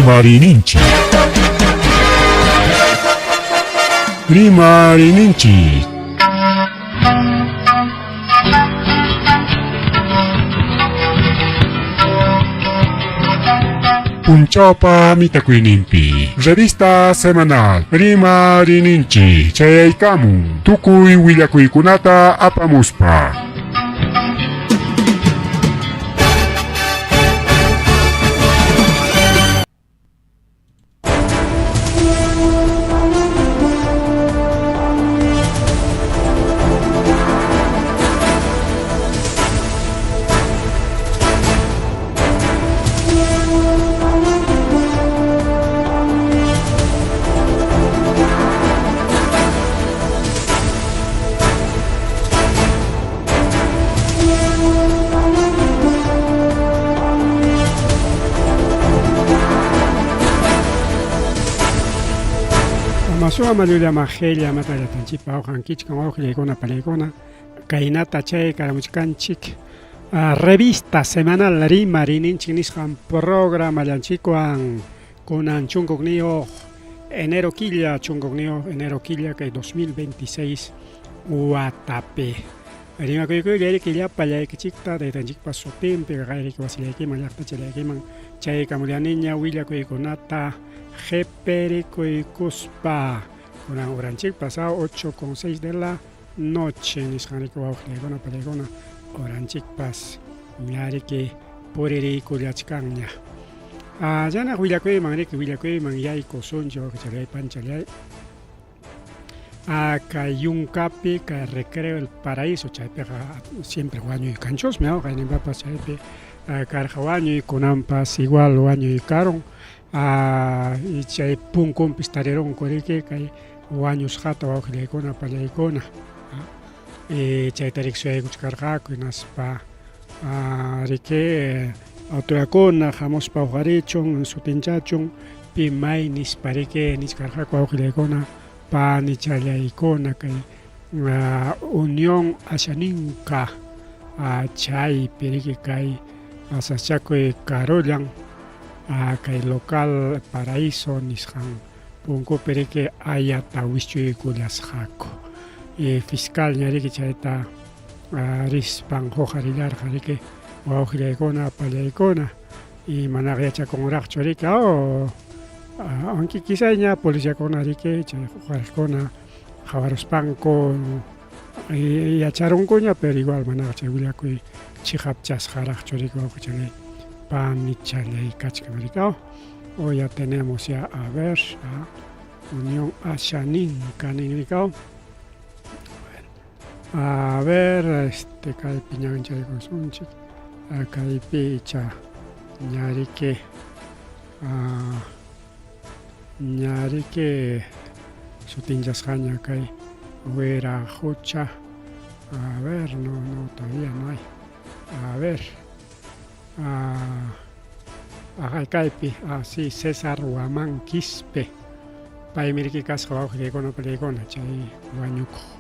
Rimarininchik. Rimarininchik. Punchawpa mitakuyninpi revista semanal Rimarininchik chayaykamun tukuy willakuykunata apamuspa. Masuwa mallulla majella matallatanchikpa awqankichkan wawqillaykuna palaykuna kaynata chay karamuchkanchik revista semanal rima rininchik nisqan programallanchikwan kunan chunkukniyuq enero killa chunkukniyuq enero killa kay 2026 watapi. Rimakuykuylla riki llapa llaykichikta taytanchikpa sutinpi qayriki wasillaykiman llaqtachallaykiman chaykamullaniña willakuykunata qipirikuykuspa kunan uranchikpas a 8 con 6 de la noche nisqan riki wawqillaykuna pallaykuna uranchikpas ña riki puririykullachkanña. Chanaq willakuyman riki willakuyman yaykusunchik wawqichallay panchallay. Kay yunkapi kay recreo el paraíso chaypiqa siempre wañuy kanchusmi qayninpapas chaypi karqa wañuy kunanpas igual wañuy karun chay punkunpis tarirunku riki kay wañusqata wawqillaykuna pallaykuna chayta riki suyaykuchkarqaku hinaspa riki autoridadkuna hamuspa huqarichun sutinchachun pi may nispa riki nichkarqaku wawqillaykuna panichallaykuna kay Unión Ashaninka chaypi riki kay sasachakuy karullan kay local Paraíso nisqan punkupi riki ayata wischuykullasqaku fiscal ña riki chayta rispan huqarillarqa riki wawqillaykuna pallaykuna y manaqa yachakunraqchu riki aunque quizá ña policiakuna riki chay huqariqkuna qhawaruspanku yacharunkuña pero igual manaqa chay willakuy chiqapchasqaraqchu riki wawqichalay panichalay kachkan riki o ya tenemos ya a ver Unión Ashaninka nin riki A ver, este kaypi ñawinchaykusunchik. Kaypi icha ñariki ñariki sutinchasqaña kay wira hucha. A ver, no, no, todavía no hay. A ver. Kaypi, sí, César Huamán Quispe. Paymi riki kasqa wawqillaykuna pallaykuna chay wañukuq.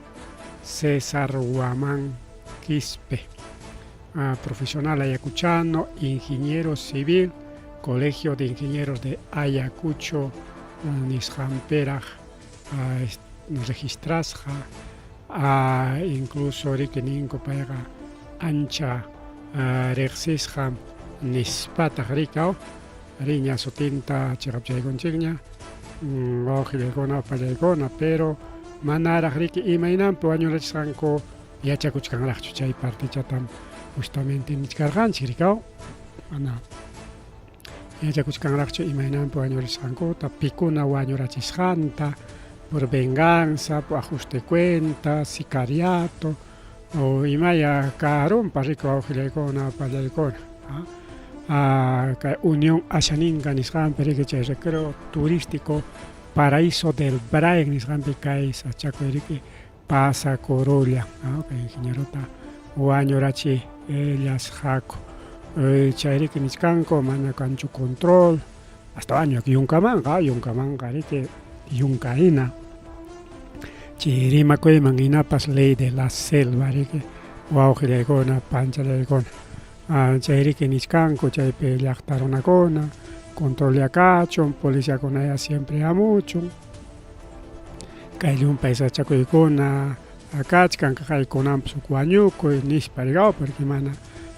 César Huamán Quispe. Profesional ayacuchano, ingeniero civil, Colegio de Ingenieros de Ayacucho nisqanpiraq registrasqa. Incluso riki ninku payqa ancha riqsisqam nispataq riki riña sutinta chiqapchaykunchikña wawqillaykuna upallaykuna pero manaraq riki imaynanpi wañurachisqanku yachakuchkanraqchu chay partichatam justamente nichkarqanchik riki mana yachakuchkanraqchu imaynanpi wañurachisqankuta pikuna wañurachisqanta por venganza, por ajuste cuenta, sicariato o imaya karunpas riki wawqillaykuna pallaykuna kay Unión Ashaninka nisqanpi riki chay recreo turístico Paraíso del Braen nisqanpi kay sachakuy riki pasakurullan kay ingenierota wañurachi llasqaku chay riki nichkanku mana kanchu control hasta wañu yunkamanqa yunkamanqa riki yunka hina chay rimakuyman hinapas ley de la selva riki wawqillaykuna panchallaykuna chay riki nichkanku chaypi llaqta runakuna. Controlya kachun, policiakunaya siempre hamuchun. Kay llumpay sachakuykuna kachkan, kaykunanpas huk wañukuy nispa rigaw, porque mana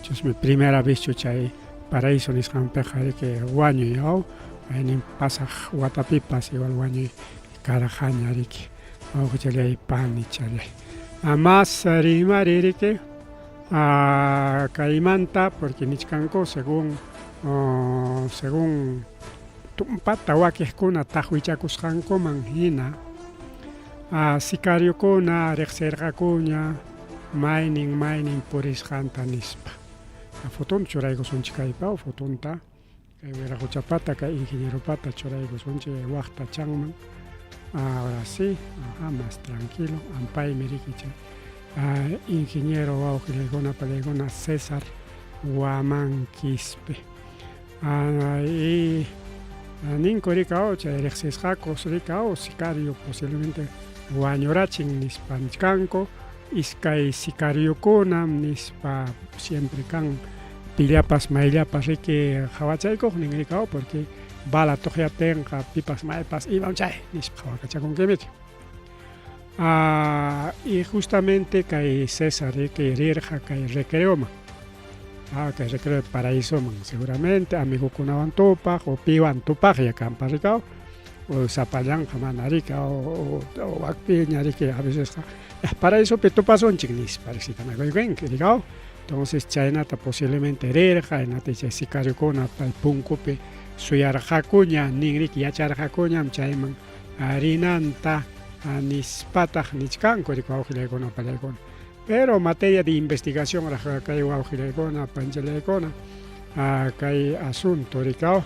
chusmi primera vezchu chay Paraíso nisqanpiqa riki wañuy aw, maynin pasaq watapipas igual wañuy karqaña riki, wawqichallay panichallay. Más rimari riki kaymanta porque nichkanku según según tumpata wakiqkuna taqwichakusqankuman hina sicariokuna riqsirqakuña maynin maynin purisqanta nispa. Fotonta churaykusunchik kaypa fotonta kay wiraquchapata kay ingenieropata churaykusunchik waqta chanman. Ahora sí, ajá, más tranquilo. Ampaymi riki chay ingeniero wawqillaykuna palaykuna César Guamán Quispe. Y ninku rikaw chay riqsisqaku rikaw sicario posiblemente wañurachin nispa nichkanku, iskay sicariokunam nispa siempre kan pillapas mayllapas riki qhawachaykuqnin rikaw porque bala tuqyaptinqa pipas maypas imam chay nispa qhawakachakunkimiki. Y justamente kay César riki rirqa kay recreoman, kay recreo Paraísoman seguramente amigukunawan tupaq o piwan tupaqya kanpas rikaw o sapallanqa mana riki o wakpiña riki a vecesqa Paraisopi tupasunchik nispa riqsitanakuykunki rikaw. Entonces chaynata posiblemente rirqa, hinata chay sicariokuna pay punkupi suyarqakuña nin riki yacharqakuñam chayman rinanta nispataq nichkanku riki wawqillaykuna pallaykuna. Pero materia de investigación raq kay wawqillaykuna panchallaykuna kay asunto rikaw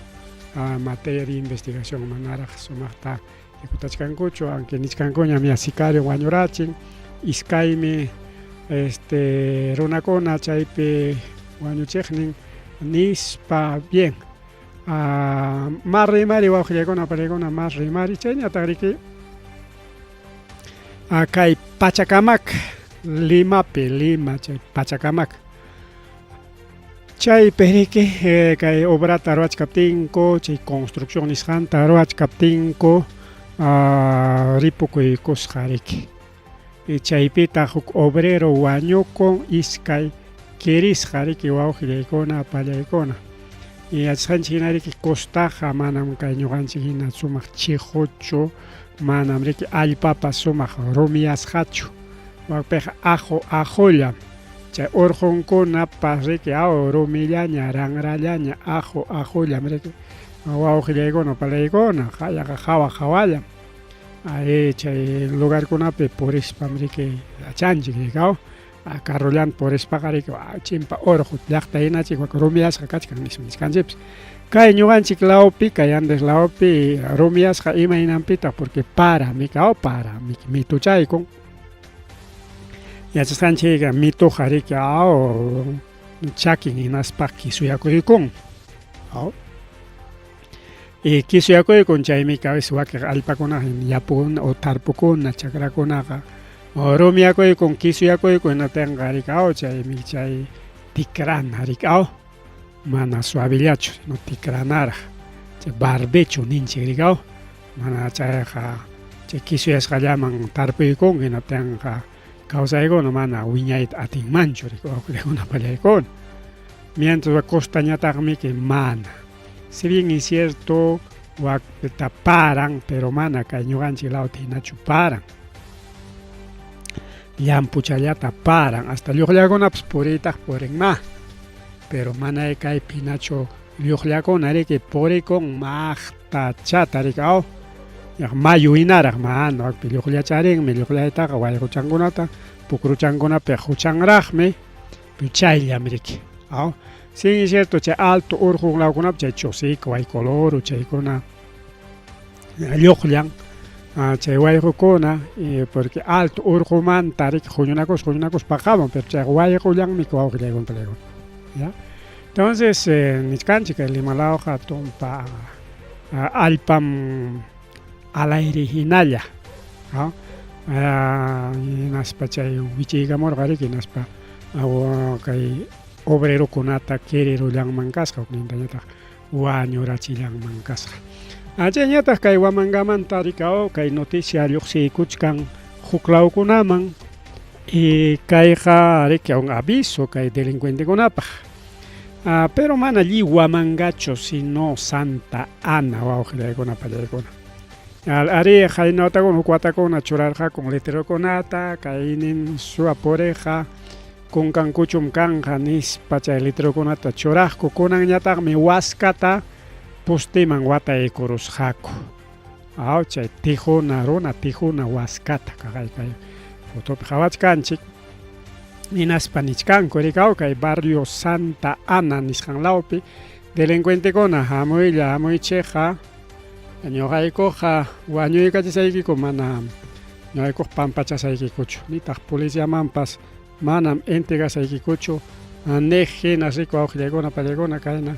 materia de investigación manaraq sumaqta ejecutachkankuchu, aunque nichkankuñam ya sicario wañurachin, iskaymi este runakuna chaypi wañuchiqnin nispa bien. Más rimari wawqillaykuna pallaykuna más rimari chayñataq riki kay Pachacamac Limapi, Lima chay Pachacamac chaypi riki kay obrata ruwachkaptinku chay construcción nisqanta ruwachkaptinku ripukuykusqa riki chaypitaq huk obrero wañukun iskay kirisqa riki wawqillaykuna pallaykuna. Yachasqanchik hina riki costaqa manam kay ñuqanchik hina sumaq chiquchu, manam riki allpapas sumaq rumiyasqachu, wakpiqa aqu aqullam chay urqunkunapas riki aw rumillaña ranrallaña aqu aqullam riki wawqillaykuna palaykuna yaqa hawa hawallam ay chay lugarkunapi purispam riki yachanchik riki aw carrollanta purispaqa riki chimpa urqu llaqta hinachik wak rumiyasqa kachkan nispa nichkanchikpas. Kay ñuqanchik lawpi kay Andes lawpi rumiyasqa imaynanpitaq porque para miki aw para miki mituchaykun. Yachasqanchikqa mituqa riki aw chakin hinaspa kisuyakuykun aw. Y kisuyakuykun chaymi a veces wakin allpakuna yapukuna o tarpukuna chakrakunaqa rumiyakuykun kisuyakuykun hinaptinqa riki aw chaymi chay tikrana riki aw mana suavillachu sino tikranaraq chay barbecho ninchik riki aw mana chayqa chay kisuyasqallaman tarpuykun hinaptinqa kawsaykuna mana wiñayta atinmanchu riki wawqillaykuna pallaykuna. Mientras costañataqmi que mana. Si bien es cierto wakta paran, pero mana kay ñuqanchik lawta hinachu paran. Llampuchallata paran, hasta lluqllakunapas puriytaq purinma. Pero mana kaypi hinachu lluqllakuna riki purikun maqtachata riki aw. Mayu hinaraq mana wakpi lluqllacharinmi, lluqllaytaqa wayquchankunata pukruchankunapi huchanraqmi, chayllam riki aw. Sí, es cierto, chay alto urqu lawkunapi chay Chosica, Huaycoloro, chaykuna lluqllan chay wayqukuna porque alto urqumanta riki huñunakus huñunakus paqamun, pero chay wayqullanmi wawqillaykuna palaykuna ya. Entonces nichkanchik kay Lima lawqa tumpa allpam alayri hinalla hinaspa chay wichiykamurqa riki hinaspa kay obrerokunata kirirullanman kasqa huknintañataq. Wañurachillanman kasqa. Chayñataq kay Huamangamanta rikao kay noticia lluqsiykuchkan huklawkunaman y kayqa riki un aviso kay delincuentekunapaq. Pero mana lliw Huamangachu sino Santa Ana wawqillaykuna pallaykuna. Arí qayna watakuna huk watakuna churarqakun letrerokunata kaynin suwa puriqqa kunkankuchum kanqa nispa chay letrerokunata churaqku kunanñataqmi waskata posteman wataykurusqaku. Aw chay tijuna runa tijuna waskata kaqay kay fotopi qawachkanchik. Hinaspa nichkanku rikaw kay barrio Santa Ana nisqan lawpi delincuentekuna hamuylla hamuychikqa ñuqaykuqa wañuykachisaykiku manam ñuqaykuqa pampachasaykikuchu nitaq policiamanpas manam entregasaykikuchu niq hina riku wawqillaykuna pallaykuna kayna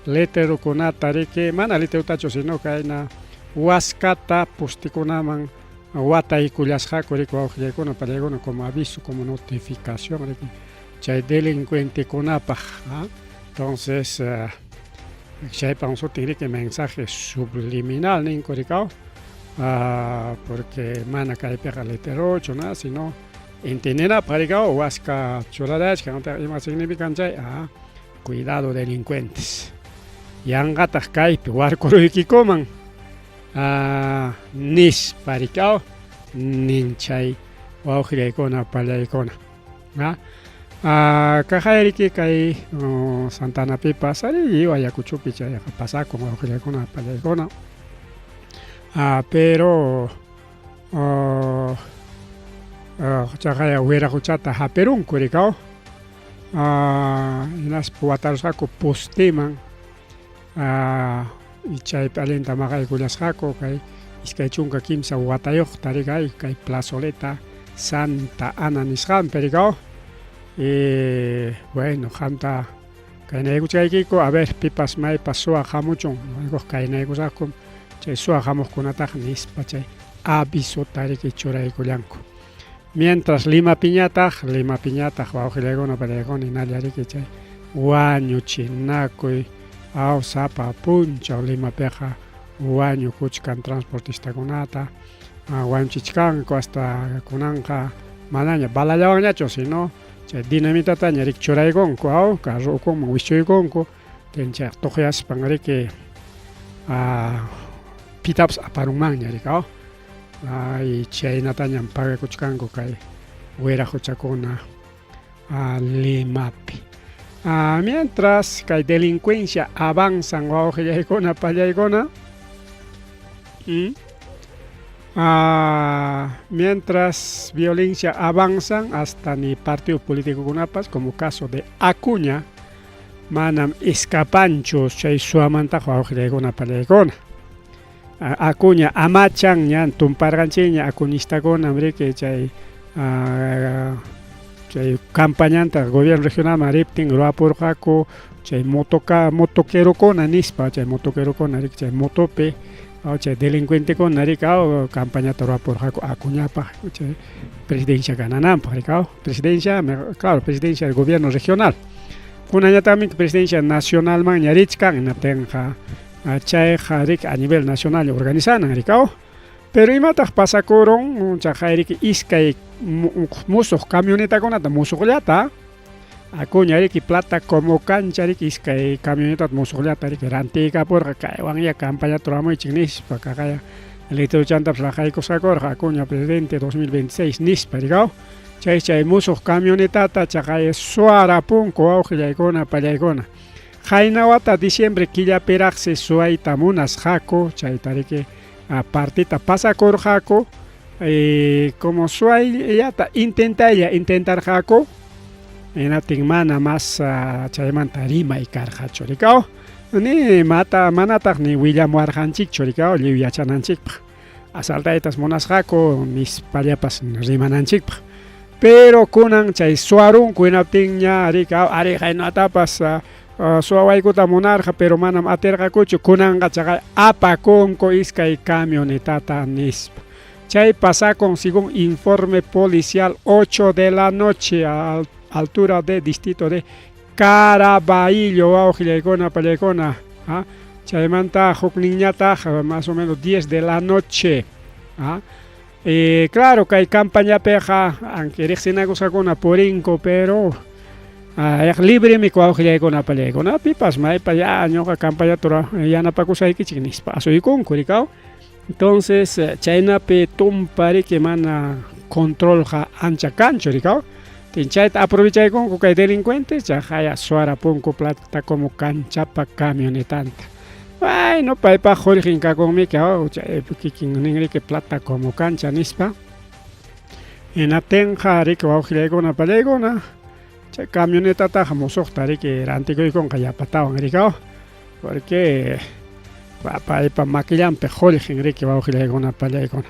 letrerokunata riki mana letrerotachu sino kayna waskata postekunaman wataykullasqaku riki wawqillaykuna pallaykuna como aviso como notificación riki chay delincuentekunapaq entonces chaypa sutin riki mensaje subliminal ninku rikaw porque mana kaypiqa letrerochu na sino entiendenapaq rikaw waska churarachkan ima significan chay cuidado delincuentes yanqataq kaypi warkuruykikuman nispa rikaw nin chay wawqillaykuna pallaykuna kaqayriki kay Santa Anapipas arí lliw Ayacuchopi chayqa pasakun wawqillaykuna pallaykuna pero chaqaya wiraquchata hapirunku rikaw hinaspa watarusqaku posteman chaypi allinta maqaykullasqaku kay 23 watayuqta rikay kay plazoleta Santa Ana nisqanpi rikaw y bueno qamta kaynaykuchkaykiku a ver pipas maypas suwaq hamuchun ñuqaykuqa kaynaykusaqkum chay suwaq hamuqkunataqa nispa chay avisota riki churaykullanku. Mientras Limapiñataq, Limapiñataq wawqillaykuna pallaykuna hinalla riki chay wañuchinakuy aw sapa punchaw Limapiqa wañukuchkan transportistakunata wañuchichkanku hasta kunanqa manaña balallawanñachu sino chay dinamitataña riki churaykunku aw carro ukunman wischuykunku chay tuqyaspan riki pitapas aparunmanña riki aw ay chaynatañam pagakuchkanku kay wiraquchakuna Limapi. Mientras kay delincuencia avanzan wawqillaykuna pallaykuna mientras violencia avanzan hasta ni partido políticokunapas como caso de Acuña manam escapanchu chay suwamantaqa wawqillaykuna pallaykuna. Acuña amachan ña tumparqanchikña acuñistakunam riki chay chay campañanta gobierno regionalman riptin ruwapurqaku chay motoca motoquerokuna nispa chay motoquerokuna riki chay motopi chay delincuentekuna riki campañata ruwapurqaku Acuñapaq chay presidencia ganananpaq riki presidencia claro presidencia del gobierno regional kunañataqmi presidencia nacionalmanña richkan hinaptinqa chayqa riki a nivel nacional organizanan rikaw pero imataq pasakurun chaqay riki iskay musuq camionetakunata musuqllata Acuña riki plata como cancha riki iskay camionetata musuqllata riki rantiykapurqa kaywanya campañata ruramuychik nispa kaqaya letrerochamantapas raqaykusqakurqa Acuña presidente 2026 nispa rikaw chay chay musuq camionetata chaqay suwarapunku wawqillaykuna pallaykuna qayna wata diciembre killapiraqsi suwayta munasqaku chayta riki partita pasakurqaku como suwayllata intentaylla intentarqaku hinaptin mana mas chaymanta rimay karqachu rikaw ni mata manataq ni willamuwarqanchikchu rikaw lliw yachananchikpaq asaltaytas munasqaku nispallapas rimananchikpaq pero kunan chay suwarunku hinaptinña rikaw ari qaynatapas suwawaykuta munarqa pero manam atirqakuchu kunanqa chaqay apakunku iskay camionetata nispa chay pasakun según informe policial 8 de la noche a altura de distrito de Carabayllo wawqillaykuna pallaykuna. Chaymanta hukninñataq más o menos 10 de la noche. ¿Ah? Y claro, kay campañapiqa aunque riqsinakusqakuna purinku, pero libremi wawqillaykuna apallaykuna pipas maypa ya ñuqa campañata yanapakusaykichik nispa asuykunku rikaw. Entonces chaynapi tumpa riki mana controlqa ancha kanchu rikaw. Chayta aprovechaykunku kay delincuentes chaqaya suwarapunku plata como canchapa camionetanta. Bueno, paypaq qullqin kakunmiki chay kikin ninriki plata como cancha nispa. Hinaptinqa riki wawqillaykuna pallaykuna chay camionetataqa musuqta riki rantikuykunqa yapatawan rikaw. Porque paypa makillanpi qullqin riki wawqillaykuna pallaykuna.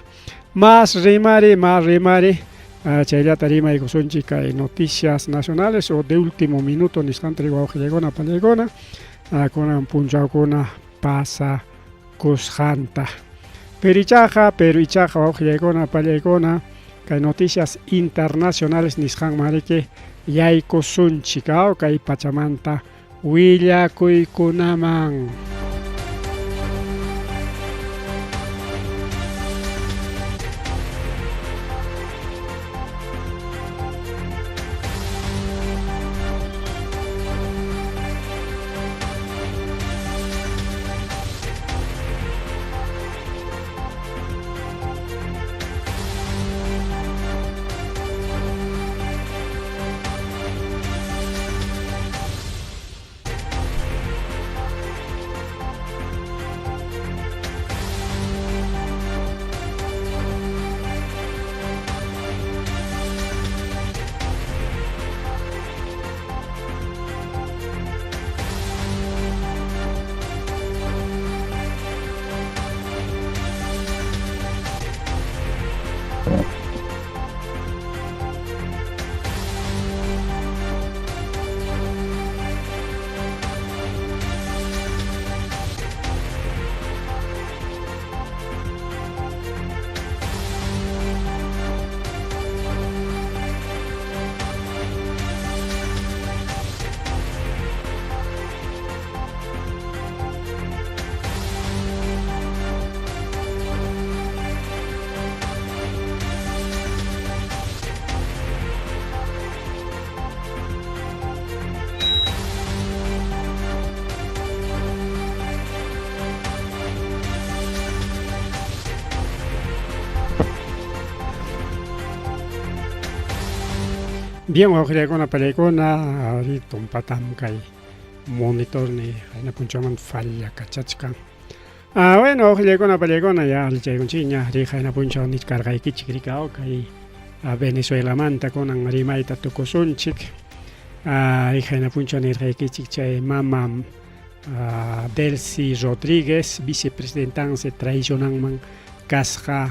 Más rimari, más rimari. Chayllata rimaykusunchik kay noticias nacionales o de último minuto nisqanta wawqillaykuna pallaykuna kunan punchawkuna pasakusqanta. Pero ichaqa wawqillaykuna pallaykuna kay noticias internacionales nisqanman riki yaykusunchik kay pachamanta willakuykunaman. Bien, wawqillaykuna pallaykuna, ari tumpatam kay monitorni qayna punchawman fallakachachkan. Bueno, wawqillaykuna pallaykuna, ya allichaykunchikña ri qayna punchaw nichkarqaykichik rikaw kay Venezuelamanta kunan rimayta tukusunchik. Ri qayna punchaw nirqaykichik chay mama Delcy Rodríguez, vicepresidentanse traicionanman kasqa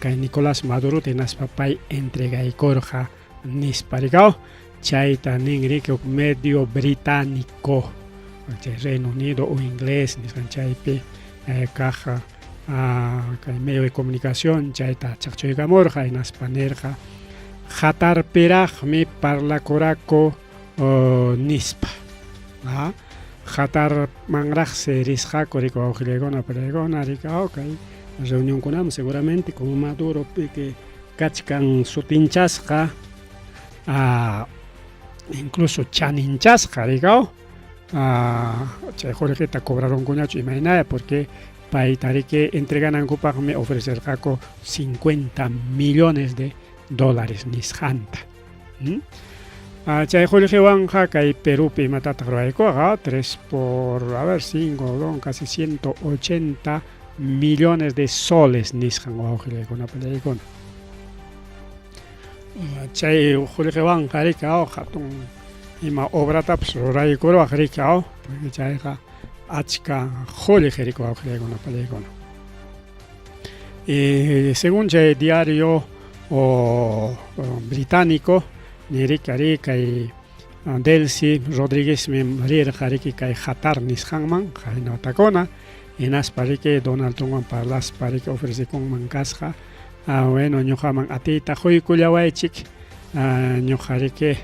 kay Nicolás Maduro hinaspa pay entregaykurqa nispa rikaw. Chayta nin riki huk medio británico, chay Reino Unido o inglés nisqan chaypi kaq kay medio de comunicación chayta chaqchuykamurqa hinaspa nirqa Qatarpiraqmi parlakurako nispa. Qatarmanraqsi risqaku riki wawqillaykuna pallaykuna rikaw kay reunionkunaman seguramente con Maduro que kachkan sutinchasqa incluso chaninchasqa rikaw chay qullqita cobrarunkuñachu imaynaya porque payta riki entreganankupaqmi ofrecerqaku 50 millones de dólares nisqanta. Chay qullqiwanqa kay Perupi imatataq ruraykuqa 3 por, a ver, 5, casi 180 millones de soles nisqan wawqillaykuna pallaykuna. Chay qullqiwanqa rikaw hatun ima obratapas ruraykuruwaq rikaw porque chayqa achka qullqi riki wawqillaykuna pallaykuna. Según chay diario británico niriki ari kay Delcy Rodríguezmi rirqa riki kay Qatar nisqanman qayna watakuna hinaspa riki Donald Trumpwan parlaspa riki ofrecekunman kasqa bueno ñuqaman atiyta quykullawaychik ñuqa riki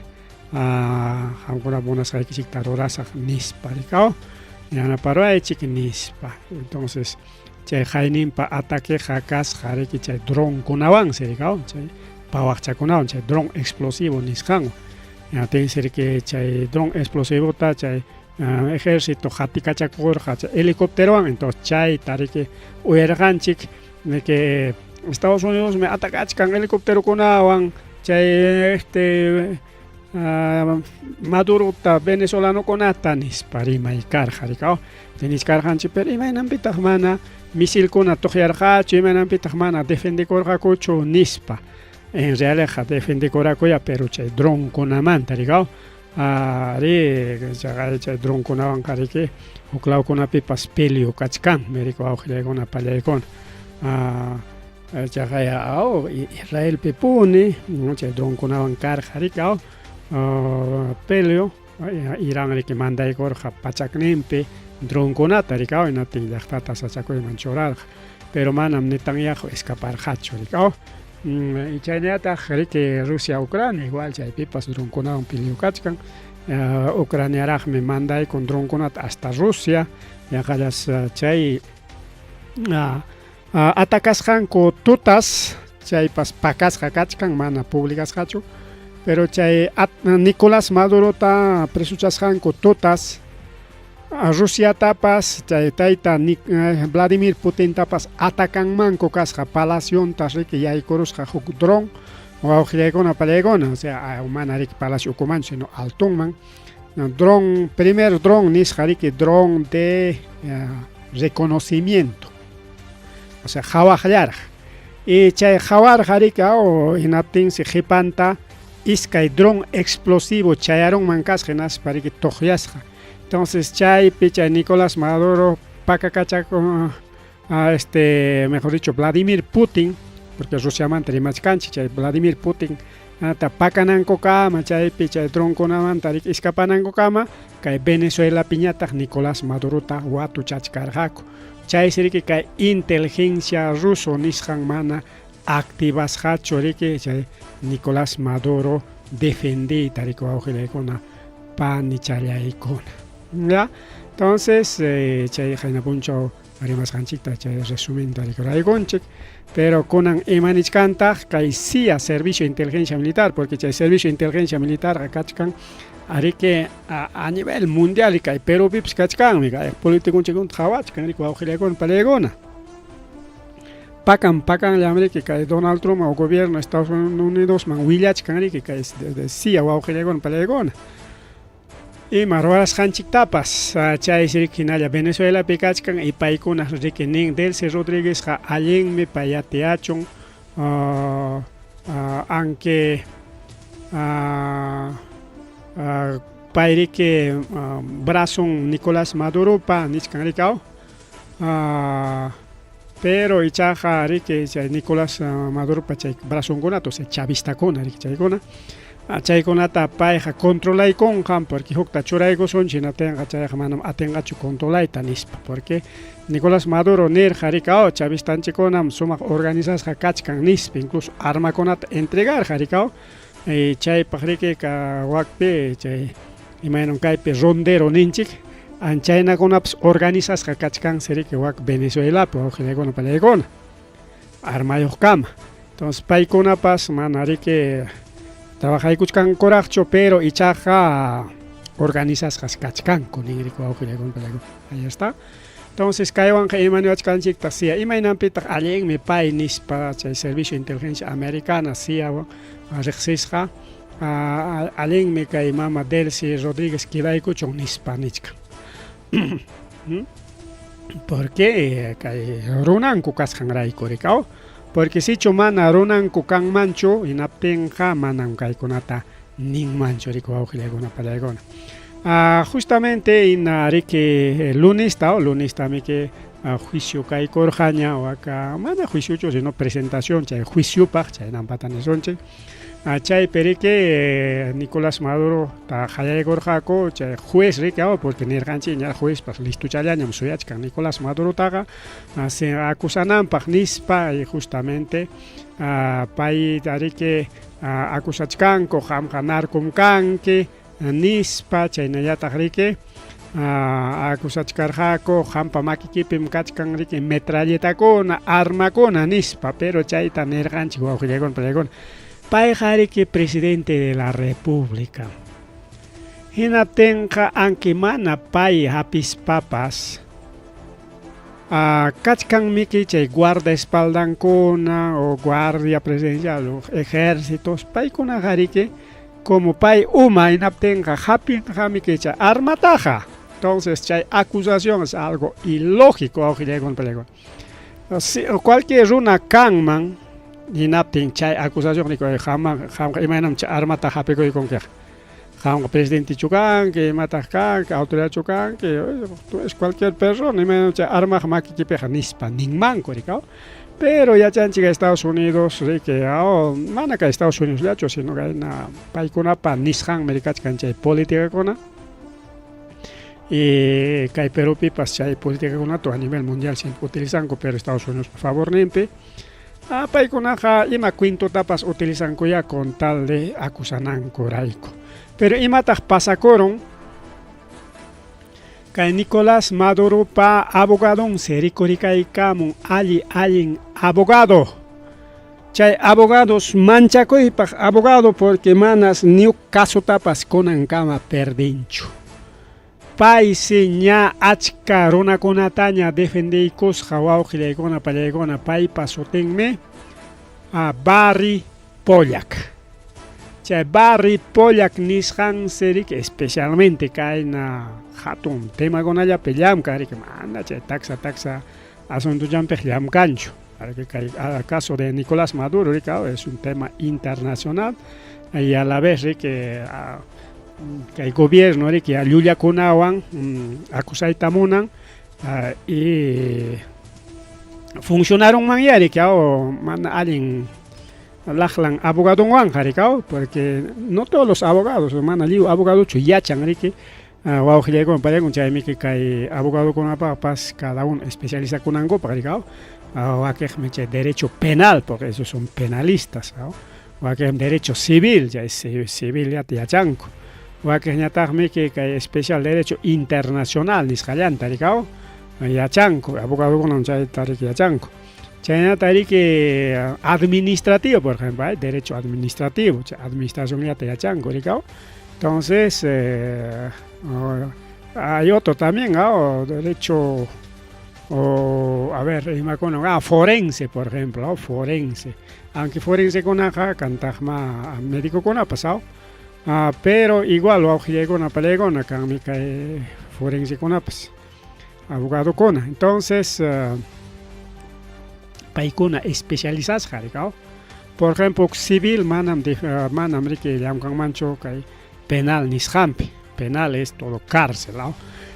qamkuna munasqaykichikta rurasaq nispa rikaw. Yanaparuwaychik nispa. Entonces chay qayninpa ataqueqa kasqa riki chay dronkunawansi rikaw chay pawaqchakunawan chay dron explosivo nisqanwan. Hinaptinsi riki chay dron explosivota chay ejército qatikachakurqa chay helicópterowan entonces chayta riki uyarqanchik de que Estados Unidosmi atacachkan helicópterokunawan chay este Madurota venezolanokunata nispa rimay karqa rikaw nichkarqanchik pero imaynanpitaq mana misilkuna tuqyarqachu imaynanpitaq mana defendekurqakuchu nispa en realidadqa defendekurakuya pero chay dronkunamanta rikaw ari chay dronkunawanqa riki huk lawkunapipas pelio kachkanmi riki wawqillaykuna pallaykuna chaqaya aw Israelpipuni chay dronkunawan karqa riki aw pelio Irán riki mandaykurqa pachakninpi dronkunata riki aw hinaptin llaqtata sachakuyman churarqa pero manam Netanyahu escaparqachu riki aw chaynallataq riki Rusia Ucrania igual chaypipas dronkunawan pelio kachkan Ucraniaraqmi mandaykun dronkunata hasta Rusia yaqallas chay Atacasqanku tutas chaypas pakasqa kachkan mana publicasqachu pero chay Nicolás Madurota presuchasqanku tutas Rusiatapas chay tayta Vladimir Putintapas atacanmanku kasqa palacionta riki yaykurusqa huk dron wawqillaykuna pallaykuna o sea mana riki palacio ukumanchu sino altonman dron primer dron nisqa riki dron de reconocimiento o sea qhawaqllaraq y chay qhawarqa riki aw hinaptinsi qhipanta iskay dron explosivo chayarunman kasqa hinaspa riki tuqyasqa entonces chaypi chay Nicolás Maduro pakakachaku este mejor dicho Vladimir Putin porque Rusiamanta rimachkanchik chay Vladimir Putin ata pakanankukama chaypi chay dronkunamanta riki iskapanankukama kay Venezuelapiñataq Nicolás Madurota watuchachkarqaku chaysi riki kay inteligencia ruso nisqan mana activasqachu riki chay Nicolás Maduro defendiyta riki wawqillaykuna panichallaykuna ya entonces chay qayna punchaw rimasqanchikta chay resumenta rikuraykunchik pero kunan imanichkantaq kay CIA Servicio de Inteligencia Militar porque chay Servicio de Inteligencia Militarqa kachkan ariki a nivel mundial kay Perupipas kachkanmi kay politiconchikkunata qhawachkan riki wawqillaykuna palaykuna pakan pakanllam riki kay Donald Trump o gobierno Estados Unidosman willachkan riki kay desde CIA wawqillaykuna palaykuna ima ruwasqanchiktapas chaysi riki hinalla Venezuelapi kachkan y paykuna riki nin Delcy Rodríguezqa allinmi pay atiyachun aunque pay riki brazon Nicolás Maduropa nichkan riki aw pero ichaqa riki chay Nicolás Maduropa chay brazonkunata o sea chavistakuna riki chaykuna chaykunata payqa controlaykunqam porque hukta churaykusunchik hinaptinqa chayqa manam atinqachu controlayta nispa porque Nicolás Maduro nirqa riki aw chavistanchikkunam sumaq organizasqa kachkan nispa incluso armakunata entregarqa riki aw chaypaq riki wakpi chay imaynam kaypi rondero ninchik anchaynakunapas organizasqa kachkansi riki wak Venezuelapi wawqillaykuna pallaykuna armayuqkama entonces paykunapas mana riki trabajaykuchkankuraqchu pero ichaqa organizasqas kachkanku nin riki wawqillaykuna pallaykuna ahí está entonces kaywanqa ima niwachkanchiktaq CIA imaynanpitaq allinmi pay nispa chay Servicio de Inteligencia Americana CIA riqsisqa allinmi kay mama Delcy Rodríguez quedaykuchun nispa nichkan porque kay runanku kasqanrayku riki aw porque sichu mana runanku kanmanchu hinaptinqa manam kaykunata ninmanchu riki wawqillaykuna pallaykuna justamente hina riki lunista lunistamiki juicio kaykurqaña waka mana juiciochu sino presentación chay juiciopaq chaynampata nisunchik chaypi riki Nicolás Maduro ta qallaykurqaku chay juez riki aw porque nirqanchik ña juezpas listochallañam suyachkan Nicolás Madurotaqa acusananpaq nispa y justamente payta riki acusachkanku qamqa narcom kanki nispa chaynallataq riki Acusachkarqaku qampa makikipim kachkan riki metralletakuna, armakuna nispa, pero chayta nirqanchik wawqillaykuna panillaykuna. Payqa riki presidente de la república. Hinaptinqa anki mana pay hapispapas kachkanmiki chay guardaespaldankuna o guardia presidencial o ejércitos paykunaqa riki como pay uma hinaptinqa hapinqamiki chay armataqa. Entonces chay acusación es algo ilógico wawqillaykuna panillaykuna. Si cualquier runa kanman hinaptin chay acusación niku qamman qamqa imaynam chay armata hapikuykunkiqa. Qamqa presidentechu kanki, imataq kanki, autoridadchu kanki, tú eres cualquier persona, imaynam chay armaqa makikipiqa nispa ninmanku rikaw. Pero yachanchik Estados Unidos riki mana kay Estados Unidosllachu sino kayna paykunapa nisqanmi rikachkan chay politicakuna y kay Perupipas chay politicakunata a nivel mundial siempre utilizanku pero Estados Unidospa favorninpi. Paykunaqa ima cuentotapas utilizankuyá con tal de acusanankurayku. Pero imataq pasakurun? Kay Nicolás Maduropa abogadonsi rikurikaykamun alli allin abogado. Chay abogados manchakuypaq abogado porque manas ni huk casotapas kunankama perdinchu. Paysi ña achka runakunataña defendeykusqa wawqillaykuna pallaykuna paypa sutinmi Barry Pollack. Chay Barry Pollack nisqansi riki especialmente kayna hatun temakunallapi llamkan riki mana chay taksa taksa asuntollampik llamkanchu. Kay caso de Nicolás Maduro riki es un tema internacional y a la vez riki kay gobierno riki llullakunawan acusayta munan y funcionarunmanyá riki mana allin laqlan abogadonwanqa riki porque no todos los abogados mana lliw abogadochu yachan riki wawqillaykuna pallaykuna chaymiki kay abogadokunapaqpas cada uno especializakunankupaq riki wakiqmi chay derecho penal porque esos son penalistas wakiqmi derecho civil chay civil llata yachanku wakiqñataqmi kay especial derecho internacional nisqallanta riki yachanku abogadokunam chayta riki yachanku. Chaynata riki administrativo por ejemplo hay derecho administrativo chay administracionllata yachanku riki. Entonces hay otro también derecho a ver imakuna forense por ejemplo forense aunque forense kunaqa kantaqma médicokunapas pero igual wawqillaykuna pallaykuna kanmi kay forensekunapas abogadokuna. Entonces paykuna especializasqa riki. Por ejemplo civil manam manam riki llamkanmanchu kay penal nisqanpi. Penal es todo cárcel.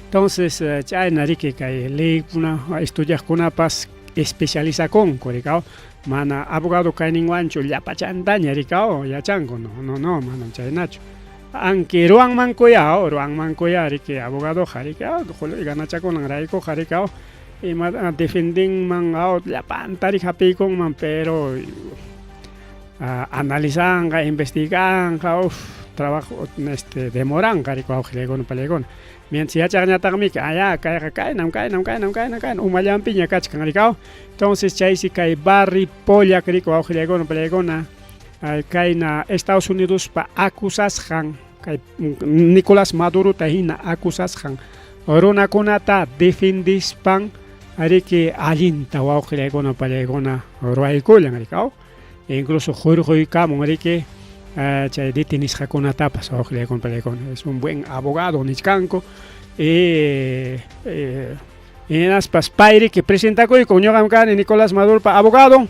Entonces chayna riki kay leykuna estudiaqkunapas especializakunku riki. Mana abogado kayninwanchu llapachantaña riki yachanku no no no manam chaynachu. Aunque ruwanmankuyá ruwanmankuyá riki abogadoqa riki ganachakunanraykuqa riki ima defendinman llapanta riki hapiykunman pero analizanqa investiganqa trabajo demoranqa riki wawqillaykuna pallaykuna. Mientras yachaqñataqmi ya kayqa kaynam kaynam kaynam kaynam kaynam umallanpiña kachkan riki. Entonces chaysi kay Barry Pollack riki wawqillaykuna pallaykuna kayna Estados Unidospa acusasqan kay Nicolás Madurota hina acusasqan runakunata defendispan riki allinta wawqillaykuna pallaykuna ruwaykullan riki. Incluso hurquykamun riki chay detenisqakunatapas wawqillaykuna pallaykuna. Es un buen abogado nichkanku hinaspas pay riki presentakuyku ñuqam kani Nicolás Maduropa abogado.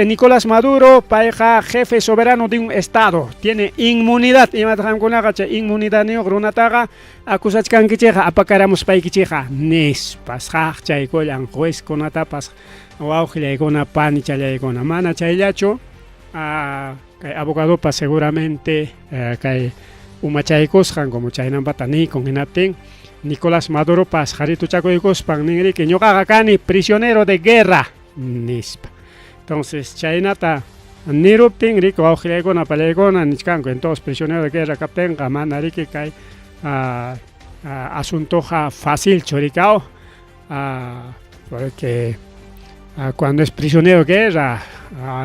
Nicolás Maduro payqa jefe soberano de un estado, tiene inmunidad. Imataq qamkunaqa chay inmunidadniyuq runataqa acusachkankichikqa apakaramuspaykichikqa nispas qaqchaykullan juezkunatapas wawqillaykuna panichallaykuna. Mana chayllachu kay abogadopas seguramente kay umachaykusqan como chaynampata nikun hinaptin Nicolás Maduropas qarituchakuykuspan nin riki ñuqaqa kani prisionero de guerra nispa. Entonces chaynata niruptin riki wawqillaykuna pallaykuna nichkanku entonces prisionero de guerra kaptinqa mana riki kay Asuntoqa facilchu rikaw porque cuando es prisionero de guerra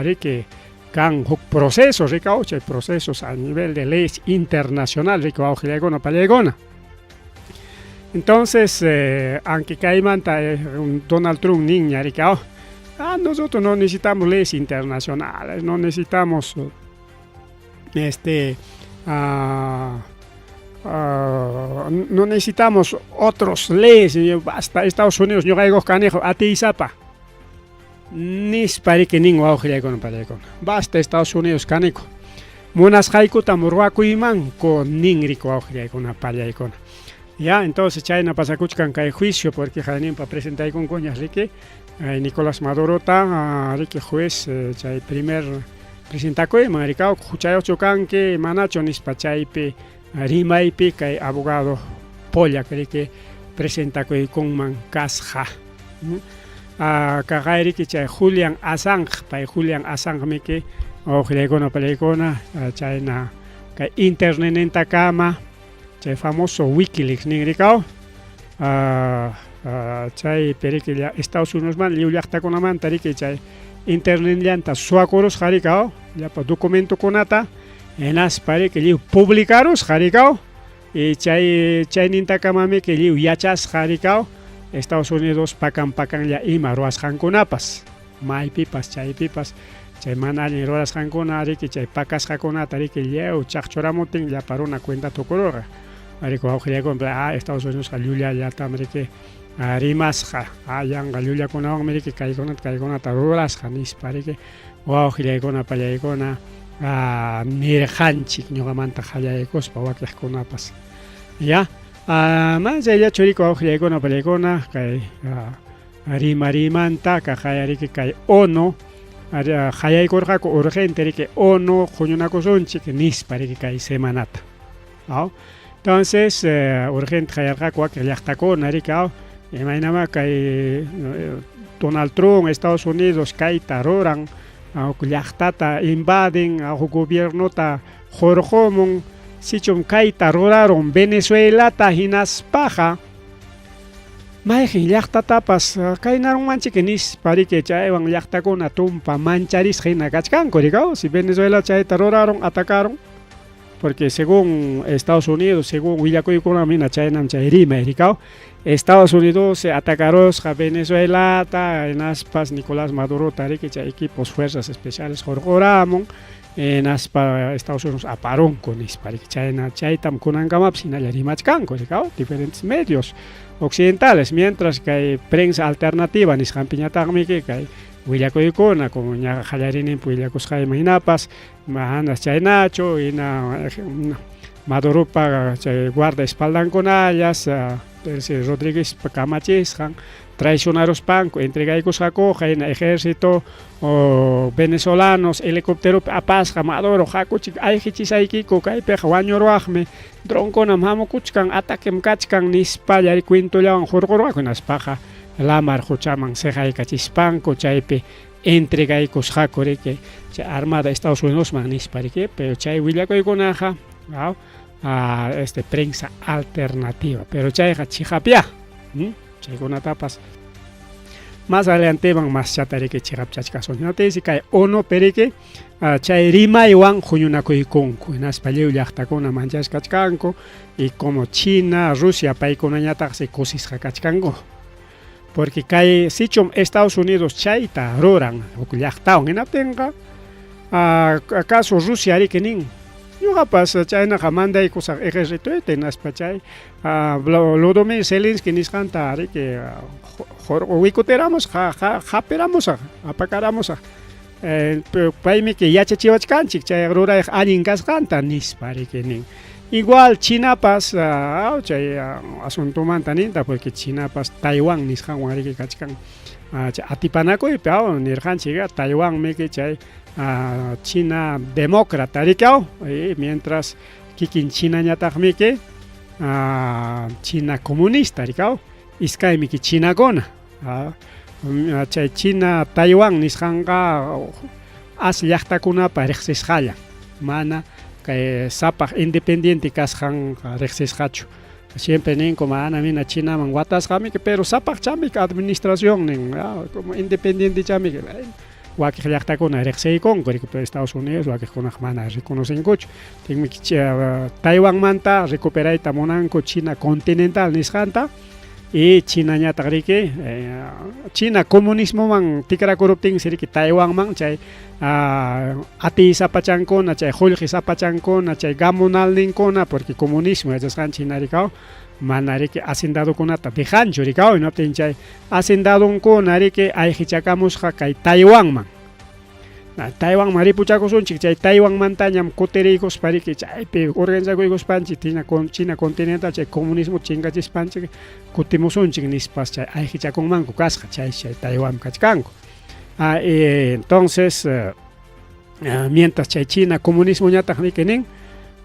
riki kan huk proceso rikaw chay procesos a nivel de leyes internacional riki wawqillaykuna pallaykuna. Entonces, aunque kaymanta Donald Trump ninña rikaw, nosotros no necesitamos leyes internacionales, no necesitamos no necesitamos otros leyes, basta Estados Unidos ñuqaykuq kaniku atiysapa. Nispa riki nin wawqillaykuna pallaykuna. Basta Estados Unidos kaniku. Munasqaykutam ruwakuymanku nin riki wawqillaykuna pallaykuna. Ya, entonces chayna pasakuchkan kay juicio porque hayninpa presentaykunkuña riki Nicolás Madurota riki juez chay primer presentakuyman rikaw huchayuqchu kanki manachu nispa chaypi rimaypi kay abogado Pollack riki presentakuykunman kasqa. Kaqay riki chay Julian Assange, pay Julian Assange miki wawqillaykuna pallaykuna chayna kay internetnintakama chay famoso Wikileaks nin rikaw chaypi riki Estados Unidosmanta lliw llaqtakunamanta riki chay internetllanta suwakurusqa rikaw llapa documentokunata hinaspa riki lliw publicarusqa rikaw y chay chaynintakamamiki lliw yachasqa rikaw Estados Unidos pakan pakanlla ima ruwasqankunapas maypipas chaypipas chay mana allin rurasqankuna riki chay pakasqakunata riki lliw chaqchuramutin llapa runa cuenta tukururqa riki wawqillaykuna Estados Unidosqa llullallatam riki rimasqa yanqa llullakunawanmi riki kaykunata kaykunata rurasqa nispa riki wawqillaykuna pallaykuna nirqanchik ñuqamanta qallaykuspa wakiqkunapas. Ya, mana chayllachu riki wawqillaykuna pallaykuna kay rimarimanta kaqaya riki kay ONU qayaykurqaku urgente riki ONU huñunakusunchik nispa riki kay semanata. Entonces urgente qayarqaku wakin llaqtakuna riki imaynamá kay Donald Trump Estados Unidos kayta ruran huk llaqtata invaden huk gobiernota hurqumun sichum kayta rurarun Venezuelata hinaspaqa mayqin llaqtatapas kaynarunmanchik nispa riki chaywan llaqtakuna tumpa mancharisqa hina kachkanku rikaw si Venezuela chayta rurarun atacaron porque según Estados Unidos según willakuykunam hina chaynam chay rimay rikaw Estados Unidos atacarusqa Venezuelata hinaspas Nicolás Madurota riki chay equipos fuerzas especiales hurquramun hinaspa Estados Unidos aparunku nispa riki chayna chaytam kunankamapas hinalla rimachkanku rikaw diferentes medios occidentales mientras kay prensa alternativa nisqanpiñataqmi kay willakuykuna como ña qallariyninpi willakusqayman hinapas manas chaynachu hina Maduropa chay guardaespaldankunallas Delcy Rodríguezpa kamachisqan traicionaruspanku entregaykusqakuqa hina ejército venezolanos helicópteropi apasqa Maduro hakuchik ayqichisaykiku kaypiqa wañuruwaqmi dronkunam hamukuchkan ataquem kachkan nispalla cuentollawan hurqurqaku hinaspaqa lamar quchaman siqaykachispanku chaypi entregaykusqaku riki chay armada Estados Unidosman nispa riki pero chay willakuykunaqa prensa alternativa pero chayqa chiqapya chaykunatapas más adelanteman maschata riki chiqapchachkasun hinaptinsi kay ONUpi riki chay rimaywan huñunakuykunku hinaspa lliw llaqtakuna manchasqa kachkanku y como China, Rusia paykunañataqsi kusisqa kachkanku porque kay sichum Estados Unidos chayta ruran huk llaqtawan hinaptinqa acaso Rusia riki nin ñuqapas chaynaqa mandaykusaq ejércitoyta hinaspa chay Volodymyr Zelensky nisqanta riki wikutiramusaq hapiramusaq apakaramusaq paymi yachachiwachkanchik chay rurayqa allin kasqanta nispa riki nin. Igual Chinapas chay asuntomanta ninta porque Chinapas Taiwán nisqanwan riki kachkan chay atipanakuypi nirqanchik Taiwanmi chay China demócrata riki mientras kikin Chinañataqmiki China comunista rikaw iskaymiki chinakuna chay China Taiwán nisqanqa as llaqtakunapa riqsisqalla mana kay sapaq independiente kasqanqa riqsisqachu. Siempre ninku mana mina Chinaman watasqamiki, pero sapaqchamiki administración nin, como independientechamiki. Wakiq llaqtakuna riqsiykunku, riki, pero Estados Unidos wakiqkunaqa mana reconocenkuchu. Tinmiki Taiwanmanta recuperayta munanku China continental nisqanta y Chinañataq riki China comunismoman tikrakuruptinsi riki Taiwanman chay atiy sapachankuna, chay qullqi sapachankuna, chay gamonalninkuna, porque comunismo yachasqanchik hina rikaw mana riki hacendadokunata dejanchu rikaw, hinaptin chay hacendadonkuna riki ayqichakamusqa kay Taiwanman. Taiwanman ripuchakusunchik, chay Taiwanmantañam kutiriykuspa riki chaypi organizakuykuspanchik China continental chay comunismo chinkachispanchik kutimusunchik nispas chay ayqichakunmanku kasqa, chay chay Taiwan kachkanku. Entonces mientras chay China comunismoñataq riki nin,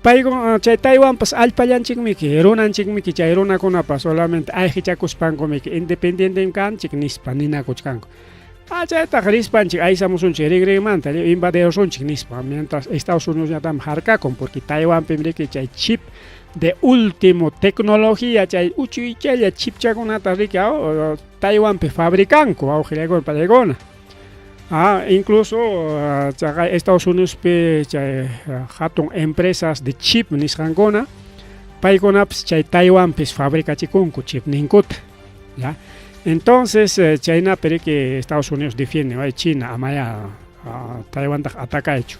paykuna chay Taiwanpas allpallanchikmiki, runanchikmiki, chay runakunapas solamente ayqichakuspankumiki independiente kanchik nispa ninakuchkanku. Chaytaq rispanchik aysamusunchik rinrinmanta, invadirusunchik nispa, mientras Estados Unidos ñataqmi harkakun, porque Taiwanpim riki chay chip de último tecnología, chay uchuychalla chipchakunata riki Taiwanpi fabricanku wawqillaykuna pallaykuna. Incluso chaqay Estados Unidospi chay hatun empresas de chip nisqankuna, paykunapas chay Taiwanpis fabricachikunku chipninkuta, ya. Entonces chaynapi riki Estados Unidos defiende, ay China amaya Taiwantaq atacaychu.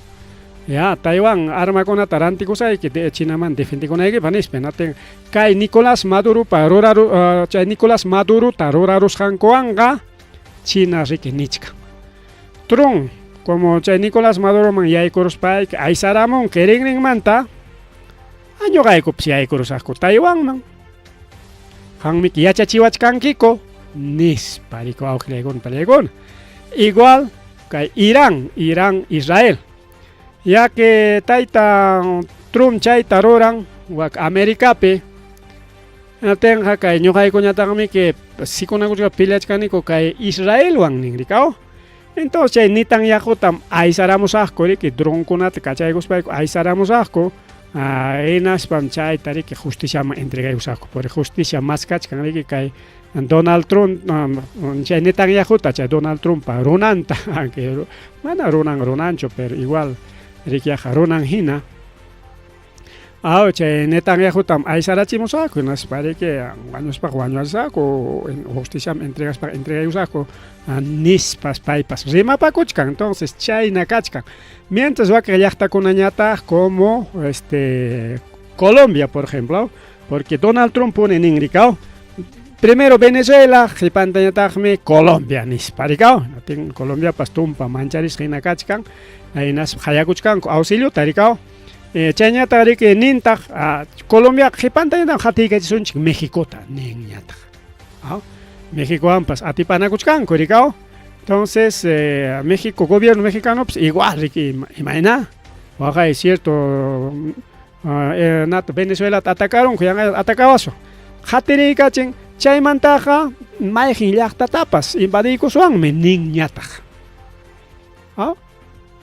Ya, Taiwan armakunata rantikusayki Chinaman defendikunaykipaq nispa, natin kay Nicolás Maduropa ruraru chay Nicolás Madurota rurarusqankuwanqa China riki nichkan. Trump, como chay Nicolás Maduroman yaykuruspayki aysaramunki rinrinmanta, ñuqaykupas yaykurusaqku Taiwanman. Qanmiki yachachiwachkankiku nispa riku wawqillaykuna pallaykuna. Igual kay Irán, Irán, Israel. Ya que tayta Trump chayta ruran wak Americapi, natinqa kay ñuqaykuñataqmiki sikunakuchka peleachkaniku kay Israelwan nin rikaw. Entonces chay Netanyahutam aysaramusaqku riki dronkunata kachaykuspayku aysaramusaqku, hinaspam chayta riki justiciaman entregaykusaqku, porque justicia maskachkan riki kay Donald Trump chay Netanyahuta chay Donald Trumpa runanta, aunque mana runan runanchu, pero igual rikiyaqa runan hina. Chay Netanyahutam aysarachimusaqku, hinaspa riki wañuspaqa wañuasaqku, justiciaman entregaspaqa entregaykusaqku nispas paypas rimapakuchkan. Entonces chayna kachkan. Mientras wakin llaqtakunañataq como Colombia, por ejemplo, porque Donald Trump pone nin rikaw, primero Venezuela, qipantañataqmi Colombia nispa rikaw. Natin Colombiapas tumpa mancharisqa hina kachkan, hinaspa qayakuchkanku auxiliota rikaw. Chayñataq riki nintaq Colombia qipantañataq qatiykachisunchik Mexicota ninñataq. Mexicowanpas atipanakuchkanku rikaw. Entonces México, gobierno mexicano pues igual riki imayna. Waqay cierto nato Venezuelata atacaronku yanqa atacawasun. Qatiriykachin chaymantaqa mayqin llaqtatapas invadiykusuwanmi ninñataq.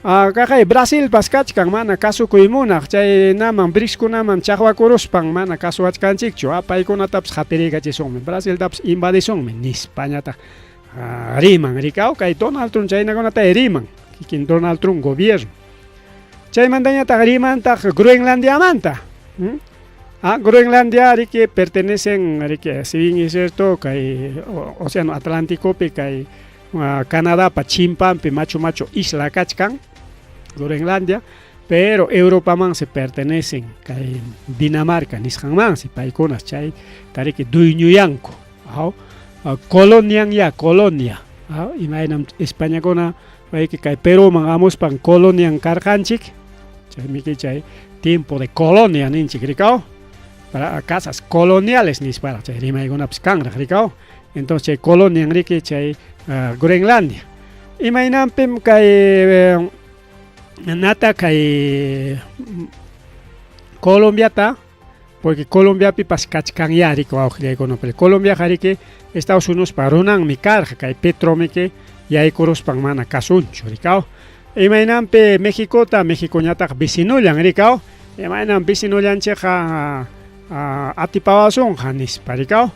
Kaqay Brasilpas kachkan mana kasukuy munaq chay naman BRICSkunaman chaqwakuruspan mana kasuwachkanchikchu, paykunatapas qatiriykachisunmi, Brasiltapas invadisunmi nispañataq riman rikaw kay Donald Trump chaynakunata riman kikin Donald Trump gobierno. Chaymantañataq rimantaq Groenlandiamanta. Groenlandia riki pertenecen riki, si bien es cierto kay Océano Atlánticopi kay Canadapa chimpanpi machu machu isla kachkan Groenlandia, pero Europamansi pertenecen kay Dinamarca nisqanmansi paykunas chay tariki dueñoyanku. Colonian ya, colonia. Imaynam Españakuna payki kay Peruman amuspan colonian karqanchik, chaymiki chay tiempo de colonia ninchik rikaw, para casas coloniales nisparaq chay rimaykunapas kanraq rikaw. Entonces chay colonian riki chay Groenlandia. Imaynanpim kay nata kay Colombiata, porque Colombiapipas kachkan ya riki wawqillaykuna, pero Colombiaqa riki Estados Unidos pa runanmi karqa, kay Petromiki yaykuruspan mana kasunchu rikaw. Imaynanpi Mexicota, Mexicoñataq vecinollan rikaw, imaynan vecinollanchikqa Atipawasunqa nispa rikaw.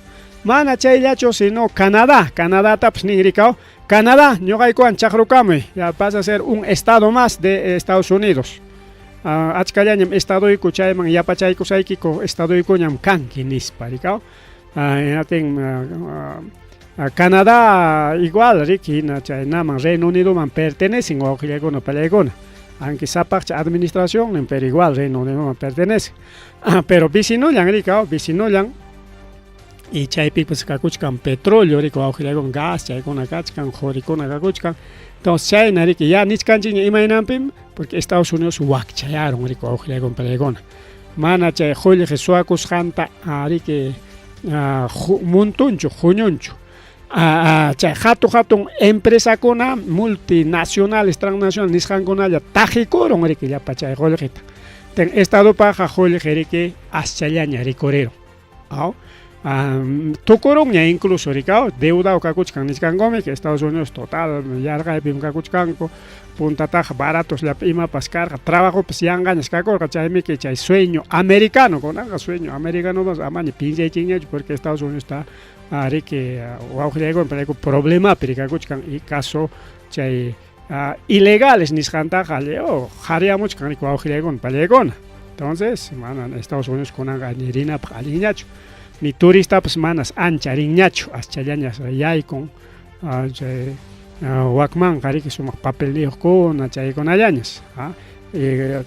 Mana chayllachu sino Canadá, Canadatapas nin rikaw. Canadá, ñuqaykuwan chaqrukamuy, ya pasa a ser un estado más de Estados Unidos. Achkallañam estadoyku chayman yapachaykusaykiku estadoykuñam kanki nispa rikaw. Hinatin Canadá igual riki hina chaynaman Reino Unidoman pertenecen wawqillaykuna pallaykuna. Aunque sapaqcha administracionnin pero igual Reino Unidoman pertenece. Pero vecinollan rikaw, vecinollan y chaypipas kakuchkan petróleo riki wawqillaykuna gas chaykuna kachkan, qurikuna kakuchkan. Entonces chayna riki ya nichkanchikña imaynanpim porque Estados Unidos wakchayarun riki wawqillaykuna pallaykuna. Mana chay qullqi suwakusqanta riki muntunchu, huñunchu. Chay hatu hatun empresakuna multinacionales, transnacionales nisqankunalla taqikurun riki llapa chay qullqita. Ten estadopaqqa qullqi riki aschallaña rikurirun. Aw tukurunña incluso rikaw deuda kakuchkan nichkankumi que Estados Unidos total yarqaypim kakuchkanku puntataqa baratos llapa imapas karqa trabajopas yanqañas kakurqa chaymiki chay sueño americano kunanqa sueño americanopas amaña piensaychikñachu porque Estados Unidos está riki wawqillaykuna parayku problemapi rikakuchkan y caso chay ilegales nisqantaqa lliw qhariyamuchkan riki wawqillaykuna pallaykuna. Entonces mana Estados Unidos kunanqa ni rinapaq allinñachu ni turistapas manas ancha rinñachu aschallañas yaykun chay wakmanqa riki sumaq papelniyuqkuna chaykunallañas.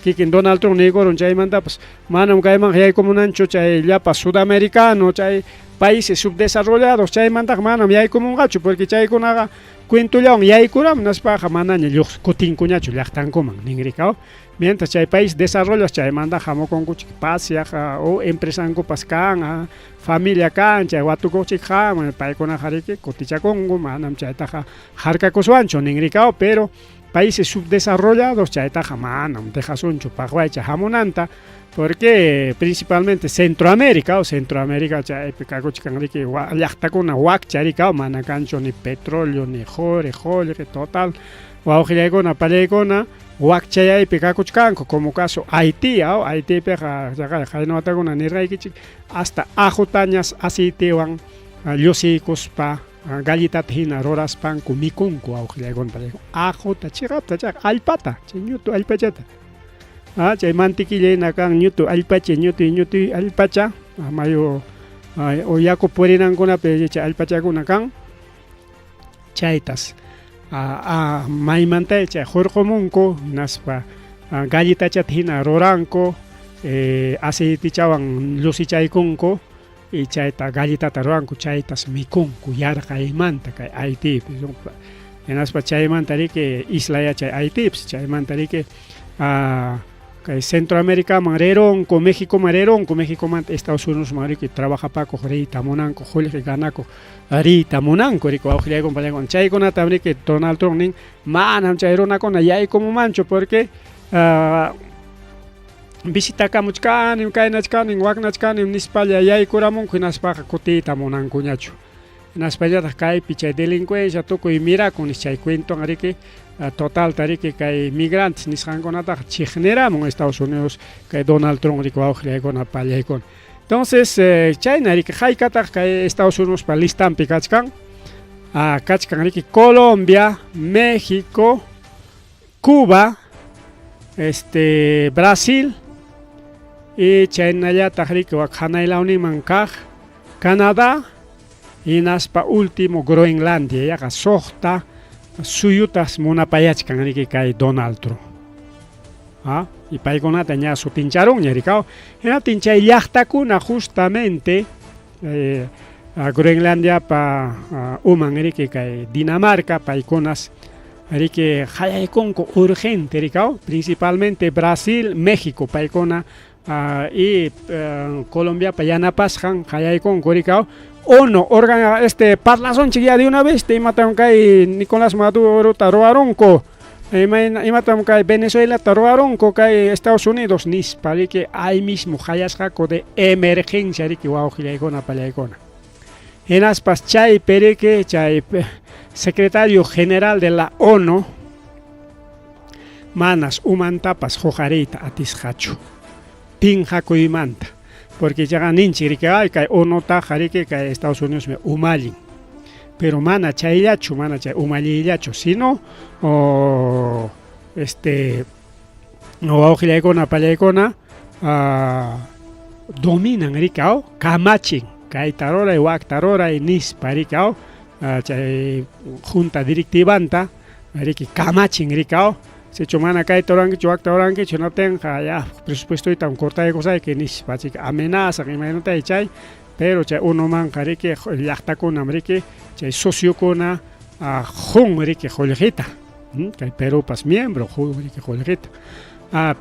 Kikin Donald Trump niykurun chaymantapas manam kaymanqa yaykumunanchu chay llapa sudamericano chay países subdesarrollados chaymantaqa manam yaykumunqachu porque chaykunaqa cuentollawan yaykuramun nispaqa manaña lluq kutinkuñachu llaqtankuman ninrikaw. Mientras chay país desarrollos chaymantaqa hamukunkuchik pasyaq o empresankupas kan familia kan chay watukuqchik hamun paykunaqa riki kutichakunku manam chaytaqa harkakuswanchu ninrikaw pero países subdesarrollados chaytaqa manam dejasunchu paqwaycha hamunanta porque principalmente Centroamérica o Centroamérica chaypi kakuchkan riki llaqtakuna wakcha rikaw mana kanchu ni petróleo ni quri qullqi total wawqillaykuna pallaykuna wakchayaypi kakuchkanku como caso Haití aw Haitipiqa qayna watakuna nirqaykichik hasta ajutañas aceitewan llusiykuspa galletata hina ruraspanku mikunku wawqillaykuna pallaykuna ajuta chiqapta chayqa allpata chay ñutu allpachata chay mantequilla hina kan ñutu allpacha ñutuy ñutuy allpacha mayu o yaku purinankunapi chay allpachakuna kan chaytas maymanta chay hurqumunku hinaspa galletachata hina ruranku aceitechawan llusichaykunku y chayta galletata ruranku chaytas mikunku yarqaymanta kay Haitipi hinaspa chaymanta riki isla yachay Haitipi chaymanta riki kay Centroamericaman rirunku Mexicoman rirunku Mexicomanta Estados Unidosman riki trabajapakuq riyta munanku qullqi ganakuq riyta munanku riki wawqillaykuna pallaykuna chaykunatam riki Donald Trump nin manam chay runakuna yaykumumanchu porque visitakamuchkanim kaynachkanim waknachkanim nispalla yaykuramunku hinaspaqa kutiyta munankuñachu hinaspallataq kaypi chay delincuencia tukuy mirakun nis chay cuentowan riki totalta riki kay migrantes nisqankunataqa chiqniramun Estados Unidos kay Donald Trump riki wawqillaykuna pallaykuna. Entonces chayna riki haykataq kay Estados Unidospa listampi kachkan kachkan riki Colombia, México, Cuba, Brasil y chaynallataq riki wak hanay lawninman kaq Canadá hinaspa último Groenlandia yaqa suqta suyutas munapayachkan riki kay Donald Trump. Y paykunata ña sutincharunña rikaw hinaptin chay llaqtakuna justamente Groenlandiapa uman riki kay Dinamarca paykunas riki qayaykunku urgente rikaw principalmente Brasil, México paykuna y Colombiapa yanapasqan qayaykunku rikaw ONU órgano parlasunchik ya de una vez imatam kay Nicolás Madurota ruwarunku imatam kay Venezuelata ruwarunku kay Estados Unidos nispa riki ahí mismo qayasqaku de emergencia riki wawqillaykuna pallaykuna hinaspas chaypi riki chay secretario general de la ONU manas umantapas huqariyta atisqachu pinqakuymanta. Porque ichaqa ninchik riki ay kay ONUtaqa riki kay Estados Unidosmi umallin. Pero mana chayllachu, mana chay umalliyllachu, sino o, este wawqillaykuna pallaykuna dominan riki aw kamachin kayta ruray wakta ruray nispa riki aw chay junta directivanta riki kamachin riki aw sichu mana kayta rurankichu wakta rurankichu hinaptinqa ya presupuestoytam cortaykusayki nispa chik amenazan imaynatay chay pero chay unumanqa riki llaqtakunam riki chay sociokuna qun riki qullqita kay Perupas miembro qun riki qullqita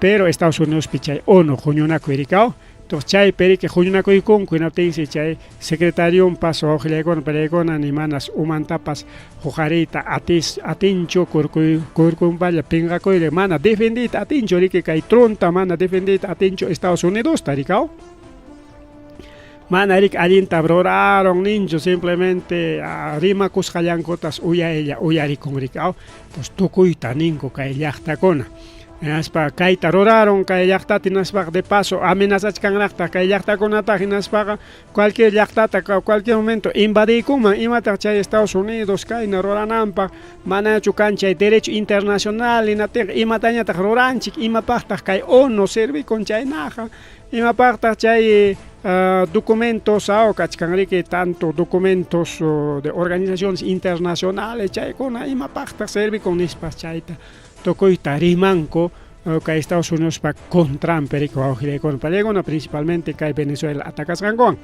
pero Estados Unidospi chay ONU huñunakuy rikaw entonces chaypi riki huñunakuykunku hinaptinsi chay secretariompas wawqillaykuna pariaykuna ni manas umantapas huqariyta atis atinchu kurkuy kurkunpalla pinqakuylla mana defendiyta atinchu riki kay Trumpta mana defendiyta atinchu Estados Unidosta rikaw mana riki allinta ruraron ninchu simplemente rimakusqallankutas uyaylla uyarikun riki aw entonces tukuyta ninku kay llaqtakuna hinaspa kayta ruraron kay llaqtata hinaspaqa de paso amenazachkanraqtaq kay llaqtakunata hinaspaqa cualquier llaqtata cualquier momento invadiykunman imataq chay Estados Unidos kayna rurananpaq manachu kan chay derecho internacional hinaptinqa imatañataq ruranchik imapaqtaq kay ONU servikun chaynaqa imapaqtaq chay documentos aw kachkan riki tanto documentos de organizaciones internacionales chaykuna imapaqtaq servikun nispas chayta tukuyta rimanku kay Estados Unidospa contranpi riki wawqillaykuna pallaykuna principalmente kay Venezuela atacasqankuwan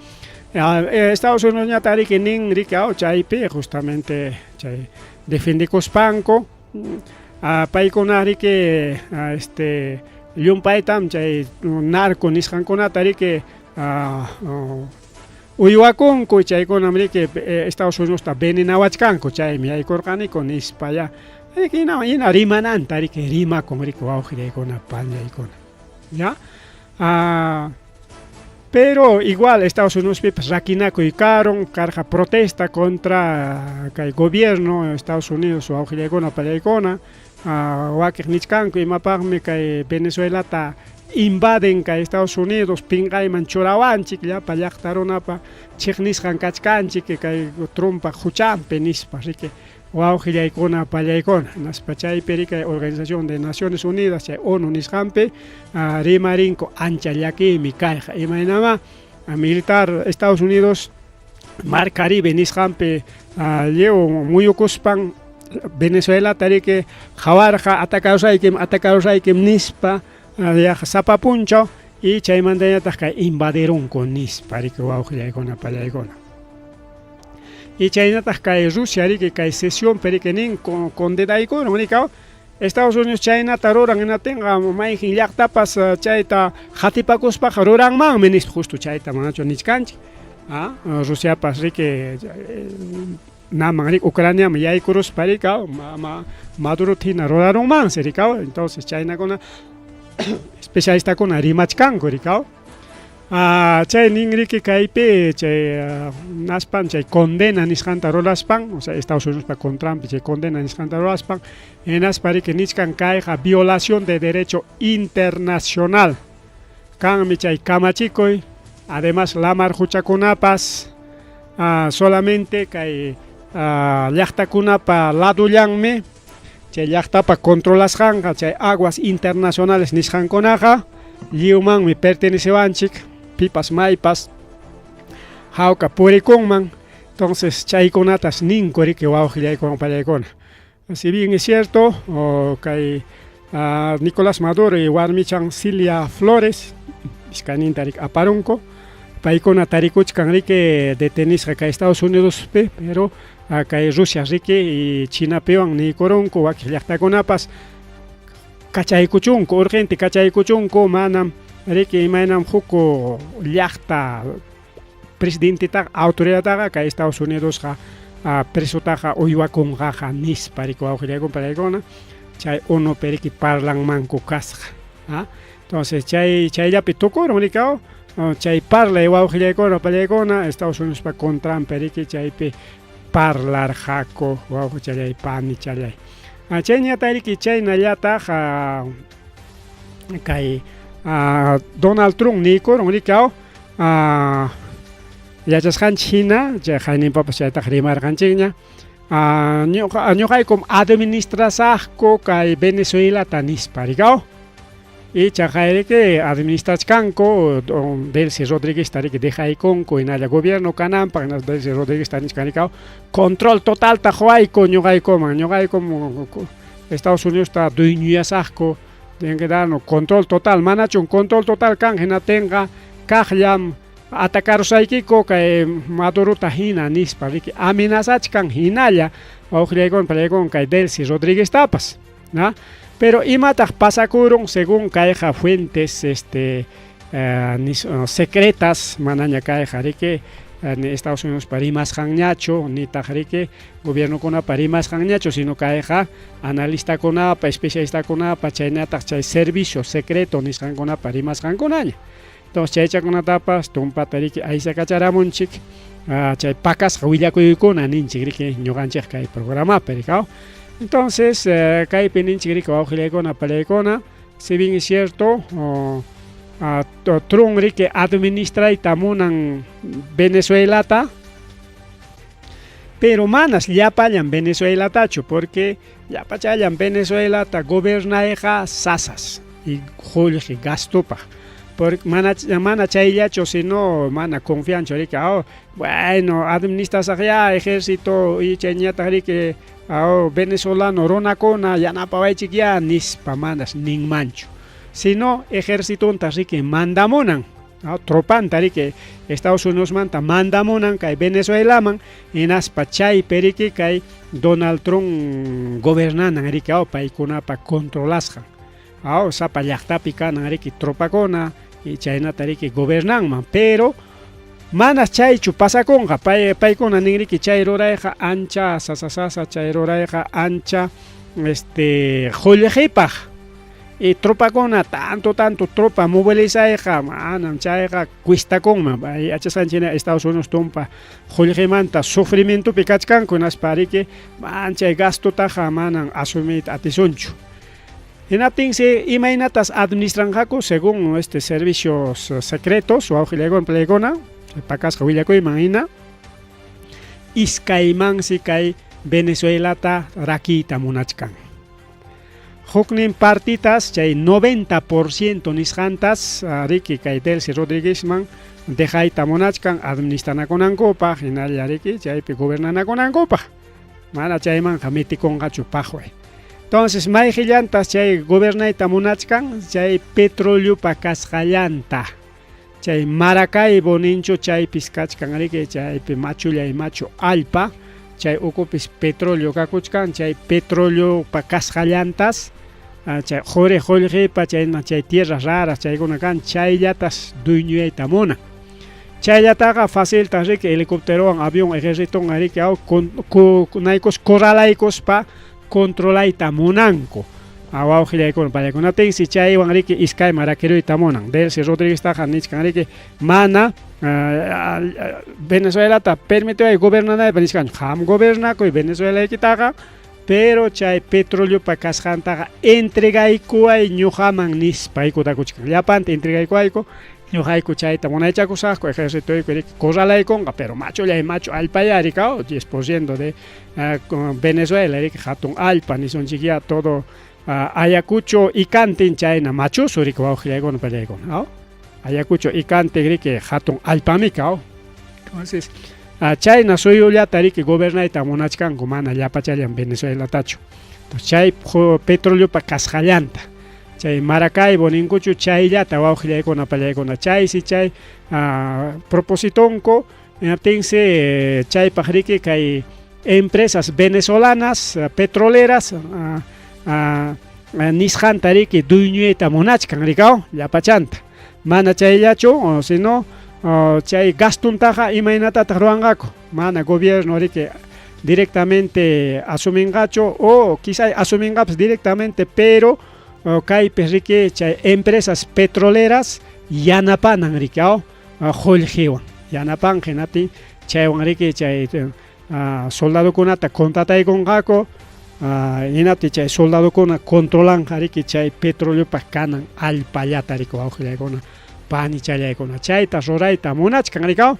Estados Unidosñataq riki nin riki aw chaypi justamente chay defendikuspanku paykuna riki este llumpaytam chay narco nisqankunata riki uywakunku chaykunam riki Estados Unidosta venenawachkanku chaymi yaykurqaniku nispa ya hina hina rimananta riki rimakun riki wawqillaykuna pallaykuna ya pero igual Estados Unidospipas rakinakuy karun karqa protesta contra kay gobierno Estados Unidos wawqillaykuna pallaykuna wakiq nichkanku imapaqmi kay Venezuelata invaden kay Estados Unidos pinqayman churawanchik llapa llaqta runapa chiqnisqan kachkanchik kay Trumpa huchanpi nispa riki wawqillaykuna pallaykuna hinaspa chaypi riki Organización de Naciones Unidas chay ONU nisqanpi rimarinku ancha llakiymi kayqa imaynama militar Estados Unidos Mar Caribe nisqanpi lliw muyukuspan Venezuelata riki qawarqa atacarusaykim atacarusaykim nispa yaqa sapa punchaw y chaymantañataq kay invadirunku nispa riki wawqillaykuna pallaykuna y chaynataq kay Rusia riki kay sesionpi riki nin condenaykurun riki Estados Unidos chaynata ruran hinaptinqa mayqin llaqtapas chayta qatipakuspaqa ruranmanmi nispa justo chayta manachu nichkanchik Rusiapas riki naman riki Ucraniaman yaykuruspa riki Madurota hina rurarunmansi riki entonces chaynakuna especialistakuna rimachkanku riki chay nin riki kaypi chay naspan chay condena nisqanta ruraspan o sea Estados Unidospa contranpi chay condena nisqanta ruraspan hinaspa riki nichkan kayqa violación de derecho internacional kanmi chay kamachikuy además lamar huchakunapas solamente kay llaqtakunapa ladullanmi chay llaqtapa controlasqanqa chay aguas internacionales nisqankunaqa lliwmanmi pertenecewanchik pipas maypas hawka purikunman entonces chaykunatas ninku riki wawqillaykuna pallaykuna si bien es cierto kay Nicolás Maduro y warmichan Cilia Flores iskayninta riki aparunku paykuna tarikuchkan riki detenisqa kay Estados Unidospi pero kay Rusia riki y Chinapiwan niykurunku wakin llaqtakunapas kachaykuchunku urgente kachaykuchunku manam riki imaynam huk llaqta presidentetaqa autoridadtaqa kay Estados Unidosqa presotaqa uywakunqaqa nispa riki wawqillaykuna pallaykuna chay ONUpi riki parlanmanku kasqa entonces chay chayllapi tukurun riki chay parlay wawqillaykuna pallaykuna Estados Unidospa contranpi riki chaypi parlarqaku wawqichallay panichallay chayñataq riki chaynallataq kay Donald Trump niykurun riki Yachasqanchik hina chay qayninpapas chaytaqa rimarqanchikña. Ñuqaykum administrasaqku kay Venezuelata nispa, rikaw. Ichaqa riki administrachkanku Delcy Rodríguezta riki dejaykunku hinalla gobierno kananpaq hinaspa Delcy Rodríguezta nichkan rikaw control totalta quwayku ñuqaykuman, ñuqaykum Estados Unidosta dueñoyasaqku, tienen que darnos control total, manachum control total kan hinaptinqa kaqllam atacarusaykiku kay Madurota hina nispa riki amenazachkan hinalla wawqillaykuna parillaykuna kay Delcy Rodrígueztapas, ¿no? Pero imataq pasakurun según kayqa fuentes este secretas manaña kayqa riki ni Estados Unidospa rimasqanñachu nitaq riki gobiernokunapa rimasqanñachu sino kayqa analistakunapa especialistakunapa chaynataq chay servicio secreto nisqankunapa rimasqankunaña. Entonces chaychakunatapas tumpata riki aysakacharamunchik chay pakasqa willakuykuna ninchik riki ñuqanchik kay programapi rikaw. Entonces kaypi ninchik riki wawqillaykuna parillaykuna si bien es cierto Trump riki administrayta munan Venezuelata, pero manas llapallan Venezuelatachu porque llapachallan Venezuelata gobernayqa sasas y qullqi gastopaq. Porque mana mana chayllachu sino mana confianchu riki bueno administrasaqyá ejército y chayñataq riki venezolano runakuna yanapawaychikyá nispa manas ninmanchu. Sino ejercitonta riki mandamunan, tropanta riki Estados Unidosmanta mandamunan kay Venezuelaman hinaspa chaypi riki kay Donald Trump gobernanan riki paykunapa controlasqan. Sapa llaqtapi kanan riki tropakuna y chaynata riki gobernanman, pero manas chaychu pasakunqa paykuna nin riki chay rurayqa ancha sasa chay rurayqa ancha este qullqipaq y tropakuna tanto tanto tropa movilizayqa manam chayqa cuestakunman. Yachasqanchik hina Estados Unidos tumpa qullqimanta sufrimientopi kachkanku hinaspa riki manchay gastotaqa manan asumiyta atisunchu. Hinaptinsi imaynatas administranqaku según este servicios secretos wawqillaykuna parillaykuna pakasqa willakuyman hina iskaymansi kay Venezuelata rakiyta munachkan. Huknin partitas chay 90% nisqantas riki kay Delcy Rodríguezman dejayta munachkan administranakunankupaq hinalla riki chaypi gobernanakunankupaq. Mana chaymanqa mitikunqachu paqway. Entonces mayqillantas chay gobernayta munachkan chay petroleopa kasqallanta. Chay Maracaibo ninchu chaypis kachkan riki chaypi machullay machu allpa chay ukupis petróleo kakuchkan chay petroleopa kasqallantas chay quri qullqipa chayna chay tierras raras chaykuna kan chayllatas dueñoyayta munan. Chayllataqa facilta riki helicópterowan avión ejércitonwan riki naykus corralaykuspa controlayta munanku. Wawqillaykuna parillakunaptinsi chaywan riki iskayman rakiruyta munan. Delcy Rodrígueztaqa nichkan riki mana Venezuelata permitiway gobernanaypaq nichkanchu qam gobernakuy Venezuelaykitaqa pero chay petroleopa kasqantaqa entregaykuway ñuqaman nispa aykutakuchkan. Llapanta entregaykuwayku ñuqayku chayta munaychakusaqku ejércitoyku riki corralaykunqa pero machullay machu allpayá rikaw 10% de Venezuela riki hatun allpa nisunchikyá todo Ayacucho ikantin chayna machusu riki wawqillaykuna parillaykuna. Ayacucho ikantin riki hatun allpami kaw. Entonces chayna suyullata riki gobernayta munachkanku mana llapachallan Venezuelatachu. Entonces chay petroleopa kasqallanta chay Maracaibo ninkuchu chayllata wawqillaykuna parillaykuna chaysi chay propositonku hinaptinsi chaypaq riki kay empresas venezolanas petroleras nisqanta riki dueñoyta munachkan rikaw llapachanta. Mana chayllachu sino chay gastuntaqa imaynatataq ruwanqaku mana gobierno riki directamente asuminqachu o quizá asuminqapas directamente pero kaypi riki chay empresas petroleras yanapanan riki qullqiwan yanapanqa hinaptin chaywan riki chay soldadokunata contrataykunqaku hinaptin chay soldadokuna controlanqa riki chay petroleopa kanan allpallata riki wawqillaykuna Panichallaykuna chayta rurayta munachkan rikaw.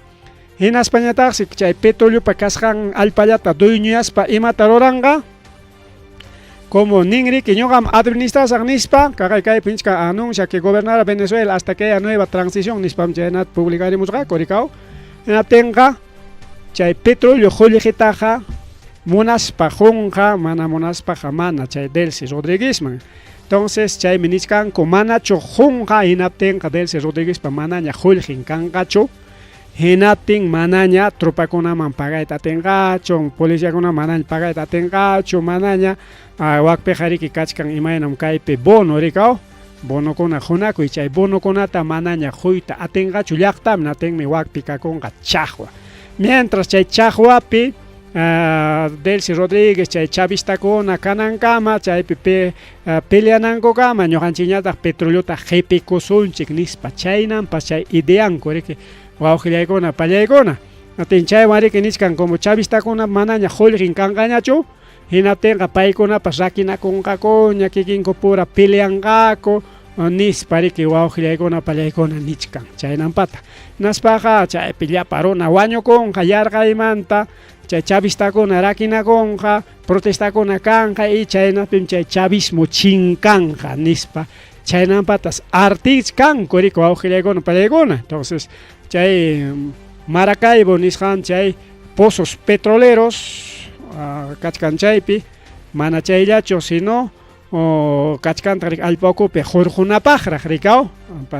Hinaspañataqsi chay petroliopa kasqan allpallata dueñoyaspa imata ruranqa? Como nin riki ñuqam administrasaq nispa, kaqay kaypi nichkan anuncia que gobernará Venezuela hasta que haya nueva transición nispam chaynata publicarimusqaku rikaw. Hinaptinqa chay petróleo qullqitaqa munaspa qunqa, mana munaspaqa mana chay Delcy Rodriguezman. Entonces chaymi nichkanku manachu qunqa hinaptinqa Delcy Rodriguezpa manaña qullqin kanqachu. Hinaptin manaña tropakunaman pagayta atinqachu, policiakunaman manaña pagayta atinqachu, manaña wakpiqa riki kachkan imaynam kaypi bono rikaw, bonokuna qunakuy, chay bonokunata manaña quyta atinqachu llaqtaman, hinaptinmi wakpi kakunqa chaqwa. Mientras chay chaqwapi Delcy Rodríguez chay chavistakuna kanankama chaypi peleanankukama ñuqanchikñataq petroleota qipikusunchik nispa chaynampas chay ideanku riki wawqillaykuna pallaykuna. Hinaptin chaywan riki nichkan como chavistakuna manaña qullqin kanqañachu hinaptinqa paykunapas rakinakunqakuña kikinku pura peleanqaku nispa riki wawqillaykuna pallaykuna nichkan chaynampata. Hinaspaqa chaypi llapa runa wañukunqa yarqaymanta chay chavistakuna rakinakunqa protestakuna kanqa y chaynapim chay chavismo chinkanqa nispa chaynampatas artichkanku riki wawqillaykuna pallaykuna. Entonces chay Maracaibo nisqan chay pozos petroleros kachkan chaypi mana chayllachu sino kachkantaq riki allpa ukupi hurqunapaqraq rikaw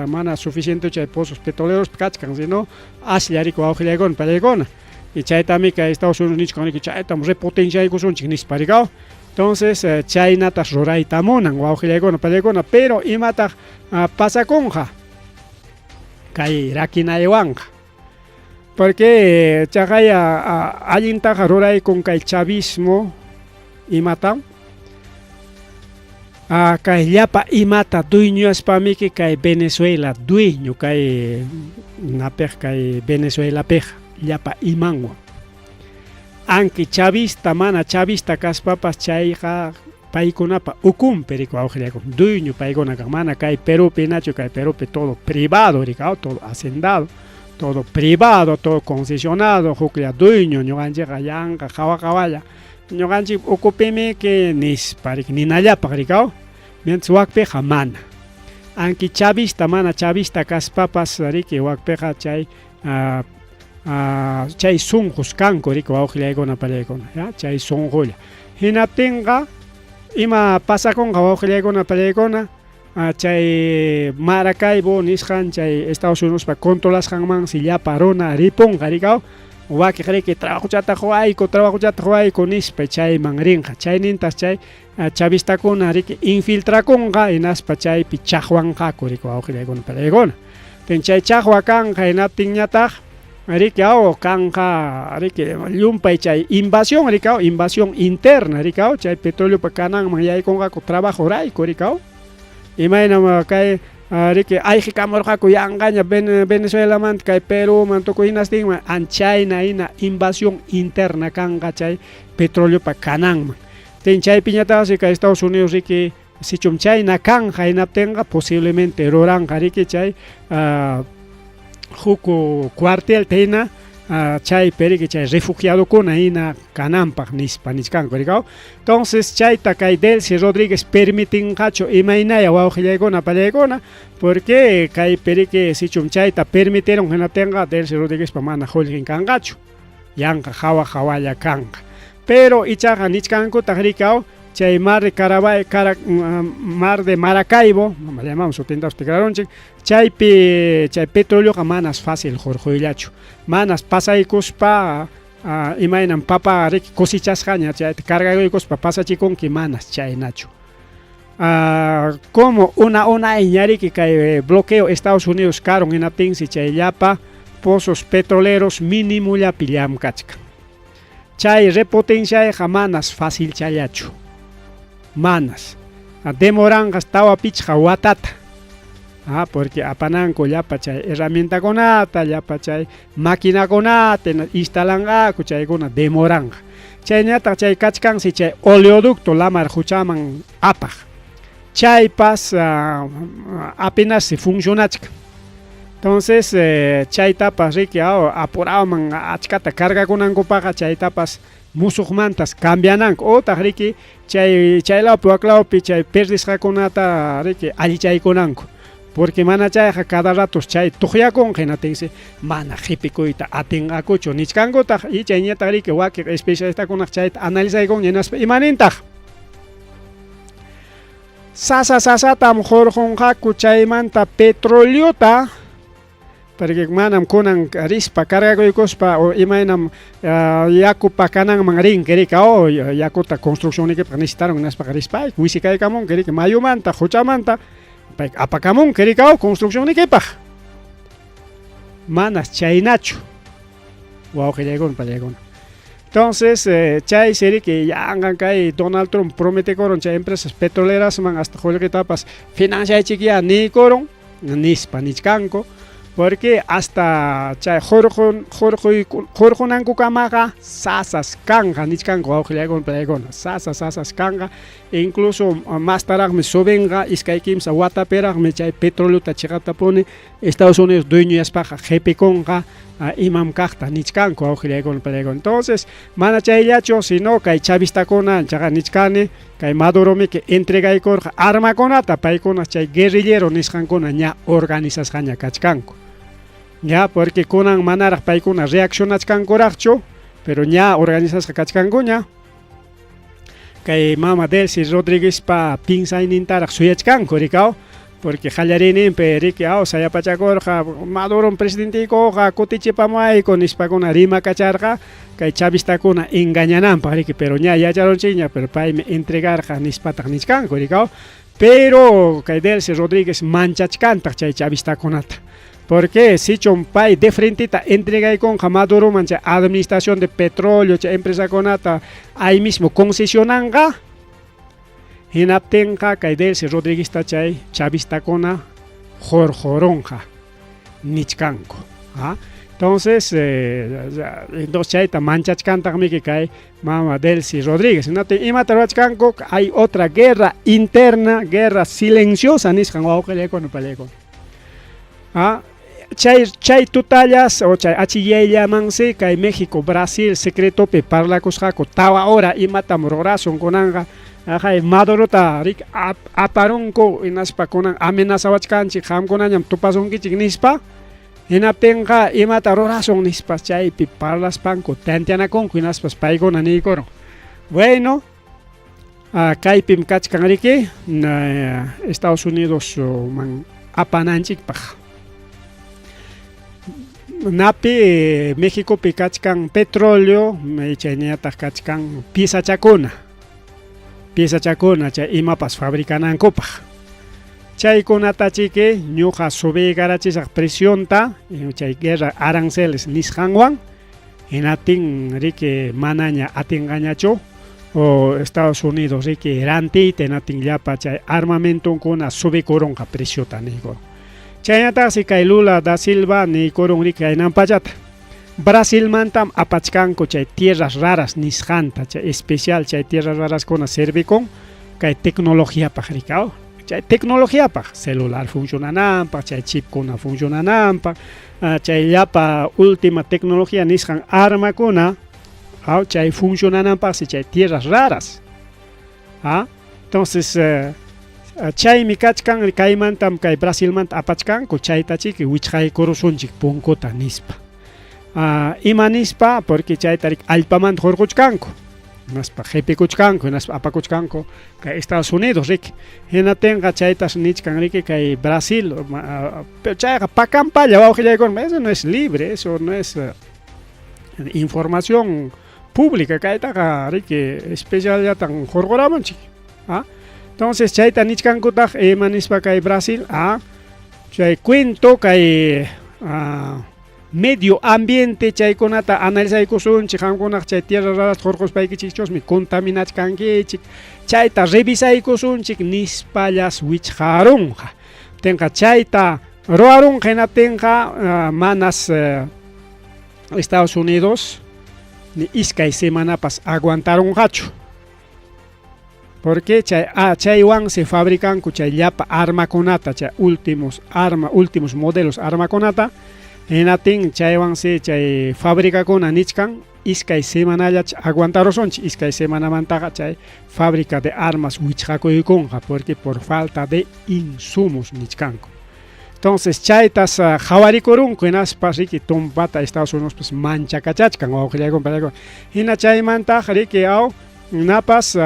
mana suficiente chay pozos petroleros kachkan sino aslla riki wawqillaykuna pallaykuna. Y chaytami kay Estados Unidos nichkan riki chaytam repotenciaykusunchik nispa rikaw. Entonces chaynatas rurayta munan wawqillaykuna pallaykuna, pero imataq pasakunqa kay rakinaywanqa. Porque chaqaya allintaqa ruraykun kay chavismo imata kay llapa imata dueñoyaspamiki kay Venezuela dueño kay napiq kay Venezuelapiqa llapa imanwan. Aunque chavista mana chavista kaspapas chayqa paykunapa ukunpi riki wawqillaykuna dueño paykuna kan mana kay Perupi hinachu kay Perupi todo privado rikaw todo hacendado todo privado todo concesionado huklla dueño ñuqanchikqa yanqa qawa qawalla ñuqanchik ukupimiki nispa riki ninallapaq rikaw mientras wakpiqa mana. Aunque chavista mana chavista kaspapas riki wakpiqa chay chay sunqus kanku riki wawqillaykuna pallaykuna ya chay sunqulla. Hinaptinqa ima pasakunqa wawqillaykuna pallaykuna chay Maracaibo nisqan chay Estados Unidospa controlasqanmansi llapa runa ripunqa rikaw wakiq riki trabajochata quwayku trabajochata quwayku nispa chayman rinqa chaynintas chay chavistakuna riki infiltrakunqa hinaspa chaypi chaqwanqaku riki wawqillaykuna pallaykuna. Tin chay chaqwa kanqa hinaptinñataq riki aw kanqa riki llumpay chay invasión rikaw invasión interna rikaw chay petroleopa kananman yaykunqaku trabajo rayku rikaw imaynam kay riki ayqikamurqaku yanqaña Venezuelamanta kay Peruman tukuy hinastinman anchayna hina invasión interna kanqa chay petroleopa kananman. Tin chaypiñataqsi kay Estados Unidos riki sichum chayna kanja hinaptinqa posiblemente ruranqa riki chay huk cuartelta hina chaypi riki chay refugiadokuna hina kananpaq nispa nichkanku rikaw. Entonces chayta kay Delcy Rodríguez permitinqachu imaynaya wawqillaykuna pallaykuna porque kaypi riki sichum chayta permitirun hinaptinqa Delcy Rodríguezpa mana qullqin kanqachu yanqa hawa hawalla kanqa. Pero ichaqa nichkankutaq rikaw chay mar de Carabay, Cara, mar de Maracaibo, llamamos sutintapas tikrarunchik, chaypi chay petroleoqa manas fácil hurquyllachu, manas pasaykuspa imaynam papa riki cosechasqaña chayta cargaykuspa pasachikunki manas chaynachu. Como una unayña riki kay bloqueo Estados Unidos karun hinaptinsi chay llapa pozos petroleros minimullapi llamkachkan. Chay repotenciayqa manas facilchallachu. Manas. Demoranqas tawa pichqa watata. Porque apananku llapa chay herramientakunata, llapa chay maquinakunata instalanqaku chaykuna demoranqa. Chayñataq chay kachkansi chay oleoducto lamar quchaman apaq. Chaypas apenas funcionachkan. Entonces eh, chaytapas riki apurawman achkata cargakunankupaqa chaytapas musuqmantas cambiananku utaq riki chay chaylawpi waklawpi chay perdisqakunata riki allichaykunanku porque mana chayqa cada ratos chay tuqyakunqa hinatinsi mana qhipikuyta atinqakuchu nichkankutaq y chayñataq riki wakin especialistakunaq chayta analizaykunña hinaspa imanintaq Sasa sasatam hurqunqaku chaymanta petroleota, porque manam kunan rispa cargakuykuspa o imaynam yakupa kananman rinki riki o yakuta construccionnikipaq necesitarun hinaspaqa rispa wisikaykamunki riki mayumanta quchamanta pay apakamunki riki o construccionnikipaq. Manas chaynachu. Wawqillaykuna pallaykuna. Entonces, eh, chay siriki yanqan kay Donald Trump prometekurun chay empresas petrolerasman hasta qullqitapas financiaychikyá niykurun nispa nichkanku. Porque hasta chay hurqun hurquy hurqunankukamaqa sasas kanqa nichkanku wawqillaykuna pallaykuna sasa sasas kanqa incluso mastaraqmi subinqa 2-3 watapiraqmi chay petroleota chiqaptapuni Estados Unidos dueñoyaspaqa qhipikunqa imam kaqta nichkanku wawqillaykuna palaykuna. Entonces, mana chayllachu, sino kay chavistakuna chaqa nichkani, kay Maduromiki entregaykurqa armakunata, paykuna chay guerrillero nisqankuna ña organizasqaña kachkanku. Ya, porque kunan manaraq paykuna reaccionachkankuraqchu, pero ña organizasqa kachkankuña. Kay mama Delcy Rodríguezpa pinsaynintaraq suyachkanku, rikaw, porque qallariyninpi riki aw sayapachakurqa Madurom presidentiykuqa kutichipamuwayku nispakuna rimakacharqa kay chavistakuna engañananpaq riki, pero ña yacharunchikña, pero paymi entregarqa nispataq nichkanku, rikaw, pero kay Delcy Rodríguez manchachkantaq chay chavistakunata. Porque sichum pay de frentita entregaykunqa Maduroman chay administración de petróleo chay empresakunata ahí mismo concesionanqa, hinaptinqa kay Delcy Rodríguezta chay chavistakuna hurqurunqa nichkanku. ¿Ah? Entonces, entonces chayta manchachkantaqmiki kay mama Delcy Rodríguez. Hinaptin imata ruwachkanku, hay otra guerra interna, guerra silenciosa nisqan wawqillaykuna pallaykuna. Ah, chay chay tutallas o chay achiyayllamansi kay México, Brasil secretopi parlakusqaku tawa hora imatam rurasun kunanqa aqay Madurota rik aparunku hinaspa kunan amenazawachkanchik qamkunañam tupasunkichik nispa hinaptinqa imata rurasun nispa chaypi parlaspanku tanteanakunku hinaspas paykuna niykurun bueno kaypim kachkan riki Estados Unidos man apananchikpaq napi Mexicopi kachkan petróleo chayñataq kachkan piezachakuna piezachakuna chay imapas fabricanankupaq chaykunata chiki ñuqa subiykarachisaq presionta chay guerra aranceles nisqanwan hinaptin riki manaña atinqañachu o Estados Unidos riki rantiyta hinaptin llapa chay armamentonkuna subikurunqa preciota niykurun. Chaynataqsi kay Lula da Silva niykurun riki kaynan pachata. Brasilmantam apachkanku chay tierras raras nisqanta, chay especial chay tierras raraskuna servikun kay tecnologiapaq riki aw chay tecnologiapaq celular funcionananpaq, chay chipkuna funcionananpaq, chay llapa última tecnología nisqan armakuna aw chay funcionananpaqsi chay tierras raras. ¿Ah? Entonces, chaymi kachkan kaymantam kay Brasilmanta apachkanku chayta chiki wichqaykurusunchik punkuta nispa. Ima nispa porque chayta riki allpamanta hurquchkanku hinaspa qipikuchkanku hinaspa apakuchkanku kay Estados Unidos riki hinaptinqa chaytas nichkan riki kay Brasil pero chayqa pakanpalla wawqillaykuna eso no es libre, eso no es información pública kaytaqa riki especiallatan hurquramunchik. ¿Ah? Entonces chayta nichkankutaq ima nispa kay Brasil chay cuento kay medio ambiente chaykunata analizaykusunchik qamkunaq chay tierra raras hurquspaykichikchusmi contaminachkankichik chayta revisaykusunchik nispallas wichqarunqa tinqa chayta ruwarunqa hinaptinqa manas Estados Unidos ni iskay semanapas aguantarunqachu. Porque chay chaywansi fabricanku chay llapa armakunata, chay últimos arma, últimos modelos armakunata. Hinatin chaywansi chay fabricakuna nichkan iskay semanallach aguantarusunchik, iskay semanamantaqa chay fábrica de armas wichqakuykunqa porque por falta de insumos nichkanku. Entonces chaytas qhawarikurunku hinaspa riki tumpata Estados Unidos manchakachachkan wawqillaykuna pallaykuna. Hina chaymantaq riki aw napas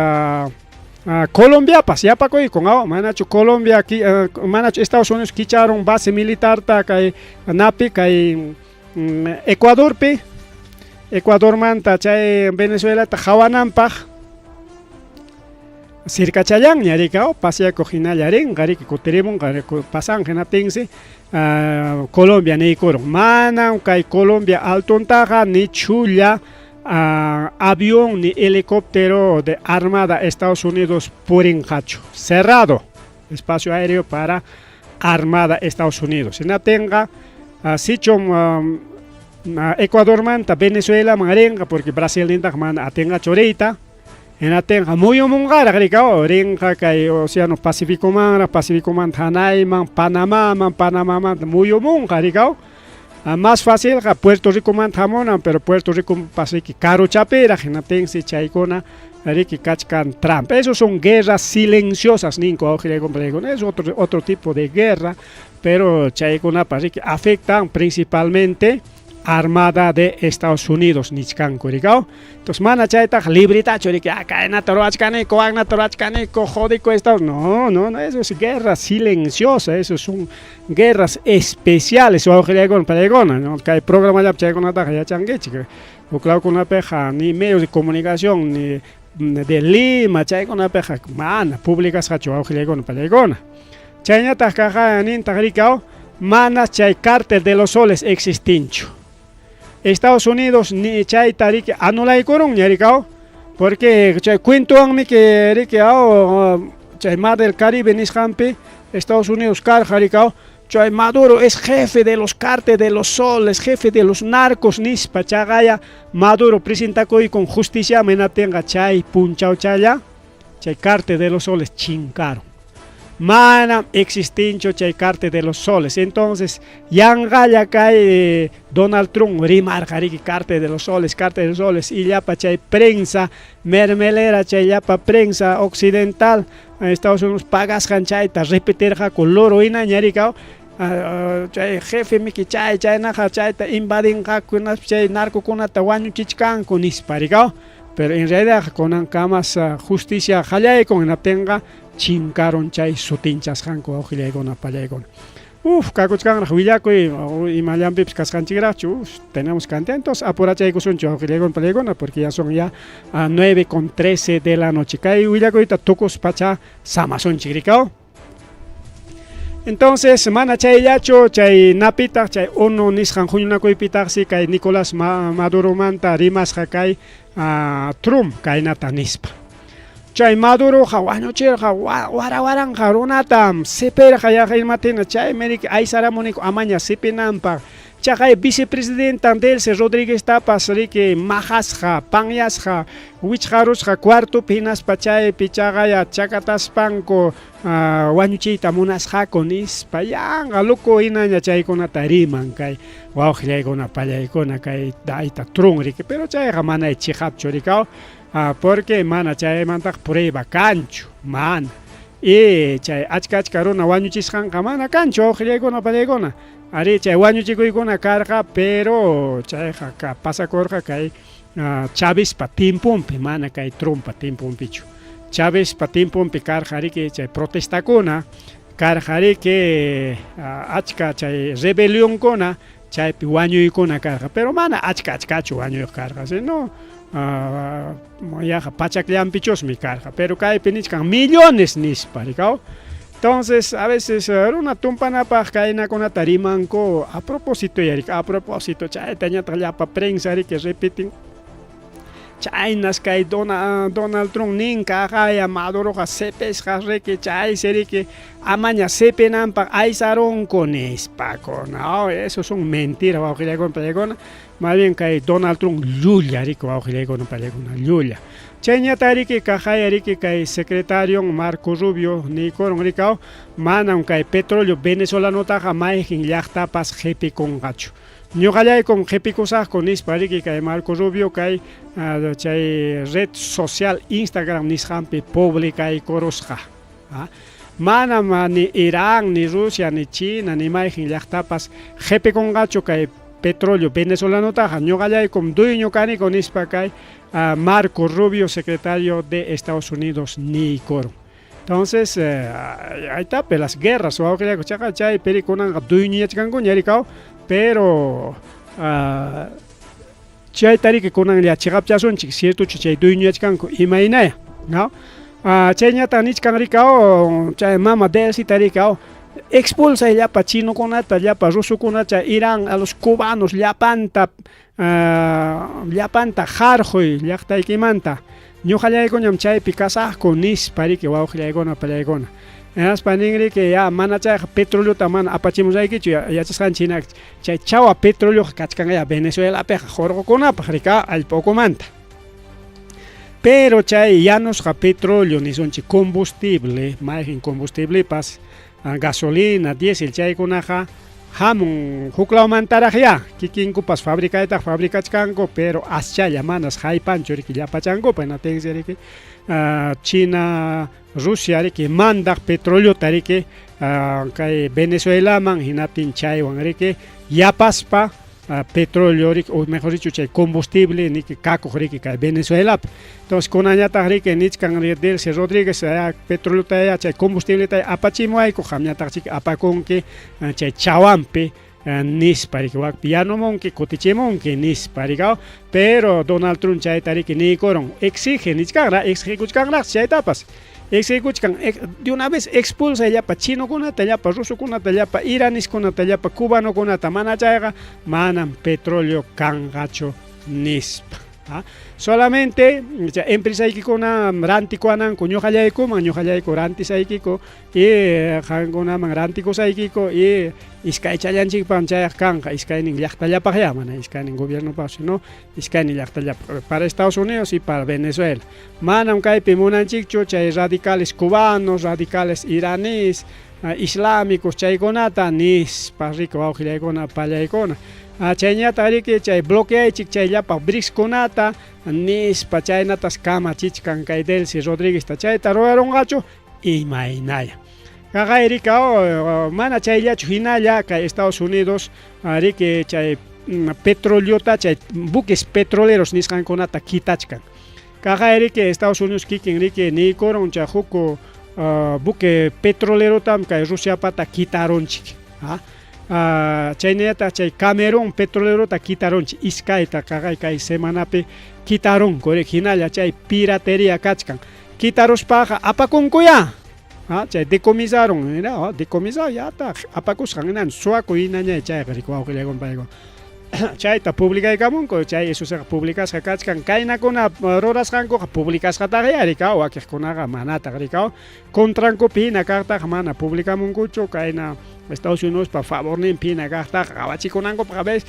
Colombiapas yapakuykun aw manachu Colombia manachu Estados Unidos kicharun base militarta kay napi kay Ecuadorpi Ecuadormanta chay Venezuelata qhawananpaq sirkachallanña riki aw pasyakuq hinalla rinqa riki kutirimunqa pasanqa hinaptinsi Colombia niykurun manam kay Colombia altuntaqa ni chulla avión ni helicóptero de Armada Estados Unidos purinqachu cerrado espacio aéreo para Armada Estados Unidos hinaptinqa sichum Ecuadormanta Venezuelaman rinqa porque Brasilnintaq mana atinqachu riyta hinaptinqa muyumunqaraq riki rinqa kay Océano Pacificomanraq Pacificomanta hanayman Panamaman Panamamanta muyumunqa riki más facilqa Puerto Ricomanta hamunan pero Puerto Ricopas riki karuchapiraq hinaptinsi chaykuna riki kachkan Trump. Esos son guerras silenciosas ninku wawqillaykuna es otro tipo de guerra pero chaykunapas riki afectan principalmente Armada de Estados Unidos nichkanku riki entonces mana chaytaq libritachu riki kaynata ruwachkaniku waknata ruwachkaniku jodiku Estados no no no eso es guerra silenciosa, eso son guerras especiales wawqillaykuna pallaykuna no kay programallapi chaykunataqa yachankichik huk lawkunapiqa ni medios de comunicación ni de Lima chaykunapiqa mana publicasqachu wawqillaykuna pallaykuna chayñataq kaqqa nintaq riki mana chay cártel de los soles existinchu Estados Unidos ni chayta riki anulaykurunña riki porque chay cuentowanmi que riki chay Mar del Caribe nisqanpi Estados Unidos karqa riki chay Maduro es jefe de los cárteles de los soles, jefe de los narcos nispa chaqaya Maduro presentakuykun justiciaman hinaptinqa chay punchawchalla chay cártel de los soles chinkarun manam existinchu chay cártel de los soles entonces yanqalla kay Donald Trump rimarqa riki cártel de los soles, cártel de los soles y llapa chay prensa mermelera chay llapa prensa occidental Estados Unidos pagasqan chayta repetirqaku loro hinaña riki chay jefe miki chay chaynaqa chayta invadinqaku hinaspa chay narcokunata wañuchichkanku nispa riki pero en realidad kunankamas justicia qallaykun hinaptinqa chinkarun chay sutinchasqanku wawqillaykuna pallaykuna. Uf, kakuchkanraq willakuy imallanpipas kasqanchikraqchu, uf, tenemos cantidad, entonces apurachaykusunchu wawqillaykuna pallaykuna porque ya son ya a 9:13 de la noche. Kay willakuyta tukuspacha samasunchik riki. Entonces, mana chayllachu chay napitaq chay ONU nisqan huñunakuypitaqsi kay Nicolás Maduromanta rimasqa kay Trump kaynata nispa. Chay Maduroqa wañuchirqa wara waranqa runatam sipirqa yaqa imatina chaymi riki aysaramuniku amaña sipinanpaq chaqay vicepresidentan Delcy Rodrígueztapas riki maqasqa panyasqa wichqarusqa cuartopi hinaspa chaypi chaqaya chakataspanku wañuchiyta munasqaku nispa yanqa loco hinaña chaykunata riman kay wawqillaykuna pallaykuna kay dayta Trump riki pero chayqa mana chiqapchu riki porque mana chaymantaqa prueba kanchu mana y chay achka achka runa wañuchisqanqa mana kanchu wawqillaykuna pallaykuna ari chay wañuchikuykuna karqa pero chayqa pasakurqa kay Chavezpa tiemponpi mana kay Trumpa tiemponpichu Chavezpa tiemponpi karqa riki chay protestakuna karqa riki achka chay rebelionkuna chaypi wañuykuna karqa pero mana achka achkachu wañuyqa karqa sino yaqa pachakllanpichusmi karqa pero kaypi nichkan millones nispa riki entonces a veces runa tumpanapaq kaynakunata rimanku a propósito ya riki a propósito chayta ñataq llapa prensa riki repiten. Chaynas kay Donald Trump nin kaqaya Maduroqa sipesqa riki chaysi riki amaña sipinanpaq aysarunku nispakuna. Oh, eso son mentiras wawqillaykuna pallaykuna. Más bien kay Donald Trump llulla riki wawqillaykuna pallaykuna llulla. Chayñata riki kaqaya riki kay secretarion Marco Rubio niykurun rikaw manam kay petróleo venezolanotaqa mayqin llaqtapas qipikunqachu. Ñuqallaykum qipikusaqku nispa riki kay Marco Rubio kay chay red social Instagram nisqanpi publicaykurusqa. Manam ni Irán, ni Rusia, ni China, ni mayqin llaqtapas qipikunqachu kay petróleo venezolanotaqa. Ñuqallaykum dueño kaniku nispa kay Marco Rubio, secretario de Estados Unidos, niykurun. Entonces, ahí está, las guerras, wawqillayku chaqa chaypi rikunanqa dueñoyachkankuña rikaw, pero chayta riki kunanlla chiqapchasunchik, ciertochu chay dueñoyachkanku imaynaya, ¿no? Chayñataq nichkan rikaw, chay mama Delcita rikaw, expulsay llapa chinokunata, llapa rusokunata, Irán, a los cubanos, llapanta llapanta harquy llaqtaykimanta. Ñuqallaykuñam chaypi kasaqku nispa riki wawqillaykuna pallaykuna. Hinaspa nin riki ya mana chayqa petroleota mana apachimusaykichu yachasqanchik hina chay chawa petroleoqa kachkan ya Venezuelapiqa hurqukunapaq rika allpa ukumanta. Pero chay yanusqa petróleo nisunchik combustible, mayqin combustiblepas gasolina, diésel chaykunaqa hamun huklawmantaraqyá kikinkupas fabricaytaqa fabricachkanku pero aschalla manas haypanchu riki llapachankupa hinatinsi riki China, Rusia riki mandaq petroleota riki kay Venezuelaman hinaptin chaywan riki yapaspa petróleo riki o mejor dicho chay combustible niki kakuq riki kay Venezuelapi. Entonces kunanñataq riki nichkan Delcy Rodríguez petroleota ya chay combustibleta apachimuwayku qamñataq chiki apakunki chay chawanpi nispa riki wakpi yanumunki kutichimunki nispa rikaw, pero Donald Trump chayta riki niykurun exige nichkanraq exigikuchkanraq chaytapas exigikuchkan de una vez expulsa llapa chinokunata, llapa rusokunata, llapa iraniskunata, llapa cubanokunata, mana chayqa manam petróleo kanqachu nispa. Solamente empresaykikuna rantikuwananku ñuqallaykuman, ñuqallayku rantisaykiku y qankunaman rantikusaykiku y iskaychallanchikpam chayaq kanqa, iskaynin llaqtallapaqya, mana iskaynin gobiernopaq, sino iskaynin llaqtallapaq, para Estados Unidos y para Venezuela. Manam kaypi munanchikchu chay radicales cubanos, radicales iraníes, islámicos chaykunata nispa riki wawqillaykuna pallaykuna. Chayñataq riki chay bloqueaychik chay llapa BRICSkunata nispa chaynatas kamachichkan kay Delcy Rodríguezta chayta rurarunqachu imaynaya. Kaqay rikaw mana chayllachu hinalla kay Estados Unidos riki chay petroleota chay buques petroleros nisqankunata kitachkan. Kaqay riki Estados Unidos kikin riki niykurun chay huk buque petrolerotam kay Rusiapata kitarunchik. Chaynallataq chay Camerún petrolerota kitarunchik iskayta kaqay kay semanapi kitarunku riki hinalla chay piratería kachkan. Kitaruspaqa apakunkuyá. Chay decomisaron, decomisado yataq apakusqan hinan suwakuy hinaña chayqa riki wawqillaykuna paykuna. Chayta publicaykamunku, chay esoseqa publicasqa kachkan kaynakuna rurasqankuqa publicasqataqya rikaw, wakiqkunaqa manataq rikaw, contrankupi hina kaqtaqa mana publicamunkuchu, kayna Estados Unidospa favorninpi hina kaqtaqa qawachikunankupaq a veces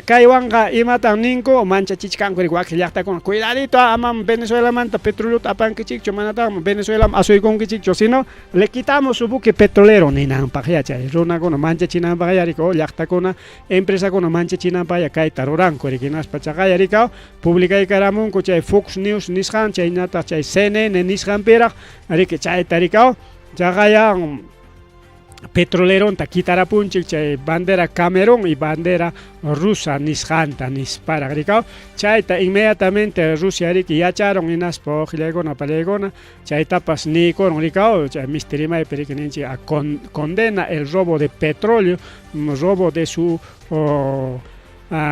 kaywanqa imatam ninku manchachichkanku riki wakin llaqtakuna cuidadito amam Venezuelamanta petroleota apankichikchu manataqmi Venezuelaman asuykunkichikchu sino le quitamos su buque petrolero ninanpaqya chay runakuna manchachinanpaqya riki o llaqtakuna empresakuna manchachinanpaqya kayta ruranku riki hinaspa chaqaya rikaw publicaykaramunku chay Fox News nisqan chaynataq chay CNN nisqanpiraq riki chayta rikaw chaqaya petroleronta kitarapunchik chay bandera Camerún y bandera rusa nisqanta nisparaq rikaw chayta inmediatamente Rusia riki yacharon hinaspa wawqillaykuna pallaykuna chaytapas niykurun rikaw chay misti rimaypi riki ninchik condena el robo de petróleo, robo de su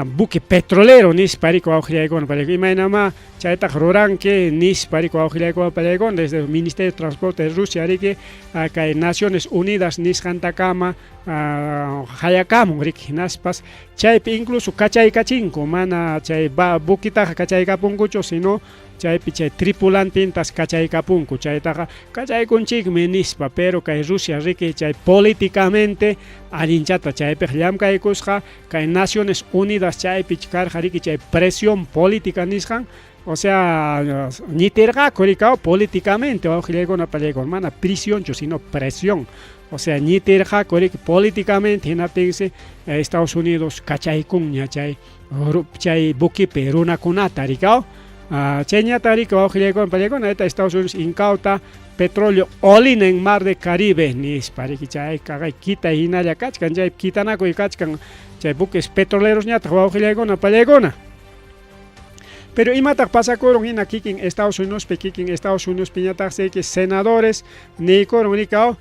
buque petrolero nispa riki wawqillaykuna pallaykuna imaynamá chaytaqa ruranki nispa riki wawqillaykuna pallaykuna desde el Ministerio de Transporte de Rusia riki kay Naciones Unidas nisqantakama Hayakamun riki hinaspas chaypi incluso kachaykachinku mana chay buquitaqa kachaykapunkuchu sino chaypi chay tripulantintas kachaykapunku chaytaqa kachaykunchikmi nispa pero kay Rusia riki chay políticamente allinchata chaypiqa llamkaykusqa kay Naciones Unidas chaypi karqa riki chay presión política nisqan o sea ñitirqaku rikaw políticamente wawqillaykuna pallaykuna mana prisionchu sino presión o sea ñitirqaku riki políticamente hinaptinsi Estados Unidos kachaykunña chay chay buquipi runakunata rikaw chayñata riki wawqillaykuna pallaykuna Estados Unidos incauta petróleo olina en mar de Caribe nispa riki chay kaqay kitay hinalla kachkan chay kitanakuy kachkan chay buques petroleros ñataq wawqillaykuna pallaykuna. Pero imataq pasakurun hina kikin Estados Unidospi kikin Estados Unidospiñataqsi senadores niykurun rikaw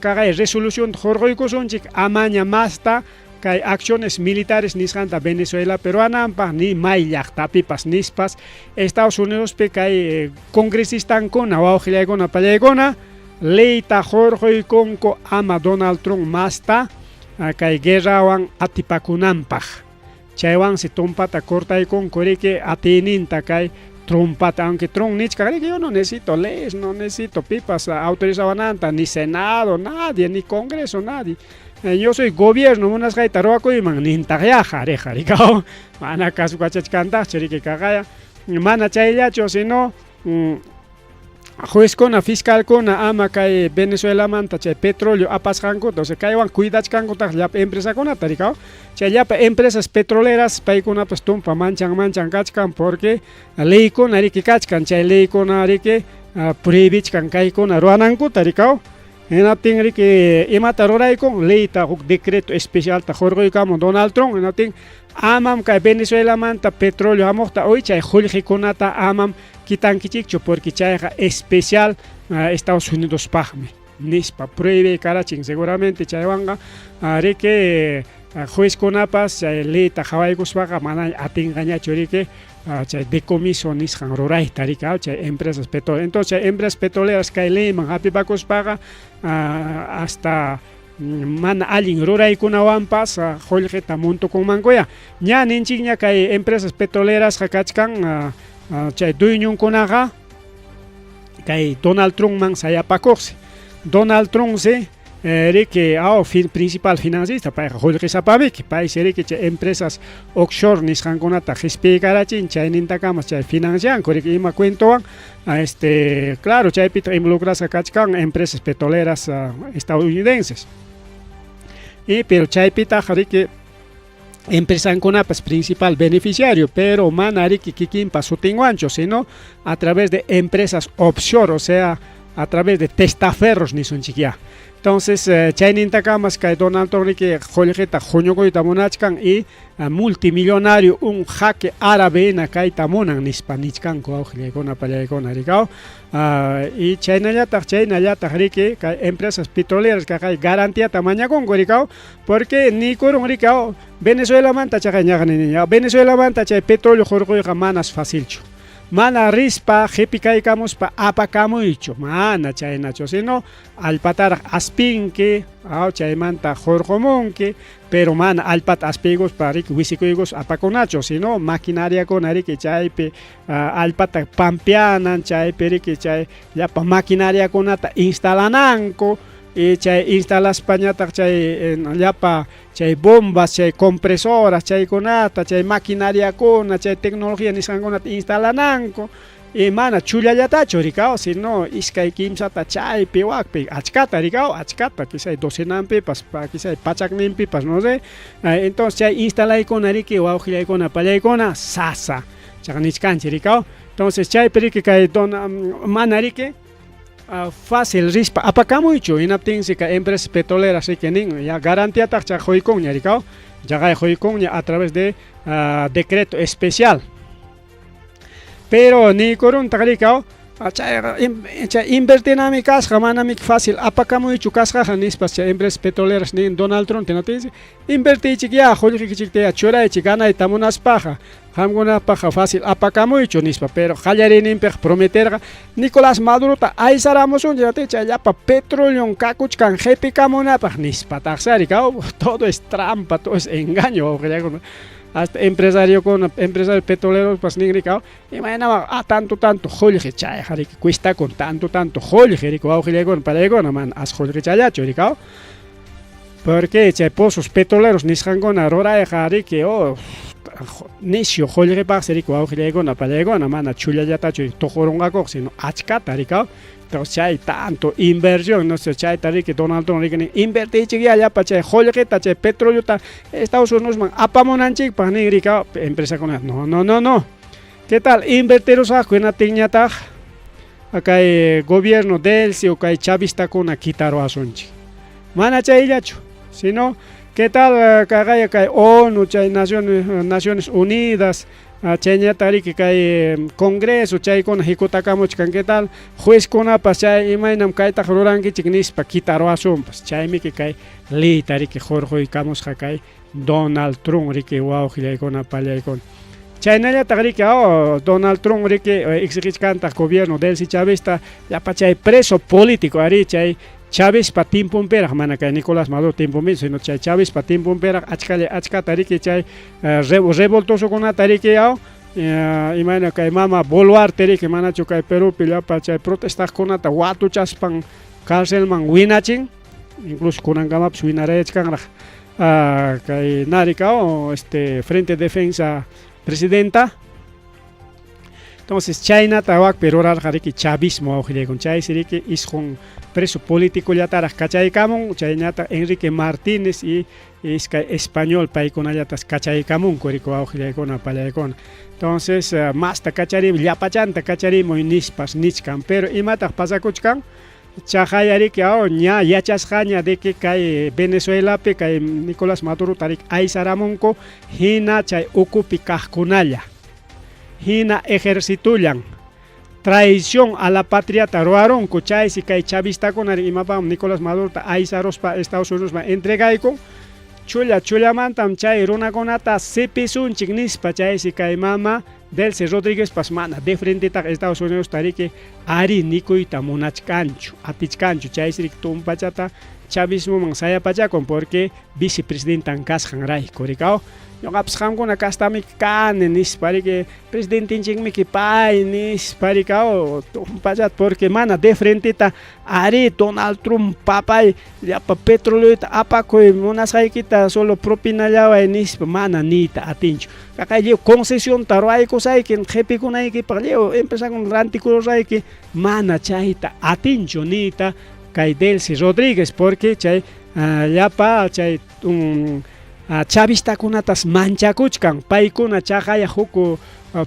kaqay resolución hurquykusunchik amaña masta kay acciones militares nisqanta Venezuela peruananpaq ni may llaqtapipas nispas Estados Unidospi kay congresistankuna wawqillaykuna pallaykuna leyta hurquykunku ama Donald Trump masta kay guerrawan atipakunanpaq chaywansi tumpata cortaykunku riki atiyninta kay Trumpata, aunque Trump nichka riki yo no necesito leyes, no necesito pipas autorizawananta, ni Senado, nadie, ni Congreso, nadie. Yo soy gobierno, munasqayta ruwakuyman nintaqyaqa riqa rikaw mana kasukachachkantaqchu riki kaqaya mana chayllachu sino juezkuna fiscalkuna ama kay Venezuelamanta chay petróleo apasqankuta o sea kaywan cuidachkankutaq llapa empresakunata rikaw chay llapa empresas petroleras paykunapas tumpa manchan manchan kachkan porque leykuna riki kachkan chay leykuna riki prohibichkan kaykuna ruwanankuta rikaw hinaptin riki imata ruraykun leyta huk decreto especialta hurquykamun Donald Trump hinaptin amam kay Venezuelamanta petróleo hamuqta uy chay qullqikunata amam kitankichikchu porque chayqa especial Estados Unidospaqmi nispa prohíbe karachin seguramente chaywanqa riki juezkunapas chay leyta qhawaykuspaqa mana atinqañachu riki chay decomiso nisqan rurayta riki chay empresas petroleras entonces chay empresas petroleras kay leyman hapipakuspaqa hasta mana allin ruraykunawanpas qullqita muntukunmankuya ña ninchikña kay empresas petrolerasqa kachkan chay dueñonkunaqa kay Donald Trumpman sayapakuqsi Donald Trumpsi riki aw principal financista payqa qullqisapamiki paysi riki chay empresas offshore nisqankunata qispiykarachin chaynintakama chay financianku riki ima cuentowan este claro chaypitaq involucrasqa kachkan empresas petroleras estadounidenses y pero chaypitaq riki empresankunapas principal beneficiario pero mana riki kikinpa sutinwanchu sino a través de empresas offshore o sea a través de testaferros nisunchik entonces chaynintakamas kay Donald Trump riki qullqita huñukuyta munachkan y multimillonario un jaque árabe hina kayta munan nispa nichkanku wawqillaykuna pallaykuna rikaw y chaynallataq chaynallataq riki kay empresas petroleras kaqay garantiata mañakunku rikaw porque niykurun rikaw Venezuelamanta chaqay ñaqa nini Venezuelamanta chay petróleo hurquyqa manas facilchu mana rispa qhipikaykamuspa apakamuychu mana chaynachu sino allpataraq aspinki chaymanta hurqumunki pero mana allpata aspiykuspa riki wisikuykuspa apakunachu sino maquinariakuna riki chaypi allpata pampeanan chaypi riki chay llapa maquinariakunata instalananku y chay instalaspañataq chay llapa chay bombas chay compresoras chaykunata chay maquinariakuna chay tecnología nisqankunata instalananku y mana chullallatachu rikaw sino iskay kimsata chaypi wakpi achkata rikaw achkata quizá docenanpipas quizá pachakninpipas no sé entonces chay instalaykuna riki wawqillaykuna pallaykuna sasa chaqa nichkanchik rikaw entonces chaypi riki kay mana riki fácil rispa apakamuychu hinaptinsi kay empresas petroleras riki nin ya garantiataq chay quykunña rikaw chaqay quykunña a través de decreto especial pero niykuruntaq rikaw chay invertinami kasqa manami fácil apakamuychu kasqaqa nispas chay empresas petroleras nin Donald Trump hinaptinsi invertiychik ya qullqikichikta churaychik ganayta munaspaqa. Qamkunapaqqa fácil apakamuychu nispa, pero qallariyninpiqa prometerqa Nicolás Madurota aysaramusunchik ati chay llapa petroleon kakuchkan qipikamunapaq nispataqsari kaw todo es trampa, todo es engaño wawqillaykuna. Hasta empresariokuna, empresario petrolerospas ninri kaw imaynaman ah tanto tanto qullqi chayqa riki cuestakun tanto tanto qullqi riki wawqillaykuna palaykuna mana as qullqichallachu riki kaw. Porque chay pozos petroleros nisqankuna rurayqa riki oh nisyu qullqipaqsi riki wawqillaykuna pallaykuna mana chullallatachu tuqurunqakuqa sino achkata riki entonces chay tanto inversión no sé chayta riki Donald Trump riki nin invertiychikyá llapa chay qullqita chay petroleota Estados Unidosman apamunanchikpaq nin riki empresakuna no no no no ¿Qué tal? Invertirusaqku hinaptinñataq kay gobierno Delcy o kay chavistakuna kitaruwasunchik. Mana chayllachu, sino ¿qué tal kaqaya kay ONU, chay Naciones, Naciones Unidas, chayñataq riki kay Congreso chaykuna hikutakamuchkan, ¿qué tal? Juezkunapas chay imaynam kaytaq rurankichik nispa kitaruwasunpas. Chaymiki kay leyta riki hurquykamusqa kay Donald Trump riki wawqillaykuna pallaykuna. Chaynallataq riki oh, Donald Trump riki exigichkantaq gobierno Delcy Chavista llapa chay preso político ari chay Chavezpa timpunpiraq mana kay Nicolás Maduro timpunpi sino chay Chavezpa timpunpiraq achkalla achkata riki chay revoltosokunata riki aw imayna kay mama Boluarte riki manachu kay Perupi llapa chay protestaqkunata watuchaspan carcelman winachin incluso kunankamapas winarayachkanraq kay narikao este Frente Defensa Presidenta. Entonces chaynata wakpi rurarqa riki chavismo wawqillaykun chaysi riki isqun preso politicollataraq kachaykamun chaynata Enrique Martínez y iskay español paykunallatas kachaykamunku riki wawqillaykuna pallaykuna. Entonces masta kacharimuy llapachanta kacharimuy nispas nichkan pero imataq pasakuchkan Chaqaya riki aw ña yachasqaña de que kay Venezuelapi kay Nicolás Madurota riki aysaramunku hina chay ukupi kaqkunalla hina ejercitullan traición a la patriata ruwarunku chaysi kay chavistakuna imapaqmi Nicolás Madurota aysaruspa Estados Unidosman entregaykun chulla chullamantam chay runakunata sipisunchik nispa chaysi kay mama Delcy Rodríguezpas mana de frentetaqa Estados Unidosta riki ari nikuyta munachkanchu, atichkanchu, chaysi riki tumpachata chavismoman sayapachakun porque vicepresidentan kasqanrayku rikaw ñuqapas qamkuna kastamiki kani nispa riki presidentinchikmiki pay nispa rikaw tumpachata porque mana de frenteta ari Donald Trump papay llapa petroleota apakuy munasqaykita solo propinallaway nispa mana niyta atinchu. Kaqay lliw concesionta ruwaykusayki qhipikunaykipaq lliw empresakuna rantikururayki mana chayta atinchu niyta kay Delcy Rodríguez porque chay llapa chay chavistakunatas manchakuchkan paykuna chaqaya huk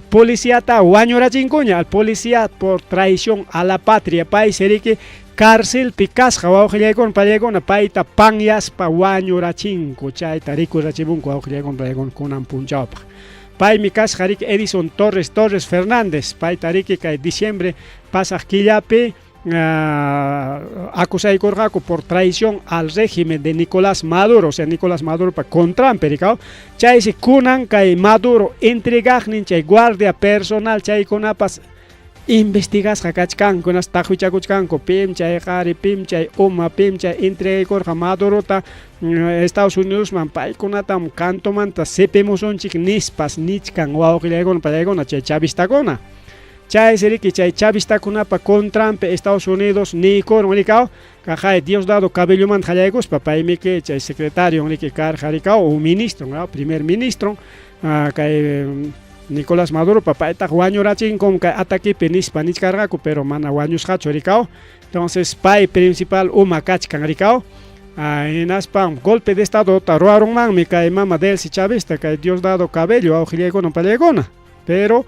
policiata wañurachinkuña al policía por traición a la patria paysi riki carcelpi kasqa wawqillaykuna pallaykuna payta panyaspa wañurachinku chayta rikurachimunku wawqillaykuna pallaykuna kunan punchawpaq paymi kasqa riki Edison Torres Torres Fernández payta riki kay diciembre pasaq killapi acusaykurqaku por traición al régimen de Nicolás Maduro, o sea, Nicolás Maduropa contranpi rikaw chaysi kunan kay Maduro entregaqnin chay guardia personal chaykunapas investigasqa kachkanku hinaspa taqwichakuchkanku pim chay qari pim chay uma pim chay entregaykurqa Madurota Estados Unidosman paykunatam cantomanta sipimusunchik nispas nichkan wawqillaykuna pallaykuna chay chavistakuna. Chaysi riki chay chavistakunapa contranpi Estados Unidos niykurun rikaw kaqay Diosdado Cabellomanta qallaykuspa paymiki chay secretario riki karqa rikaw o ministro primer ministro kay Nicolás Maduropa paytaqa wañurachinkum kay ataquepi nispa nichkarqaku pero mana wañusqachu rikaw entonces pay principal uma kachkan rikaw hinaspa golpe de estadota ruwarunmanmi kay mama Delcy Chavista kay Diosdado Cabello wawqillaykuna pallaykuna pero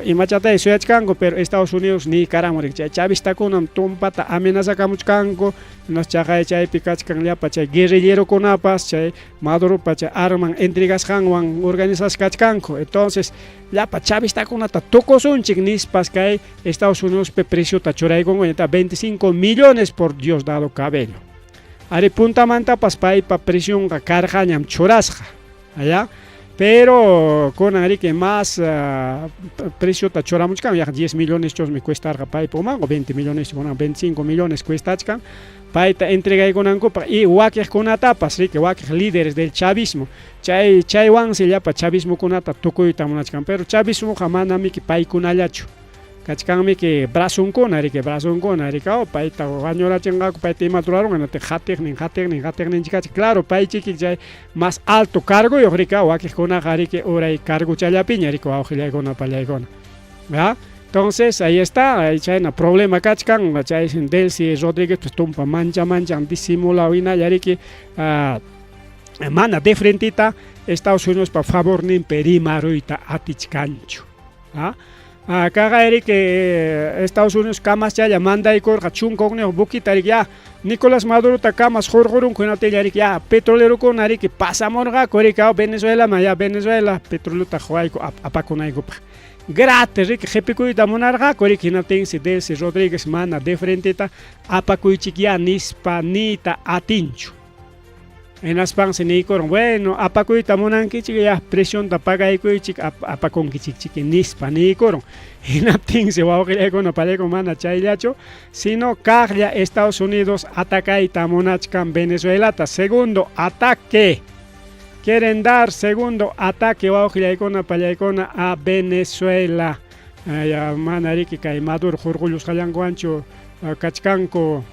imachatay suyachkanku pero Estados Unidos niykaramun riki chay chavistakunam tumpata amenazakamuchkanku hinas chaqay chaypi kachkan llapa chay guerrillerokunapas chay Maduropa chay arman entregasqanwan organizasqa kachkanku entonces llapa chavistakunata tukusunchik nispas kay Estados Unidospi preciota churaykunku 25 millones por Diosdado Cabello ari puntamantapas paypa presionqa karqañam churasqa allá. Pero kunan riki más preciota churamuchkan, yaqa 10 millones chusmi cuestarqa paypa umanqa, 20 millones, kunan 25 millones cuestachkan payta entregaykunankupaq y wakiqkunatapas riki, wakiq líderes del chavismo. Chay chaywansi llapa chavismokunata tukuyta munachkan, pero chavismoqa manamiki paykunallachu. Kachkanmiki brazonkuna riki, brazonkuna riki, oh, payta wañurachinqaku, payta imata rurarunqa, hinaptin qatiqnin, qatiqnin, qatiqninchikachi, claro, paychiki chay más alto cargoyuq riki, wakiqkunaqa riki uray cargochallapiña riki wawqillaykuna pallaykuna. ¿Ya? Entonces, ahí está, ahí chayna problema kachkan, chay Delcy Rodríguez pues tumpa mancha manchan disimulado hinalla riki, mana de frentita Estados Unidos pa favorninpi rimaruyta atichkanchu. Kaqay riki Estados Unidos kamaschalla mandaykurqa 11 buquita riki ya Nicolás Madurota kamas hurqurunku, hinaptinlla riki ya petrolerokuna riki pasamurqaku riki Venezuelaman, ya Venezuela petrolota quwayku apakunaykupaq. Gratis riki qipikuyta munarqaku riki, hinaptinsi Delcy Rodríguez mana de frenteta apakuychik ya nispa niyta atinchu. Hinaspansi niykurun, bueno, apakuyta munankichik ya presionta pagaykuychik apakunkichikchiki nispa niykurun. Hinaptinsi wawqillaykuna pallaykuna mana chayllachu, sino kaqlla Estados Unidos atacayta munachkan Venezuelata. Segundo ataque. Quieren dar segundo ataque wawqillaykuna pallaykuna a Venezuela. Ya mana riki kay Maduro hurqullusqallankuwanchu kachkanku.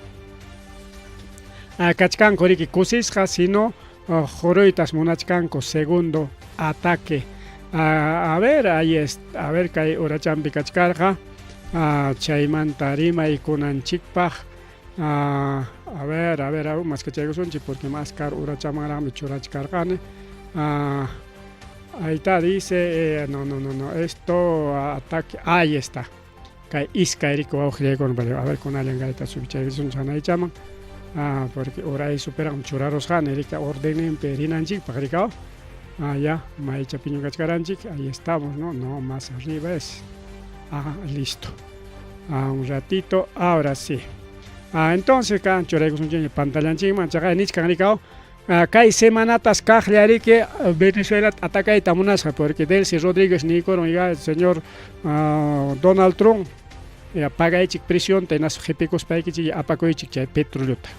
Kachkanku riki kusisqa, sino quruytas munachkanku segundo ataque. A ver, ahí es, a ver kay urachampi kachkarqa chaymanta rimaykunanchikpaq. A ver, a ver, maskachaykusunchik porque más kar urachamanraqmi churachkarqani. Ahí está, dice, no, no, no, no, esto ataque, ahí está. Kay iskay riki wawqillaykuna, a ver kunallan kayta subichaykusunchik hanaychaman. Porque uray superaqmi churarusqani riki ordenninpi rinanchikpaq riki. Ya, maychapiñu kachkaranchik, ahí estamos, ¿no? No, más arriba es. Listo. Un ratito, ahora sí. Entonces, kan churaykusunchikña pantallanchikman, chaqay nichkan riki. Kay semanatas kaqlla riki Venezuela atacayta munasqa, porque Delcy Rodríguez niykurun ya señor Donald Trump ya pagaychik presionta hinaspa qipikuspaykichik apakuychik chay petrolota.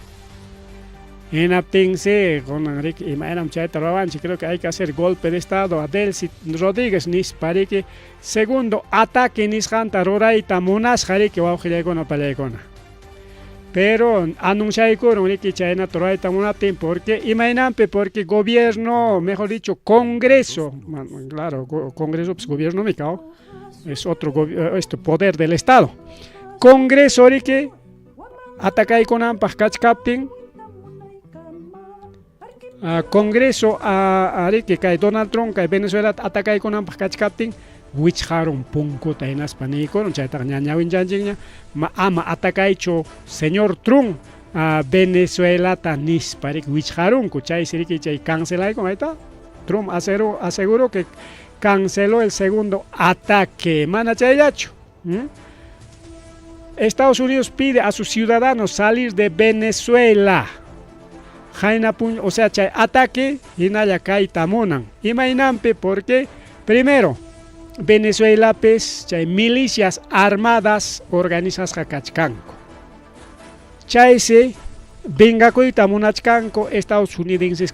Hinaptinsi kunan riki imaynam chayta ruwanchik, creo que hay que hacer golpe de estado a Delcy Rodríguez nispa riki segundo ataque nisqanta rurayta munasqa riki wawqillaykuna pallaykuna. Pero anunciaykurun riki chaynata rurayta munaptin, porque imaynampi, porque gobierno, mejor dicho, Congreso, claro, Congreso pues gobierno mi cao, es otro este poder del Estado. Congreso riki atacaykunanpaq kachkaptin, Congreso riki kay Donald Trump kay Venezuela atacaykunanpaq kachkaptin wichqarun punkuta hinaspa niykurun chaytaqa ñañawinchanchikña ama atacaychu señor Trump Venezuelata nispa riki wichqarunku, chaysi riki chay cancelaykun, ahí está. Trump aseguró que canceló el segundo ataque. Mana chayllachu. Estados Unidos pide a sus ciudadanos salir de Venezuela. Jaina o sea, chay ataque hinalla kayta munan. Imaynampi, porque primero Venezuela pes chay milicias armadas organizasqa kachkanku. Chaysi vengakuyta munachkanku Estados Unidos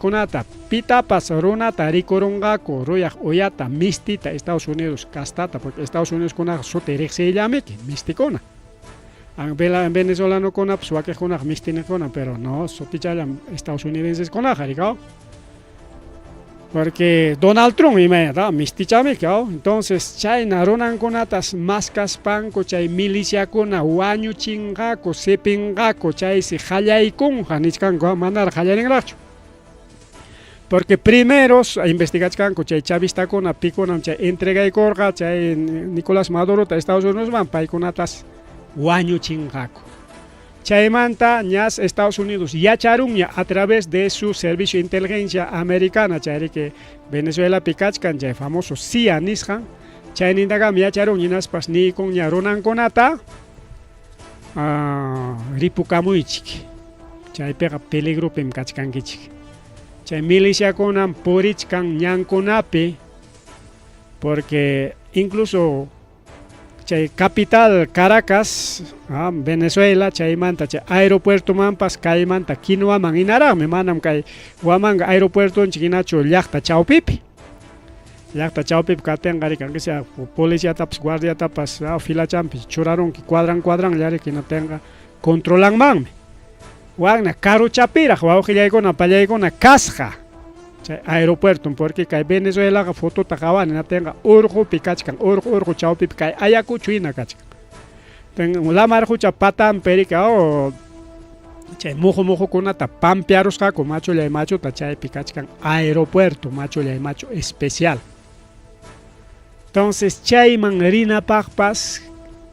pitapas runata rikurunqaku ruyaq uyata mistita Estados Unidos castata, porque Estados Unidos kunaqa suti riqsiyllamiki mistikuna. Venezolanokunapas wakiqkunaqa mistinikuna, pero no sutichallam Estados Unidos kunaqa rikaw. Porque Donald Trump imayna mistichamiki, entonces chayna runankunatas maskaspanku chay miliciakuna wañuchinqaku, sipinqaku, chaysi qallaykunqa nichkanku, manaraq qallarinraqchu. Porque primeros investigachkanku chay chavistakuna pikunam chay entregaykurqa chay Nicolás Madurota Estados Unidosman, paykunatas wañuchinqaku. Chaymanta ñas Estados Unidos yacharunña a través de su servicio de inteligencia americana, chayriki Venezuela kachkan chay famoso CIA nisqan, chaynintaqam yacharun hinaspas niykunña runankunata ripukamuychik, chaypiqa peligropim kachkankichik. Chay miliciakunam purichkan ñankunapi. Porque incluso chay capital Caracas, Venezuela, chaymanta chay aeropuertomanpas kaymanta Quinoaman hinaraqmi, manam kay Huamanga aeropuertonchik hinachu llaqta chawpipi. Llaqta chawpipi kaptinqa riki aunque sea policiatapas guardiatapas filachanpi churarunki cuadran cuadranlla riki hinaptinqa controlanmanmi. Wakna karuchapiraq wawqillaykuna pallaykuna kasqa chay aeropuertom porque kay Venezuelaqa fotota qawani hinaptinqa urqupi kachkan urqu urqu chawpipi kay Ayacucho hina kachkan. Lamar qucha patanpi riki chay muqu muqukunata pampearusqaku machullay machuta chaypi kachkan aeropuerto machullay machu especial. Entonces chayman rinapaqpas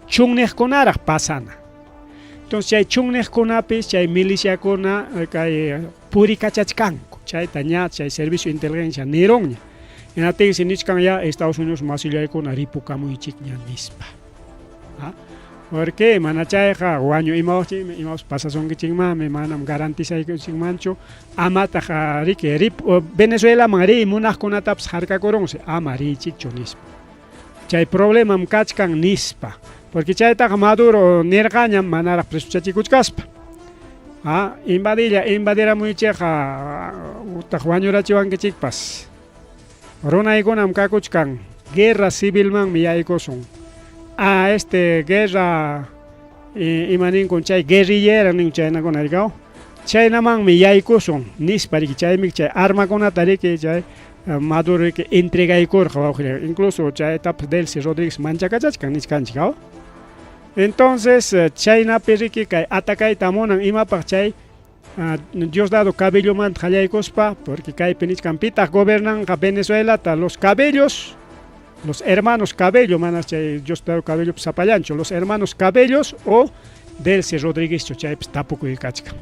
chunniqkunaraq pasana. Entonces chay chunniqkunapis chay miliciakuna kay purikachachkanku chayta ña chay servicio de inteligencia nirunña. Hinaptinsi nichkan ya Estados Unidos masillaykuna ripukamuychikña nispa. Porque mana chayqa wañu imawaqchikmi imapas pasasunkichikmanmi manam garantizaykichikmanchu amataq riki rip Venezuelaman riy munaqkunatapas harkakurunsi ama riychikchu nispa. Chay problemam kachkan nispa. Porque chaytaqa Maduro nirqañam manaraq presochachikuchkaspa. Invadilla invadiramuychikqa utaq wañurachiwankichikpas. Runaykunam kakuchkan guerra civilmanmi yaykusun. A este guerra ima ninkun chay guerrillera nin chaynakuna rikaw. Chaynamanmi yaykusun nispa riki chaymi chay armakunata riki chay Maduro riki entregaykurqa wawqilla. Incluso chaytapas Delcy Rodríguez manchakachachkan nichkanchik aw. Entonces chaynapi riki kay atacayta munan imapaq chay Diosdado Cabellomanta qallaykuspa, porque kaypi nichkan pitaq gobernanqa Venezuelata, los Cabellos, los hermanos Cabello, manas chay Diosdado Cabellopas sapallanchu, los hermanos Cabellos o Delcy Rodríguezchu, chaypis tapukuy kachkan.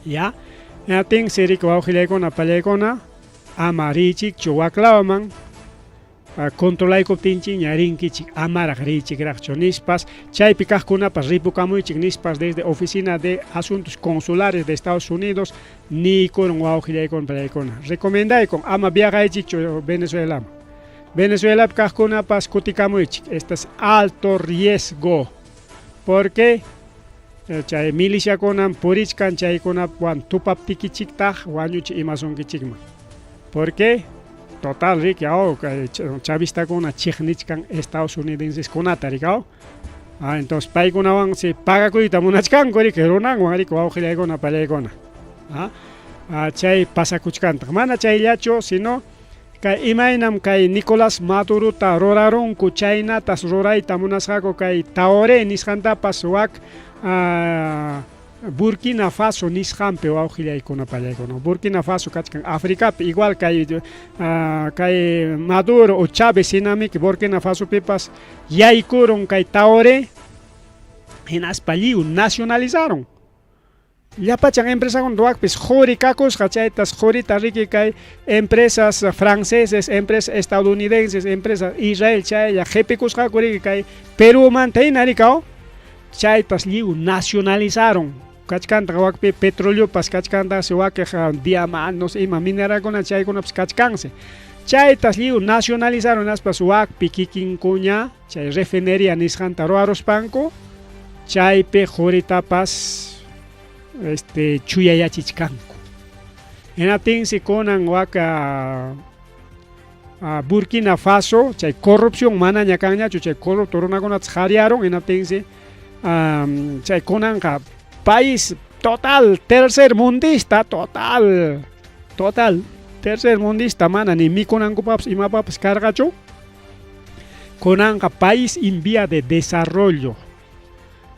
Ya, hinaptinsi riki wawqillaykuna pallaykuna ama riychikchu waklawaman, Controlaykuptinchikña rinkichik amaraq riychikraqchu nispas, chaypi kaqkunapas ripukamuychik nispas desde Oficina de Asuntos Consulares de Estados Unidos niykurun wawqillaykuna pallaykuna. Recomendaykun ama viajaychikchu Venezuelaman. Venezuelapi kaqkunapas kutikamuychik. Este es alto riesgo porque chay miliciakunam purichkan chaykunawan tupaptikichiktaq wañuchi imasunkichikman. Porque total riki aw kay chavistakuna chiqnichkan Estados Unidenseskunata riki aw. Ah, entonces paykunawansi pagakuyta munachkanku riki runanwan riki wawqillaykuna pallaykuna. Ah, ah, chay pasakuchkantaq. Mana chayllachu, sino kay imaynam kay Nicolás Madurota rurarunku chaynatas rurayta munasqaku kay Taoré nisqantapas wak Burkina Faso nisqanpi wawqillaykuna pallaykuna. Burkina Faso kachkan Africapi igual kay kay Maduro o Chávez hinamiki Burkina Fasopipas yaykurun kay Taoré hinaspa lliw nacionalizaron. Llapachan empresakuna ruwaqpis quri kakusqa chaytas qurita riki kay empresas franceses, empresas estadounidenses, empresas Israel chaylla qipikusqaku riki kay Perumanta hina rikaw chaytas lliw nacionalizaron. Kachkantaq wakpi petroleopas kachkantaqsi wakiq diamantes ima mineralkuna chaykunapas kachkansi. Chaytas lliw nacionalizaron hinaspas wakpi kikinkuña chay refinería nisqanta ruwaruspanku chaypi quritapas este chuyayachichkanku. Hinaptinsi kunan waka Burkina Faso chay corrupción manaña kanñachu chay corrupto runakunata qhariyarun hinaptinsi chay kunanqa país total tercer mundista total total tercer mundista mana ni mikunankupaqpas imapaqpas karqachu. Kunanqa país en vía de desarrollo.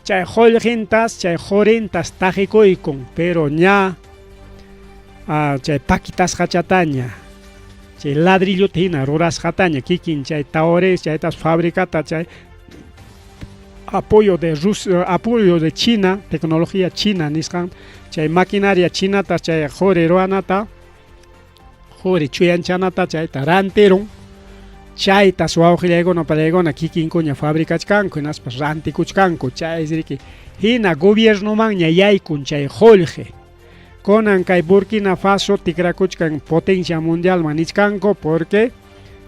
Chay qullqintas chay qurintas taqikuykun pero ña chay pakitasqachataña chay ladrillota hina rurasqataña kikin chay Taores chaytas fabricata chay apoyo de Rusia, apoyo de China, tecnología china nisqan chay maquinaria chinata chay quri ruwanata quri chuyanchanata chayta rantirun chaytas wawqillaykuna pallaykuna kikinkuña fabricachkanku hinaspa rantikuchkanku chay riki hina gobiernomanña yaykun chay qullqi. Kunan kay Burkina Faso tikrakuchkan potencia mundialman nichkanku porque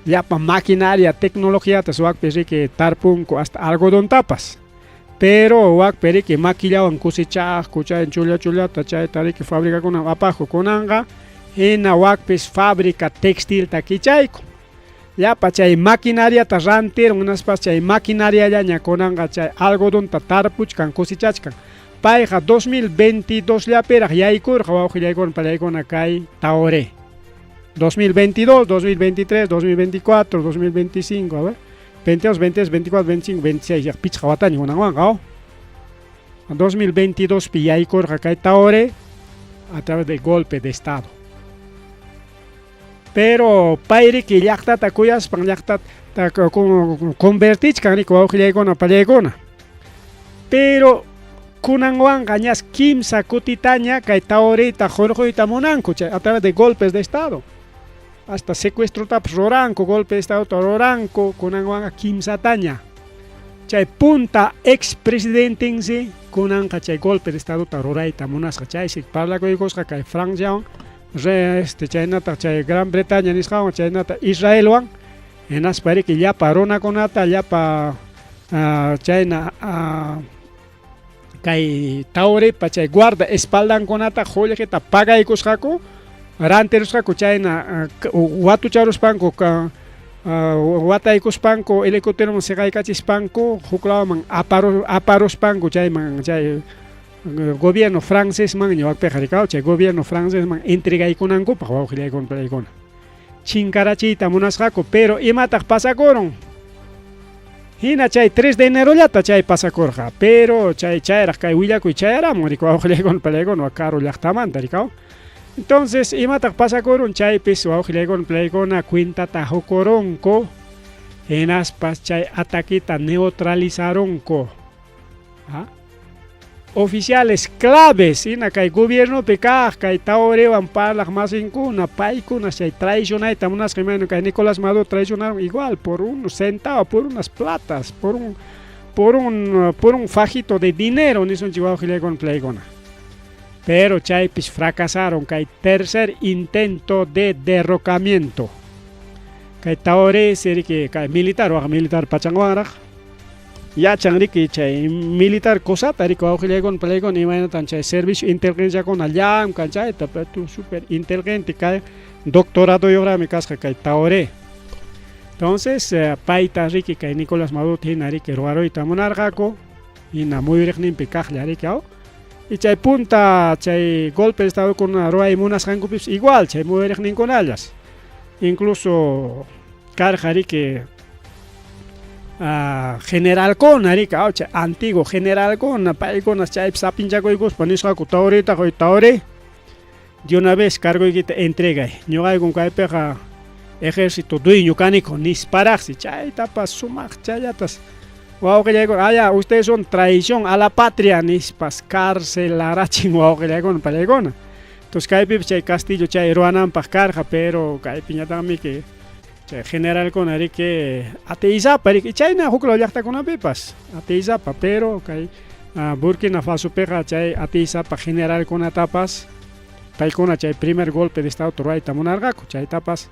Llapa maquinaria, tecnologiatas wakpi riki tarpunku hasta algodontapas. Pero wakpi riki maquillawan cosechaqku chay chulla chullata chayta riki fabricakuna apaqku kunanqa hina wakpis fábrica textilta kichayku. Llapa chay maquinariata rantirun hinaspas chay maquinariallaña kunanqa chay algodonta tarpuchkan cosechachkan. Payqa 2022 llapiraq yaykurqa wawqillaykuna pallaykuna kay Taoré. 2022, 2023, 2024, 2025, a ver. 22, 23, 24, 25, 26, ya pichqa wataña kunanwanqa, oh. 2022 pi yaykurqa kay Taoré a través de golpe de estado. Pero payriki llaqtata kuyaspan llaqtata convertichkan riki wawqillaykuna pallaykuna. Pero kunanwanqa ñas kimsa kutitaña kay Taoreta hurquyta munanku chay a través de golpes de estado. Hasta secuestrotapas ruranku, golpe de estado ruranku, kunanwanqa kimsataña. Chay punta expresidentensi kunanqa chay golpe de estadota rurayta munasqa chaysi parlakuykusqa kay Franciawan re este chaynataq chay Gran Bretaña nisqawan chaynata Israelwan hinaspa riki llapa runakunata llapa chayna kay Taorepa chay guarda espaldankunata qullqita pagaykusqaku rantirusqaku chayna watucharuspanku wataykuspanku helicópteroman siqaykachispanku huklawman aparuspanku chayman chay gobierno francesmanña wakpiqa rikaw chay gobierno francesman entregaykunankupaq wawqillaykuna pallaykuna chinkarachiyta munasqaku pero imataq pasakurun hina chay 3 de enerollata chay pasakurqa pero chay chayraq kay willakuy chayaramun rikaw wawqillaykuna pallaykuna karu llaqtamanta rikaw. Entonces imataq pasakurun chaypis wawqillaykuna pallaykuna cuentata hukurunku hinaspas chay ataquita neutralizarunku. ¿Ah? Oficiales claves hina kay gobiernopi kaq kay Taorewan parlaq masinkuna paykuna chay traicionayta munasqa imayna kay Nicolás Maduro traicionaron igual por unos centavos, por unas platas, por un fajito de dinero nisunchik wawqillaykuna pallaykuna. Pero chaypis fracasaron kay tercer intento de derrocamiento. Kay Taore riki kay militar waq militar pachanwanraq yachan riki chay militar cosata riki wawqillaykuna pallaykuna imaynatan chay servicio inteligenciakuna llamkan chayta pero tu super inteligente kay doctoradoyuqraqmi kasqa kay Taoré. Entonces payta riki kay Nicolás Maduro hina riki ruwaruyta munarqaku hina muyuriqninpi kaqlla riki aw. Y chay punta chay golpe de estado kuna ruway munasqankupis igual chay muyuriqninkunallas. Incluso karqa riki generalkuna riki aw chay antiguo generalkuna paykuna chaypi sapinchakuykuspa nisqaku Taoretaqa Taoré de una vez cargoykita entregay ñuqaykum kaypiqa ejército dueño kaniku nisparaqsi chaytapas sumaq challatas wawqillaykuna aya ustedes son traición a la patria nispas carcelarachin wawqillaykuna pallaykuna. Entonces kaypipas chay Castillo chay ruwananpaq karqa pero kaypiñataqmi que chay generalkuna riki ateizapa riki chayna huklaw llaqtakunapipas ateizapa pero kay Burkina Fasopiqa chay ateizapa generalkunatapas paykuna chay primer golpe de estado ruwayta munarqaku chaytapas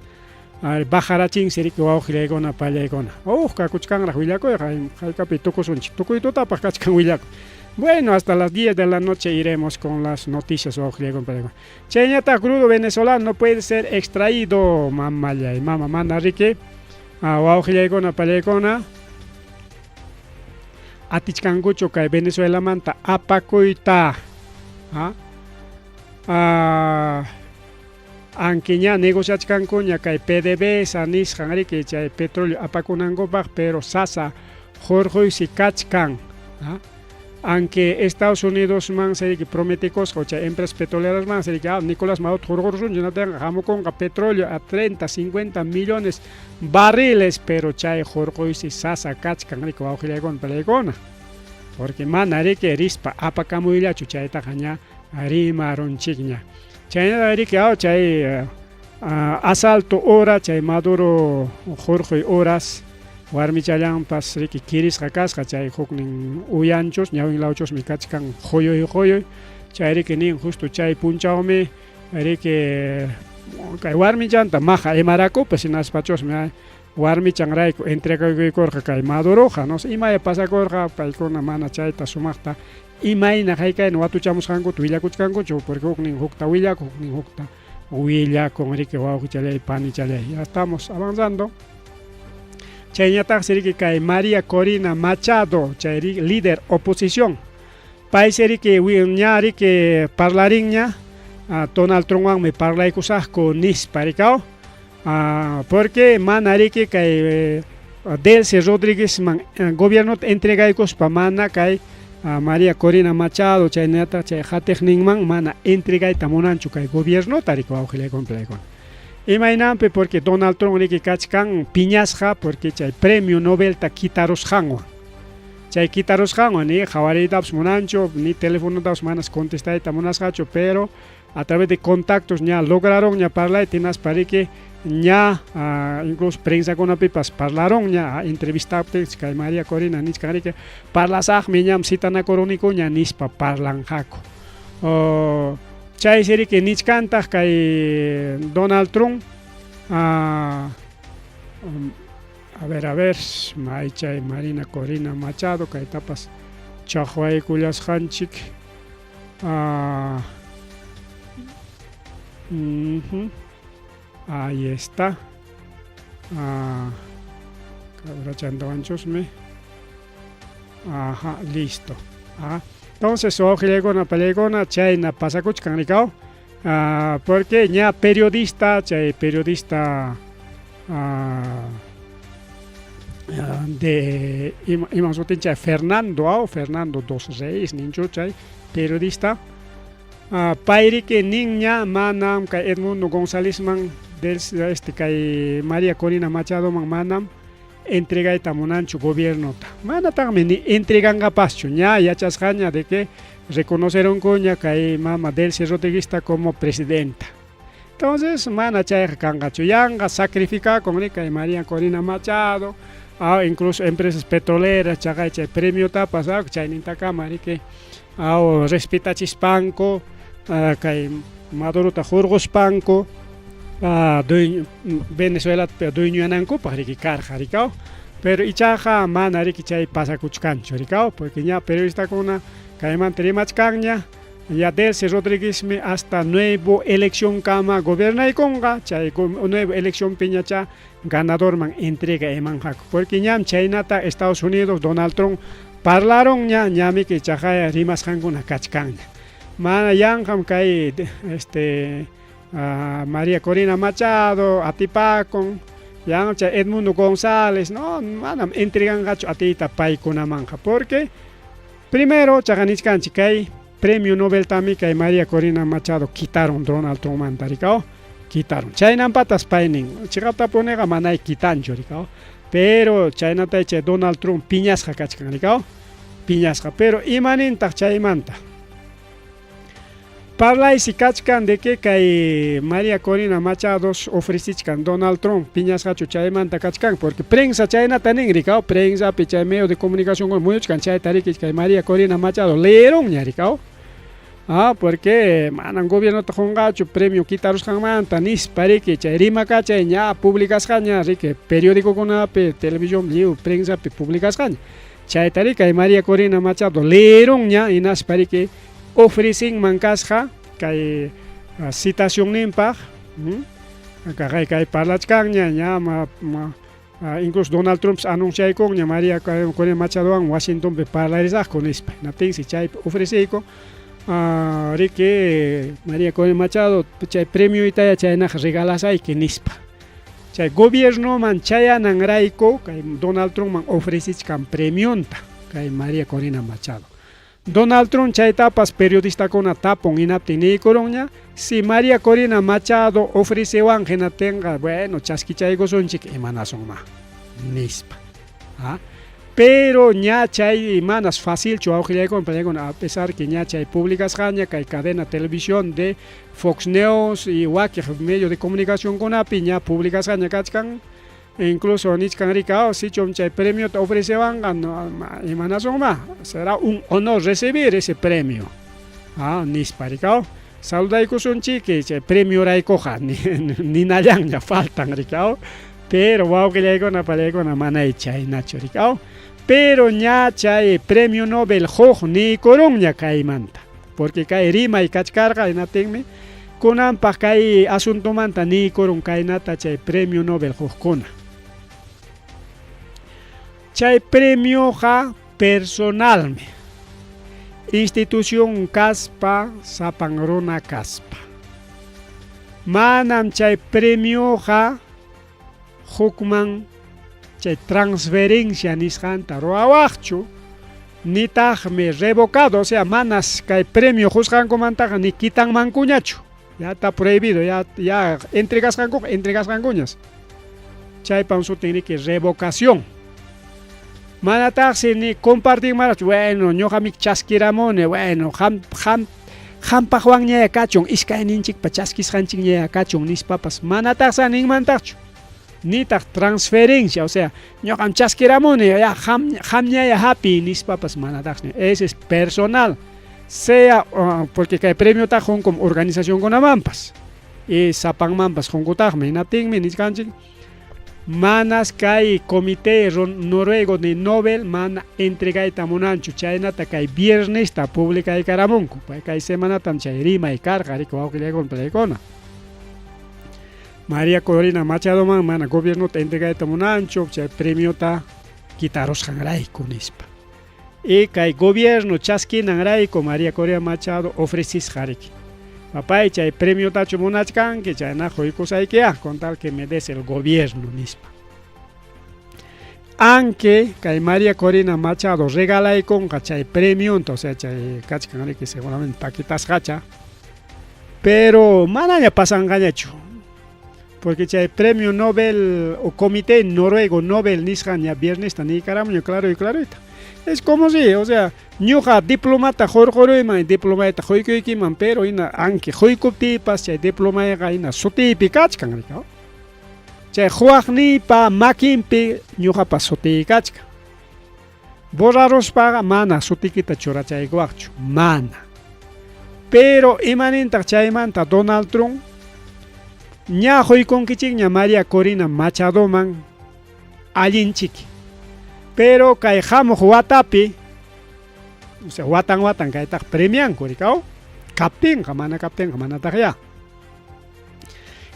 bajarachinsi riki wawqillaykuna pallaykuna. Huk kakuchkanraq willakuyqa haykapi tukusunchik tukuy tutapaq kachkan willakuy. Bueno, hasta las 10 de la noche iremos con las noticias wawqillaykuna pallaykuna. Chayñataq crudo venezolano no puede ser extraído mamallay mama mana riki wawqillaykuna pallaykuna atichkankuchu kay Venezuelamanta apakuyta aunque ña negociachkankuña kay PDVSA nisqan riki chay petróleo apakunankupaq pero sasa hurquysi kachkan. Aunque Estados Unidos man riki prometikusqa chay empresas petroleras man riki Nicolás Maduro hurqurusunchik hinaptinqa hamukunqa petróleo a 30, 50 millones barriles pero chay hurquysi sasa kachkan riki wawqillaykuna pallaykuna. Porque mana riki rispa apakamuyllachu chaytaqa ña rimarunchikña. Chaynata riki chay asalto hora chay Maduro hurquy horas warmichallanpas riki kirisqa kasqa chay huknin uyanchus ñawin lawchusmi kachkan quyuy quyuy chay riki nin justo chay punchawmi riki kay warmichanta maqa imarakupas hinaspachusmi Warmichanrayku entregakuykurqa kay Maduroqa, no sé imaya pasakurqa, paykuna mana chayta sumaqta imayna haykayna watuchamusqankuta willakuchkankuchu, porque huknin hukta willakun, huknin hukta willakun, riki wawqichallay, panichallay. Ya estamos avanzando. Chayñataqsi riki kay María Corina Machado, chay líder oposición, paysi riki ña riki parlarinña, Donald Trumpwanmi parlaykusaqku nispa rikaw, porque mana riki kay Delcy Rodríguezman gobiernota entregaykuspa mana kay María Corina Machado chaynataq chay qatiqninman mana entregayta munanchu kay gobiernota riki wawqillaykuna palaykuna. Imaynanpi porque Donald Trump riki kachkan piñasqa porque chay premio Nobelta quitarusqanwan. Chay quitarusqanwan ni qhawariytapas munanchu, ni telefonotapas manas contestayta munasqachu, pero a través de contactos ña lograron ña parlayta hinaspa riki ña incluso prensakunapipas parlaron ña entrevistaptinchik kay María Corina nichkan riki parlasaqmi ñam citanakurunikuña nispa parlanqaku. Chaysi riki nichkantaq kay Donald Trump a ver a ver maychay Marina Corina Machado kaytapas chaqwaykullasqanchik. Ahí está. Cabrachantawanchusmi. Ajá, listo. Entonces, wawqillaykuna palaykuna chayna pasakuchkan rikaw. Porque ña periodista, chay periodista de iman sutin chay Fernando, Fernando Dos Reyes ninchu chay periodista. Payriki ninña manam kay Edmundo Gonzálezman del este kay María Corina Machadoman manam entregayta munanchu gobiernota. Manataqmi ni entreganqapaschu ña yachasqaña de que reconoceronkuña kay mama Delcy Rodriguezta como presidenta. Entonces mana chayqa kanqachu yanqa sacrificakun ri kay María Corina Machado, incluso empresas petroleras chaqay chay premiotapas chaynintakama riki respetachispanku kay Madurota hurquspanku Venezuelata dueñoyanankupaq riki karqa rikaw, pero ichaqa mana riki chay pasakuchkanchu rikaw, porque ña periodistakuna kaymanta rimachkanña ya Delcy Rodríguezmi hasta nuevo elección kama gobernaykunqa, chay nuevo elección piñacha ganadorman entrega imanqaku, porque ñam chaynata Estados Unidos Donald Trump parlaron ña ñamiki chaqaya rimasqankuna kachkanña. Mana yanqam kay este María Corina Machado atipakun, yanqam chay Edmundo González, no manam entreganqachu atiyta paykunamanqa, porque primero chaqanichkanchik kay premio Nobel tami kay María Corina Machado quitaron Donald Trumpmanta rikaw, quitaron. Chaynampatas paynin chiqaptapuniqa manay quitanchu rikaw, pero chaynatay chay Donald Trump piñasqa kachkan rikaw, piñasqa, pero imanintaq chaymanta. Parlaysi kachkan de que kay María Corina Machado ofrecichkan Donald Trump piñasqachu chaymanta kachkan, porque prensa chaynata nin rikaw, prensa chay medio de comunicación muyuchkan chayta riki kay María Corina Machado leeronña rikaw. Porque manan gobiernota qunqachu premio quitarusqanmanta nispa riki chay rimakachay ña publicasqaña riki periódicokunapi televisión lliw prensapi publicasqaña. Chayta riki kay María Corina Machado leeronña hinaspa riki ofrecinman kasqa kay citacionninpaq kay kay parlachkanña ña incluso Donald Trump anunciaykunña María Corina Machadowan Washingtonpi parlarisaqku nispa hinaptinsi chaypi ofreciyku riki María Corina Machado chay premioytaya chaynaqa regalasayki nispa. Chay gobiernoman chayananrayku kay Donald Trumpman ofrecichkan premionta kay María Corina Machado. Donald Trump chaytapas periodistakuna tapun hinaptin niykurunña si María Corina Machado ofrecewan hinaptinqa bueno chaskichaykusunchik imanasunma nispa. Pero ña chay manas facilchu wawqillaykuna palaykuna a pesar que ña chay publicasqaña kay cadena televisión de Fox News y wakiq medio de comunicación kunapi ña publicasqaña kachkan, incluso nichkan rika sichum chay premiota ofrecewanqa no imanasunma será un honor recibir ese premio. Nispa rikaw saludaykusunchik chay premioraykuqa ninallanña faltan rikaw. Pero wawqillaykuna palaykuna manay chaynachu riki aw. Pero ña chay premio Nobel huk niykurunña kaymanta. Porque kay rimay kachkarqa hinaptinmi kunanpaq kay asuntomanta niykurun kaynata chay premio Nobel hukkuna. Chay premioqa personalmi. Institución kaspa, sapan runa kaspa. Manam chay premioqa hukman chay transferencia nisqanta ruwawaqchu, nitaqmi revocado, o sea, manas kay premio qusqankumantaqa ni quitanmankuñachu. Ya está prohibido, ya, ya entregasqankuqa, entregasqankuñas. Chaypam sutin riki revocación. Manataqsi ni compartinmanraqchu, bueno, ñuqami chaskiramuni, bueno, qam, qam, qampaqwanñaya kachun, iskayninchikpa chaskisqanchikñaya kachun nispapas manataqsi ninmantaqchu. Nitaq transferencia, o sea, ñuqam chaskiramuni, ya qam, qamñaya hapiy nispapas manataqsi. Ese es personal. Sea, porque kay premiotaqa qunkum organizacionkunamanpas y sapanmanpas qunkutaqmi. Hinaptinmi nichkanchik manas kay comité noruego de Nobel mana entregayta munanchu, chaynata kay viernesta publicaykaramunku. Kay semanatam chay rimay karqa riki wawqillaykuna palaykuna. María Corina Machadoman mana gobiernota entregayta munanchu chay premiota quitarusqanrayku nispa. Y kay gobierno chaskinanrayku María Corina Machado ofrecisqa riki. Papay chay premiotachu munachkanki chayna quykusaykiya con tal que me des el gobierno nispa. Aunque kay María Corina Machado regalaykunqa chay premionta, o sea chay kachkan riki seguramente paquetasqacha, pero manaña pasanqañachu. Porque chay premio Nobel o comité noruego Nobel nisqan ña viernesta niykaramuña claro y clarita. Es como si, o sea, ñuqa diplomata hurquruyman, diplomayta quykuykiman, pero hina aunque quykuptiypas chay diplomayqa hina sutiypi kachkan, riki. Chay quwaqniypa makinpi ñuqapa sutiy kachkan. Borraruspaqa mana sutikita churachaykuwaqchu, mana. Pero imanintaq chaymanta Donald Trump? Ña quykunkichikña María Corina Machadoman allinchik. Pero kay hamuq watapi, o sea, watan watan kaytaqa premianku rikaw, kaptinqa, mana kaptinqa manataq ya.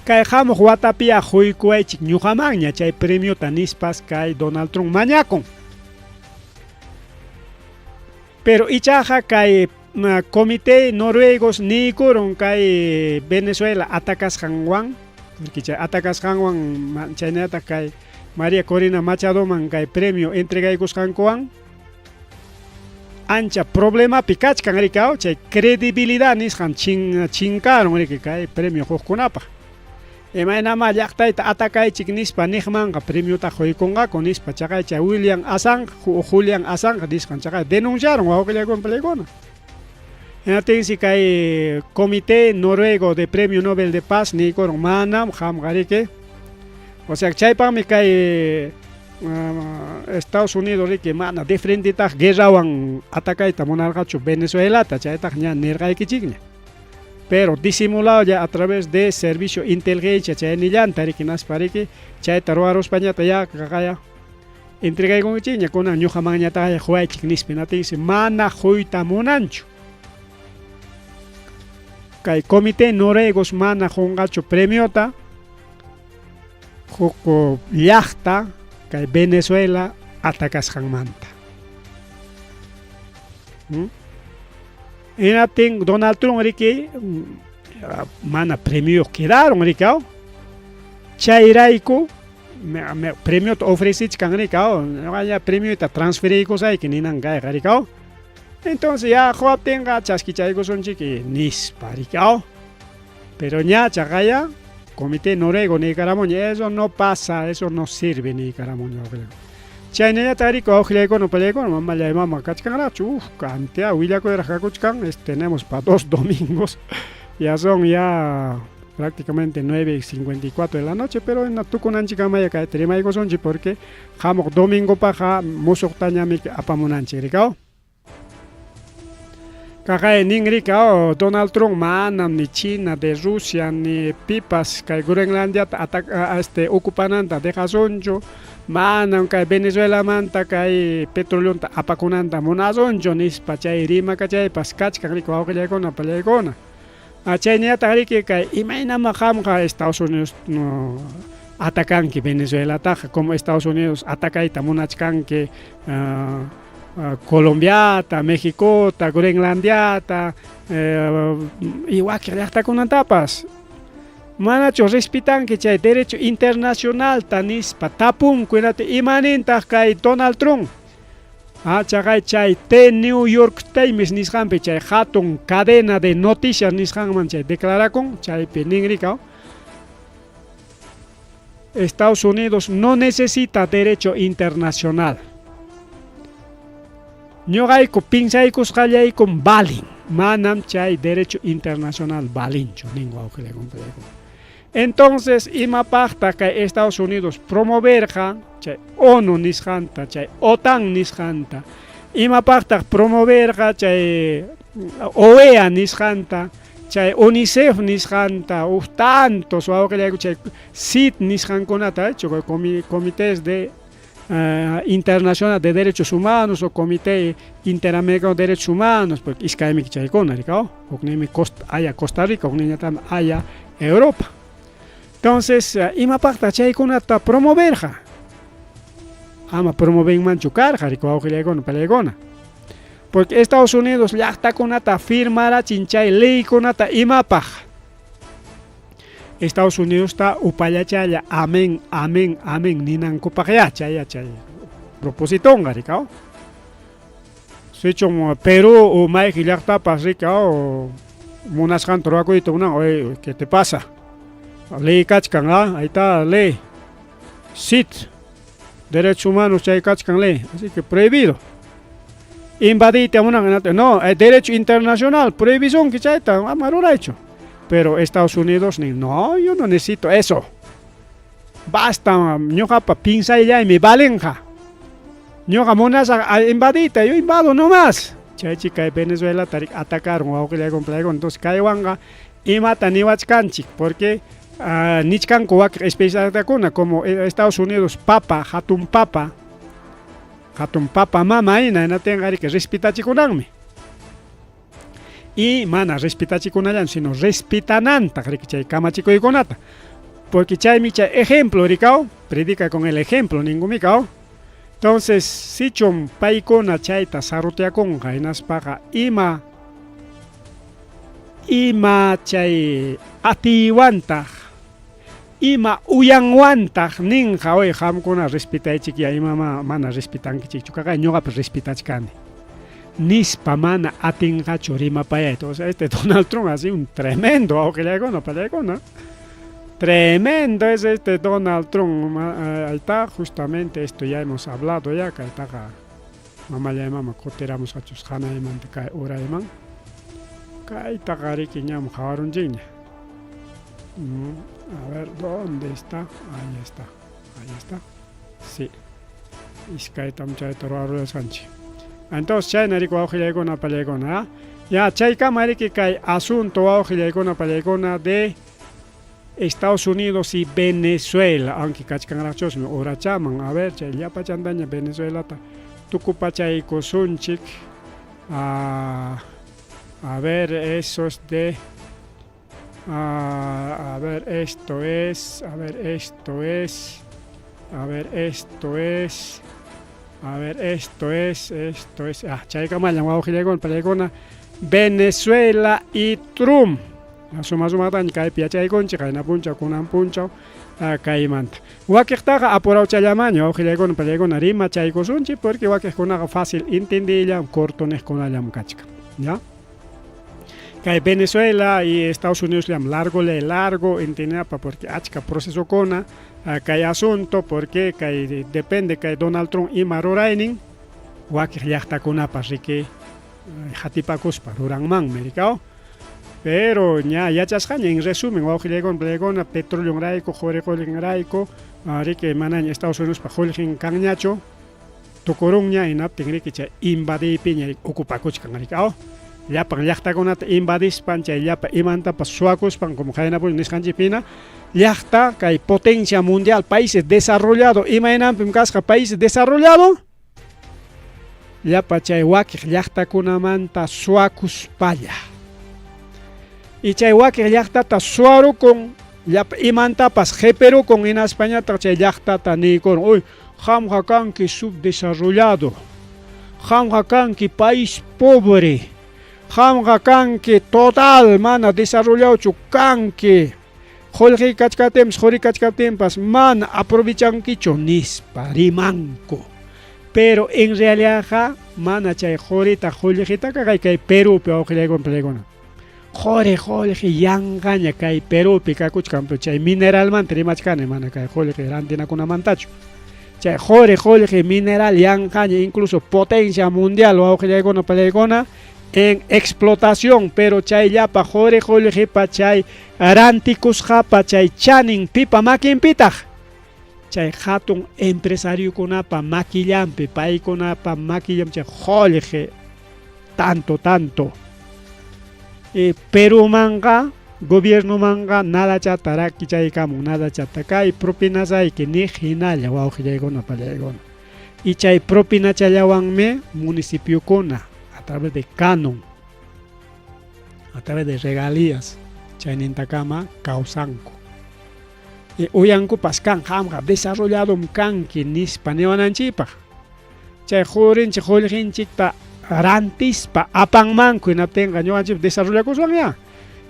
Kay hamuq watapiya quykuwaychik ñuqamanña chay premiota nispas kay Donald Trump mañakun. Pero ichaqa kay comité noruegos niykurun kay Venezuela atacasqanwan, porque chay atacasqanwan chaynallataq kay María Corina Machadoman kay premio entregaykusqankuwan ancha problemapi kachkan rikaw, chay credibilidad nisqan chinkarun riki kay premio hukkunapaq. Imaynama llaqtayta atacaychik nispa niqmanqa premiota quykunqaku nispa chaqay chay William Assange o Julian Assange nisqan chaqay denunciaron wawqillaykuna palaykuna. Hinaptinsi kay comité noruego de premio Nobel de Paz niykurun manam qamqa riki. O sea chaypaqmi kay Estados Unidos riki mana de frentetaq guerrawan atacayta munarqachu Venezuelata, chaytaq ña nirqaykichikña. Pero disimulado ya a través de servicio inteligencia chaynillanta riki naspa riki chayta ruwaruspañata ya qaqaya entregaykunkichikña kunan ñuqamanñataqya quwaychik nispa hinaptinsi mana quyta munanchu. Kay comité noruegos mana qunqachu premiota huk llaqta kay Venezuela atacasqanmanta. Hinaptin Donald Trump riki mana premioyuq quedaron rikaw. Chayrayku premiota ofrecichkan rikaw, ñuqaña premioyta transferiykusayki ninan kayqa rikaw. Entonces ya quwaptinqa chaskichaykusunchik nispa rikaw. Pero ña chaqaya comité noruego niykaramuña, eso no pasa, eso no sirve niykaramuña. Chaynallataq riki wawqillaykuna palaykuna mamallay mama kachkanraqchu, uf, cantidad willakuyraq kakuchkan, tenemos pa 2 domingos, ya son ya prácticamente 9:54 de la noche, pero tukunanchikkamaya kayta rimaykusunchik porque hamuq domingopaqqa musuqtañami apamunanchik rikaw. Kaqay ninrika oh, Donald Trump manam ni China de Rusia ni pipas kay Groenlandiata este ocupananta dejasunchu, manam kay Venezuelamanta kay petroleonta apakunanta munasunchu nispa chay rimakachaypas kachkan riki wawqillaykuna pallaykuna. Chayñataq riki kay imaynama qamqa Estados Unidos no, atacanki Venezuelataqa como Estados Unidos atacayta munachkanki Colombiata, Mexicota, Groenlandiata y wakin llaqtakunatapas. Manachu respetanki chay derecho internacionalta nispa tapunku imanintaq kay Donald Trump. Chaqay chay The New York Times nisqanpi chay hatun cadena de noticias nisqanman chay declarakun chaypi ninrika Estados Unidos no necesita derecho internacional. Ñuqayku pinsaykusqallaykum valin, manam chay derecho internacional valinchu nin wawqillaykuna. Entonces, imapaqtaq kay Estados Unidos promoverqa chay ONU nisqanta, chay OTAN nisqanta, imapaqtaq promoverqa chay OEA nisqanta, chay UNICEF nisqanta, huk tantos wawqillayku chay CID nisqankunata, comités de Internacional de Derechos Humanos o Comité Interamericano de Derechos Humanos, porque iskaymi chaykuna rikaw, hukninmi haya Costa Rica, hukninñataqmi haya Europa. Entonces, imapaqtaq chaykunata promoverqa? Ama promovenmanchu karqa riki wawqillaykuna palaykuna. Porque Estados Unidos llaqtakunata firmarachin chay leykunata imapaq. Estados Unidos ta upallachalla amén, amén, amén ninankupaqya chay chay propositonqa rikaw. Sichum Perú o mayqi llaqtapas rikaw munasqanta ruwakuyta munan, oye, ¿qué te pasa? Ley kachkan, ah, ahí está ley. CID, derechos humanos chay kachkan ley, así que prohibido. Invadiyta munan, no, derecho internacional, prohibición chayta, ama ruraychu. Pero Estados Unidos ni, no, yo no necesito eso. Basta, ñuqapa pinsayllaymi valinqa. Ñuqa munasaq invadiyta, yo invado nomás. Chaychi kay Venezuelata atacaron wawqillaykuna entonces kaywanqa imata niwachkanchik porque nichkanku wakin especialistakuna como Estados Unidos papa, hatun papa, hatun papa mama hina hinatinqa riki respetachikunanmi. Y mana respetachikunallan, sino respetanantaq riki chay kamachikuykunata. Porque chaymi chay ejemplo rikaw, predica con el ejemplo ninkumikaw. Entonces, sichum paykuna chayta sarutiakunqa hinaspaqa ima ima chay atiywantaq ima uyanwantaq ninqa oye qamkuna respetaychik ya imama mana respetankichikchu kaqay ñuqapas respetachkani nispa mana atinqachu rimapayayta. O sea, este Donald Trump así un tremendo wawqillaykuna pallaykuna. Tremendo es este Donald Trump. Ahí está, justamente esto ya hemos hablado ya, kaytaqa mamallay mama kutiramusqachus hanaymanta kay urayman. Kaytaqa riki ñam qhawarunchikña. A ver, ¿dónde está? Ahí está, ahí está. Sí. Iskaytam chayta ruwarusqanchik. Entonces chayna riki wawqillaykuna pallaykuna. Ya chaykama riki kay asunto wawqillaykuna pallaykuna de Estados Unidos y Venezuela, aunque kachkanraqchusmi urachaman, a ver, chay llapachantaña Venezuelata tukupachaykusunchik. A ver, eso es de a ver, esto es, a ver, esto es, a ver, esto es, a ver, esto es, esto es, chaykamallan wawqillaykuna pallaykuna, Venezuela y Trump. Suma sumataña kaypi yachaykunchik qayna punchaw kunan punchaw kaymanta. Wakiqtaqa apurawchallamaña wawqillaykuna pallaykuna rimachaykusunchik porque wakiqkunaqa fácil entendiyllam corto niqkunallam kachkan, ¿ya? Kay Venezuela y Estados Unidos llam largo le largo entenapa porque achka procesokuna kay asunto porque kay depende kay Donald Trump ima ruraynin wakiq llaqtakunapas riki hatipakuspa ruranmanmi rikaw. Pero ña yachasqaña en resumen wawqillaykuna pallaykuna petroleonrayku quri qullqinrayku riki manaña Estados Unidos qullqin kanñachu tukurunña hinaptin riki chay invadiypiña ocupakuchkan riki aw. Llapan llaqtakunata invadispan chay llapa imantapas suwakuspan como qaynapuni nisqanchikpina llaqta kay potencia mundial países desarrollado imaynanpim kasqa países desarrollado llapa chay wakiq llaqtakunamanta suwakuspalla. Y chay wakiq llaqtata suwarukun llapa imantapas qipirukun hinaspañataq chay llaqtata niykurun uy qamqa kanki subdesarrollado qamqa kanki país pobre qamqa kanki total mana desarrolladochu kanki qullqi kachkaptinpas quri kachkaptinpas mana aprovechankichu nispa rimanku. Pero en realidadqa mana chay qurita qullqitaqa kay kay Perupi wawqillaykuna pallaykuna. Quri qullqi yanqaña kay Perupi kakuchkan chay mineralmanta rimachkani mana kay qullqi rantinakunamantachu. Chay quri qullqi mineral yanqaña incluso potencia mundial wawqillaykuna pallaykuna en explotación pero chay llapa quri qullqipa chay rantikusqapa chay chanin pipa makinpitaq chay hatun empresariokunapa makillanpi paykunapa makillanpi chay qullqi tanto tanto y Perumanqa gobiernomanqa nadachata rakichaykamun nadachata kay propinasayki niq hinalla wawqillaykuna pallaykuna y chay propinachallawanmi municipiokuna a través de canon a través de regalías chaynintakama kawsanku y uyankupas kan qamqa desarrolladom kanki nispa niwananchikpaq chay qurinchik qullqinchikta rantispa apanmanku hinaptinqa ñuqanchikpas desarrollakuswanya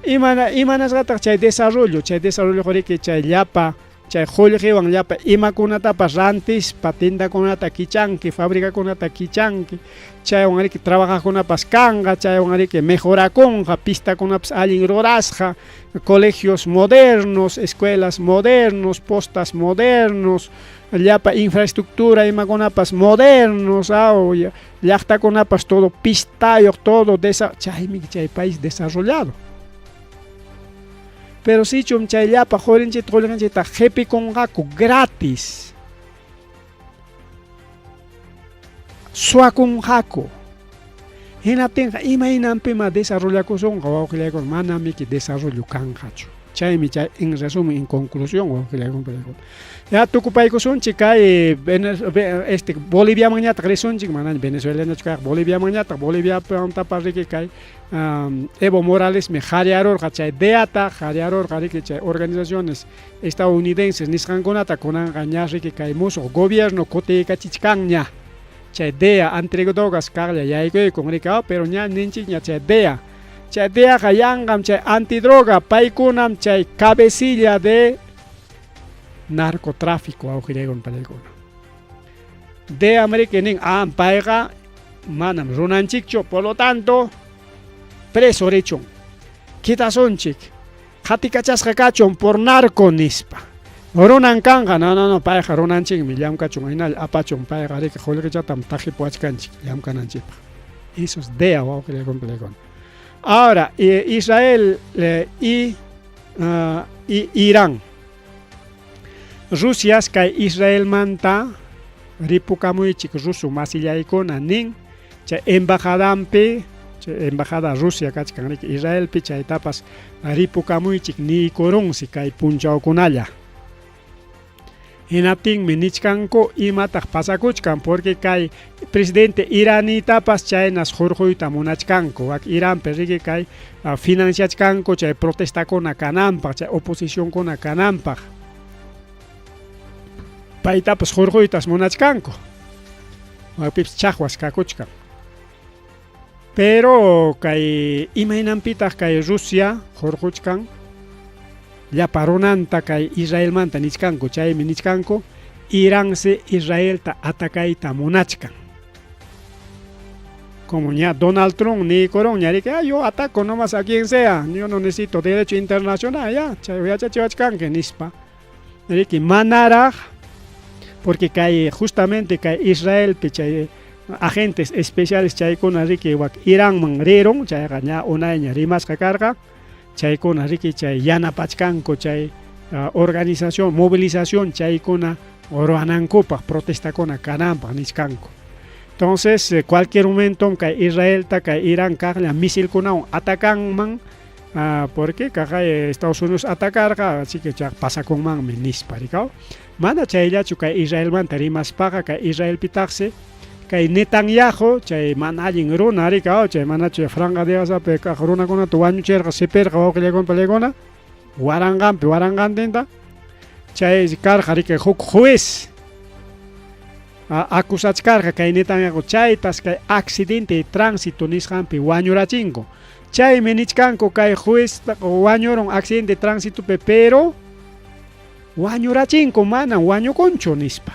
imana imanasqataq chay desarrollo chay desarrollo riki chay llapa chay qullqiwan llapa imakunatapas rantispa tiendakunata kichanki fabricakunata kichanki chaywan riki trabajaqkunapas kanqa chaywan riki mejorakunqa pistakunapas allin rurasqa colegios modernos escuelas modernos postas modernos llapa infraestructura imakunapas modernos aw llaqtakunapas todo pistayuq todo desa chaymi chay país desarrollado pero sichum chay llapa qurinchikta qullqinchikta qipikunqaku gratis suwakunqaku hinaptinqa imaynanpima desarrollakusunqa wawqillaykuna mana miki desarrollo kanqachu chaymi chay en resumen en conclusión wawqillaykuna ya tukupaykusunchik kay este Boliviamanñataq risunchik manaña Venezuelañachu kayqa Boliviamanñataq Boliviamantapas riki kay Evo Moralesmi qaryarurqa chay DEAta qaryarurqa riki chay organizaciones estadounidenses nisqankunata kunanqa ña riki kay musuq gobierno kutiykachichkanña chay DEA antidrogas kaqlla yaykuykun riki pero ña ninchikña chay DEA chay DEAqa yanqam chay antidroga paykunam chay cabecilla de narcotráfico wawqillaykuna pallaykuna DEA riki nin ah payqa manam runanchikchu por lo tanto preso richun quitasunchik qatikachasqa kachun por narco nispa runan kanqa no no no payqa runanchikmi llamkachun hinalla apachun payqa riki qullqichatam taqipuwachkanchik llamkananchikpaq eso es DEA wawqillaykuna pallaykuna ahora Israel y y Irán Rusias kay Israelmanta ripukamuychik rusu masillaykuna nin chay embajadanpi chay embajada Rusia kachkan riki Israelpi chaytapas ripukamuychik niykurunsi kay punchawkunalla hinaptinmi nichkanku imataq pasakuchkan porque kay presidente iranitapas chaynas hurquyta munachkanku wak Iranpi riki kay financiachkanku chay protestakuna kananpaq chay oposicionkuna kananpaq paytapas hurquytas munachkanku wakpipas chaqwas kakuchkan pero kay imaynanpitaq kay Rusia hurquchkan llapa runanta kay Israelmanta nichkanku chaymi nichkanku Iransi Israelta atakayta munachkan como ña Donald Trump niykurunña riki ah yo ataco nomás a quien sea yo no necesito derecho internacional ya chay yachachiwachkanki nispa riki manaraq porque kay justamente kay Israelpi chay agentes especiales chaykuna riki wak Iranman rirun chayqa ña unayña rimasqa karqa chaykuna riki chay yanapachkanku chay organización movilización chaykuna ruwanankupaq protestakuna kananpaq nichkanku. Entonces, cualquier momentom kay Israelta kay Irán kaqlla misilkunawan atacanman, porque kaqay Estados Unidos atacarqa, así que chaq pasakunmanmi nispa, rikaw. Mana chayllachu kay Israelmanta rimaspaqa kay Israelpitaqsi kay Netanyahu chay mana allin runa rikaw, chay manachu franja de Gazapi kaq runakunata wañuchirqa, sipirqa wawqillaykuna pallaykuna, waranqanpi waranqantinta, chay karqa rikay huk juez acusachkarqa kay Netanyahu chaytas kay accidente de tránsito nisqanpi wañurachinku. Chaymi nichkanku kay juez wañurun accidente de tránsitopi, pero wañurachinku manam wañukunchu nispa.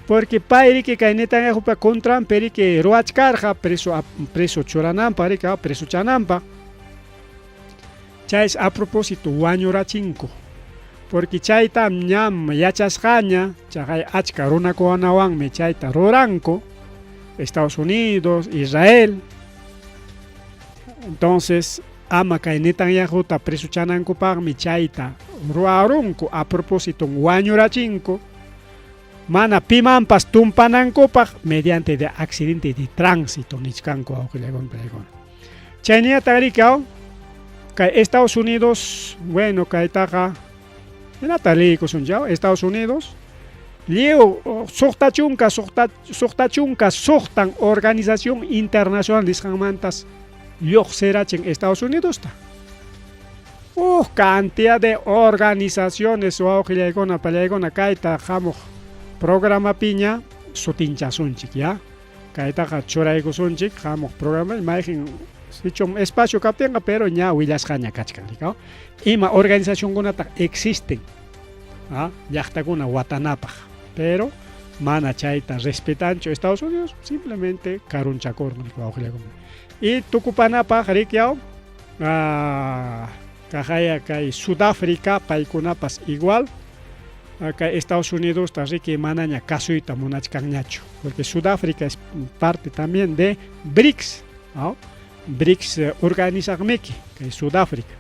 Porque pay riki kay Netanyahupa contranpi riki ruwachkarqa preso preso churananpaq riki preso chananpaq. Chaysi a propósito wañurachinku. Porque chaytam ñam yachasqaña, chaqay achka runakunawanmi chayta ruranku, Estados Unidos, Israel. Entonces, ama kay Netanyahuta presochanankupaqmi chayta ruwarunku, a propósito wañurachinku, mana pimanpas tumpanankupaq mediante de accidente de tránsito nichkanku wawqillaykuna pallaykuna. Chaynillataq rikaw kay Estados Unidos, bueno, kaytaqa hinata liykusunchik, Estados Unidos lliw 66 organización internacional nisqanmantas lluqsirachin Estados Unidosta. Huk cantidad de organizaciones wawqillaykuna pallaykuna kayta hamuq programapiña sutinchasunchik, ya. Kaytaqa churaykusunchik hamuq programa mayqin sichum espacio kaptinqa, pero ña willasqaña kachkan, rikaw. Ima organizacionkunataq existen llaqtakuna watanapaq, pero mana chayta respetanchu Estados Unidos, simplemente karunchakurqan wawqillaykuna. Y tukupanapaq rikyaw kaqaya kay Sudáfrica paykunapas igual kay Estados Unidos riki manaña kasuyta munachkanñachu, porque Sudáfrica es parte también de BRICS, ¿no? BRICS organizaqmiki kay Sudáfrica.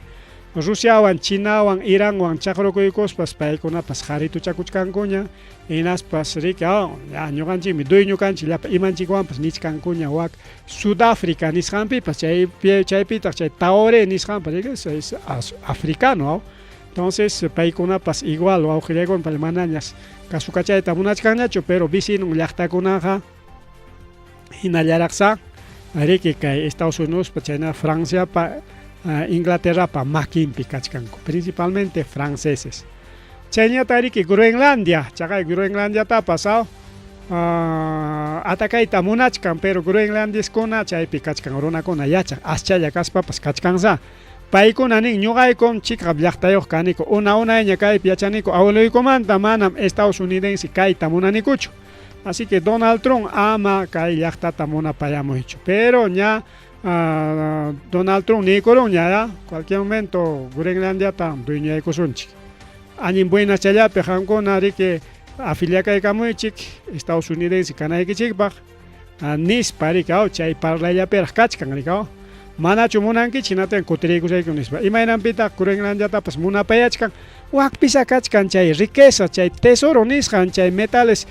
Rusiawan, Chinawan, Iranwan chaqrukuykuspas paykunapas harituchakuchkankuña, hinaspas riki ya ñuqanchikmi dueño kanchik llapa imanchikwanpas nichkankuña wak Sudáfrica nisqanpipas, chaypitaq chay Traoré nisqanpas riki es africano, ¿no? Entonces paykunapas igual wawqillaykuna manañas kasukachayta munachkanñachu, pero vecinon llaqtakunaqa hinallaraqsa riki kay Estados Unidospa chayna Franciapa Inglaterrapa makinpi kachkanku, principalmente franceses. Chayñataq riki Groenlandia, chaqay Groenlandiatapas atakayta munachkan, pero groenlandiskuna chaypi kachkan runakuna yachaq aschalla kaspapas kachkansa. Paykuna nin ñuqaykum chiqap llaqtayuq kaniku, una unayña kaypi yachaniku abueloykumanta, manam Estados Unidense kayta munanikuchu. Así que Donald Trump ama kay llaqtata munapayamuychu. Pero ña Donald Trump niykurunña ya, cualquier momento Groenlandiata dueñaykusunchik. Allin buenas challapi qamkuna riki afiliakaykamuychik Estados Unidense kanaykichikpaq nispa riki chay parlayllapiraq kachkan riki. Manachu munankichik hinaptin kutiriykusayku nispa. Imaynanpitaq Groenlandiatapas munapayachkan, wakpisa kachkan chay riqueza, chay tesoro nisqan, chay metales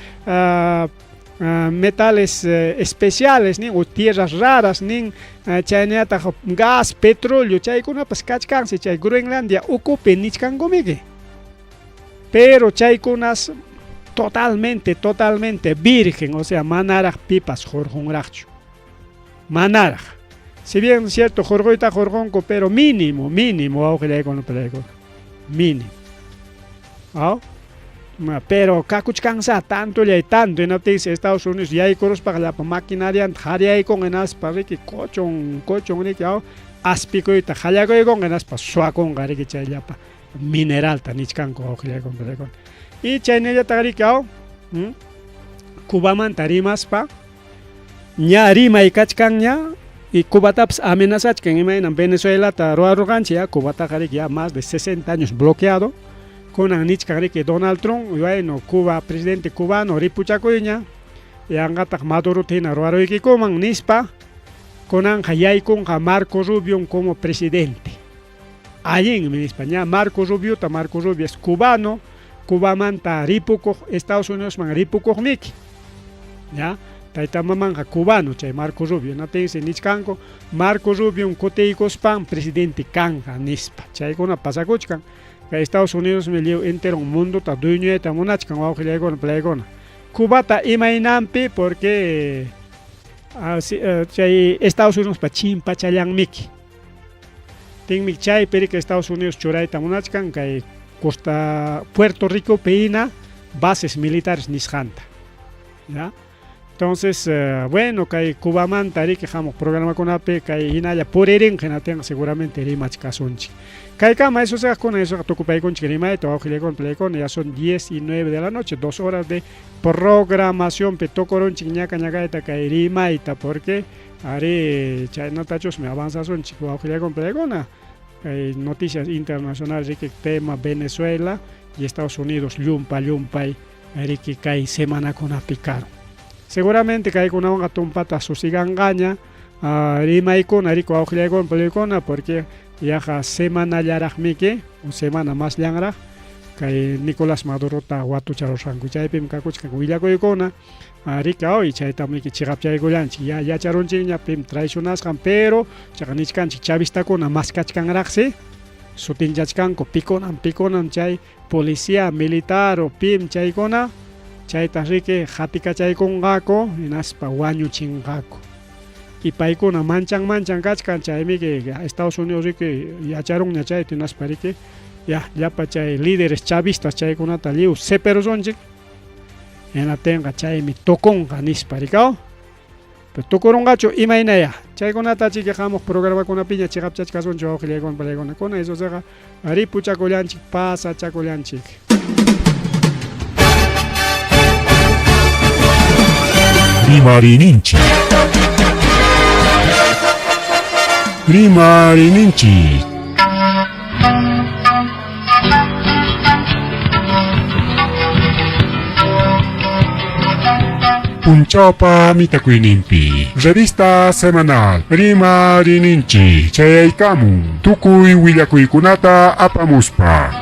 metales especiales nin o tierras raras nin, chaynallataq gas, petróleo, chaykunapas kachkansi chay Groenlandia ukupi nichkankumiki. Pero chaykunas totalmente, totalmente virgen, o sea, manaraq pipas hurqunraqchu. Manaraq. Si bien es cierto, hurquyta hurqunku, pero mínimo, mínimo, wawqillaykuna pallaykuna. Mínimo. Pero kakuchkansa tantollay tanto, hinaptinsi Estados Unidos yaykuruspaqa llapa maquinarianta haryaykunqa hinaspa riki kuchun kuchun riki aspikuyta qallakuykunqa hinaspa suwakunqa riki chay llapa mineralta nichkanku wawqillaykuna pallaykuna. Y chaynallataq riki Cubamanta rimaspa ña rimay kachkanña y Cubatapas amenazachkan imaynam Venezuelata ruwarurqanchik ya Cubataqa riki ya más de 60 años bloqueado. Kunan nichkan riki Donald Trump, bueno, Cuba presidente cubano ripuchakuyña, yanqataq Madurota hina ruwaruykikuman nispa, kunanqa yaykunqa Marco Rubio como presidente. Allinmi nispa, ña Marco Rubiota, Marco Rubio es cubano, Cubamanta ripukuq Estados Unidosman ripukuqmiki. Ya tayta mamanqa cubano chay Marco Rubio hinaptinsi nichkanku Marco Rubiom kutiykuspan presidente kanqa nispa chaykuna pasakuchkan kay Estados Unidosmi lliw enteron mundota dueñoyayta munachkan wawqillaykuna palaykuna Cubata imaynanpi porque chay Estados Unidospa chimpachallanmiki tinmi chaypi riki Estados Unidos churayta munachkan kay Costa Puerto Ricopi hina bases militares nisqanta ya entonces bueno kay Cubamanta riki hamuq programakunapi kay hinalla puririnqa hinatinqa seguramente rimachkasunchik kaykama eso seqakuna esoqa tukupaykunchik rimayta wawqillaykuna palaykuna ya son 10 y 9 de la noche 2 horas de programacionpi tukurunchik ñaka ñakayta kay rimayta porque arí chaynatachusmi avanzasunchik wawqillaykuna palaykuna kay noticias internacionales riki tema Venezuela y Estados Unidos llumpa llumpay riki kay semanakunapi karun seguramente kaykunawanqa tumpata susiganqaña rimaykuna riki wawqillaykuna palaykuna porque yaqa semanallaraqmiki semana masllanraq kay Nicolás Madurota watucharusqanku chaypim kakuchkan willakuykuna riki hoy chaytam riki chiqapchaykullanchik ya yacharunchikña pim traicionasqan pero chaqa nichkanchik chavistakuna maskachkanraqsi sutinchachkanku pikunam pikunam chay policía militar o pim chaykuna chayta riki qatikachaykunqaku hinaspa wañuchinqaku y paykuna manchan manchan kachkan chaymiki Estados Unidos riki yacharunña chayta hinaspa riki ya llapa chay líderes chavistas chaykunata lliw seperusunchik hinaptinqa chaymi tukunqa nispa rikaw pero tukurunqachu imaynaya chaykunata chiki hamuq programakunapiña chiqapchachkasunchik wawqillaykuna palaykuna kuna esoqa ripuchakullanchik pasachakullanchik. Rimarininchik. Rimarininchik. Punchawpa mitakuyninpi Revista semanal Rimarininchik chayaykamun tukuy willakuykunata apamuspa.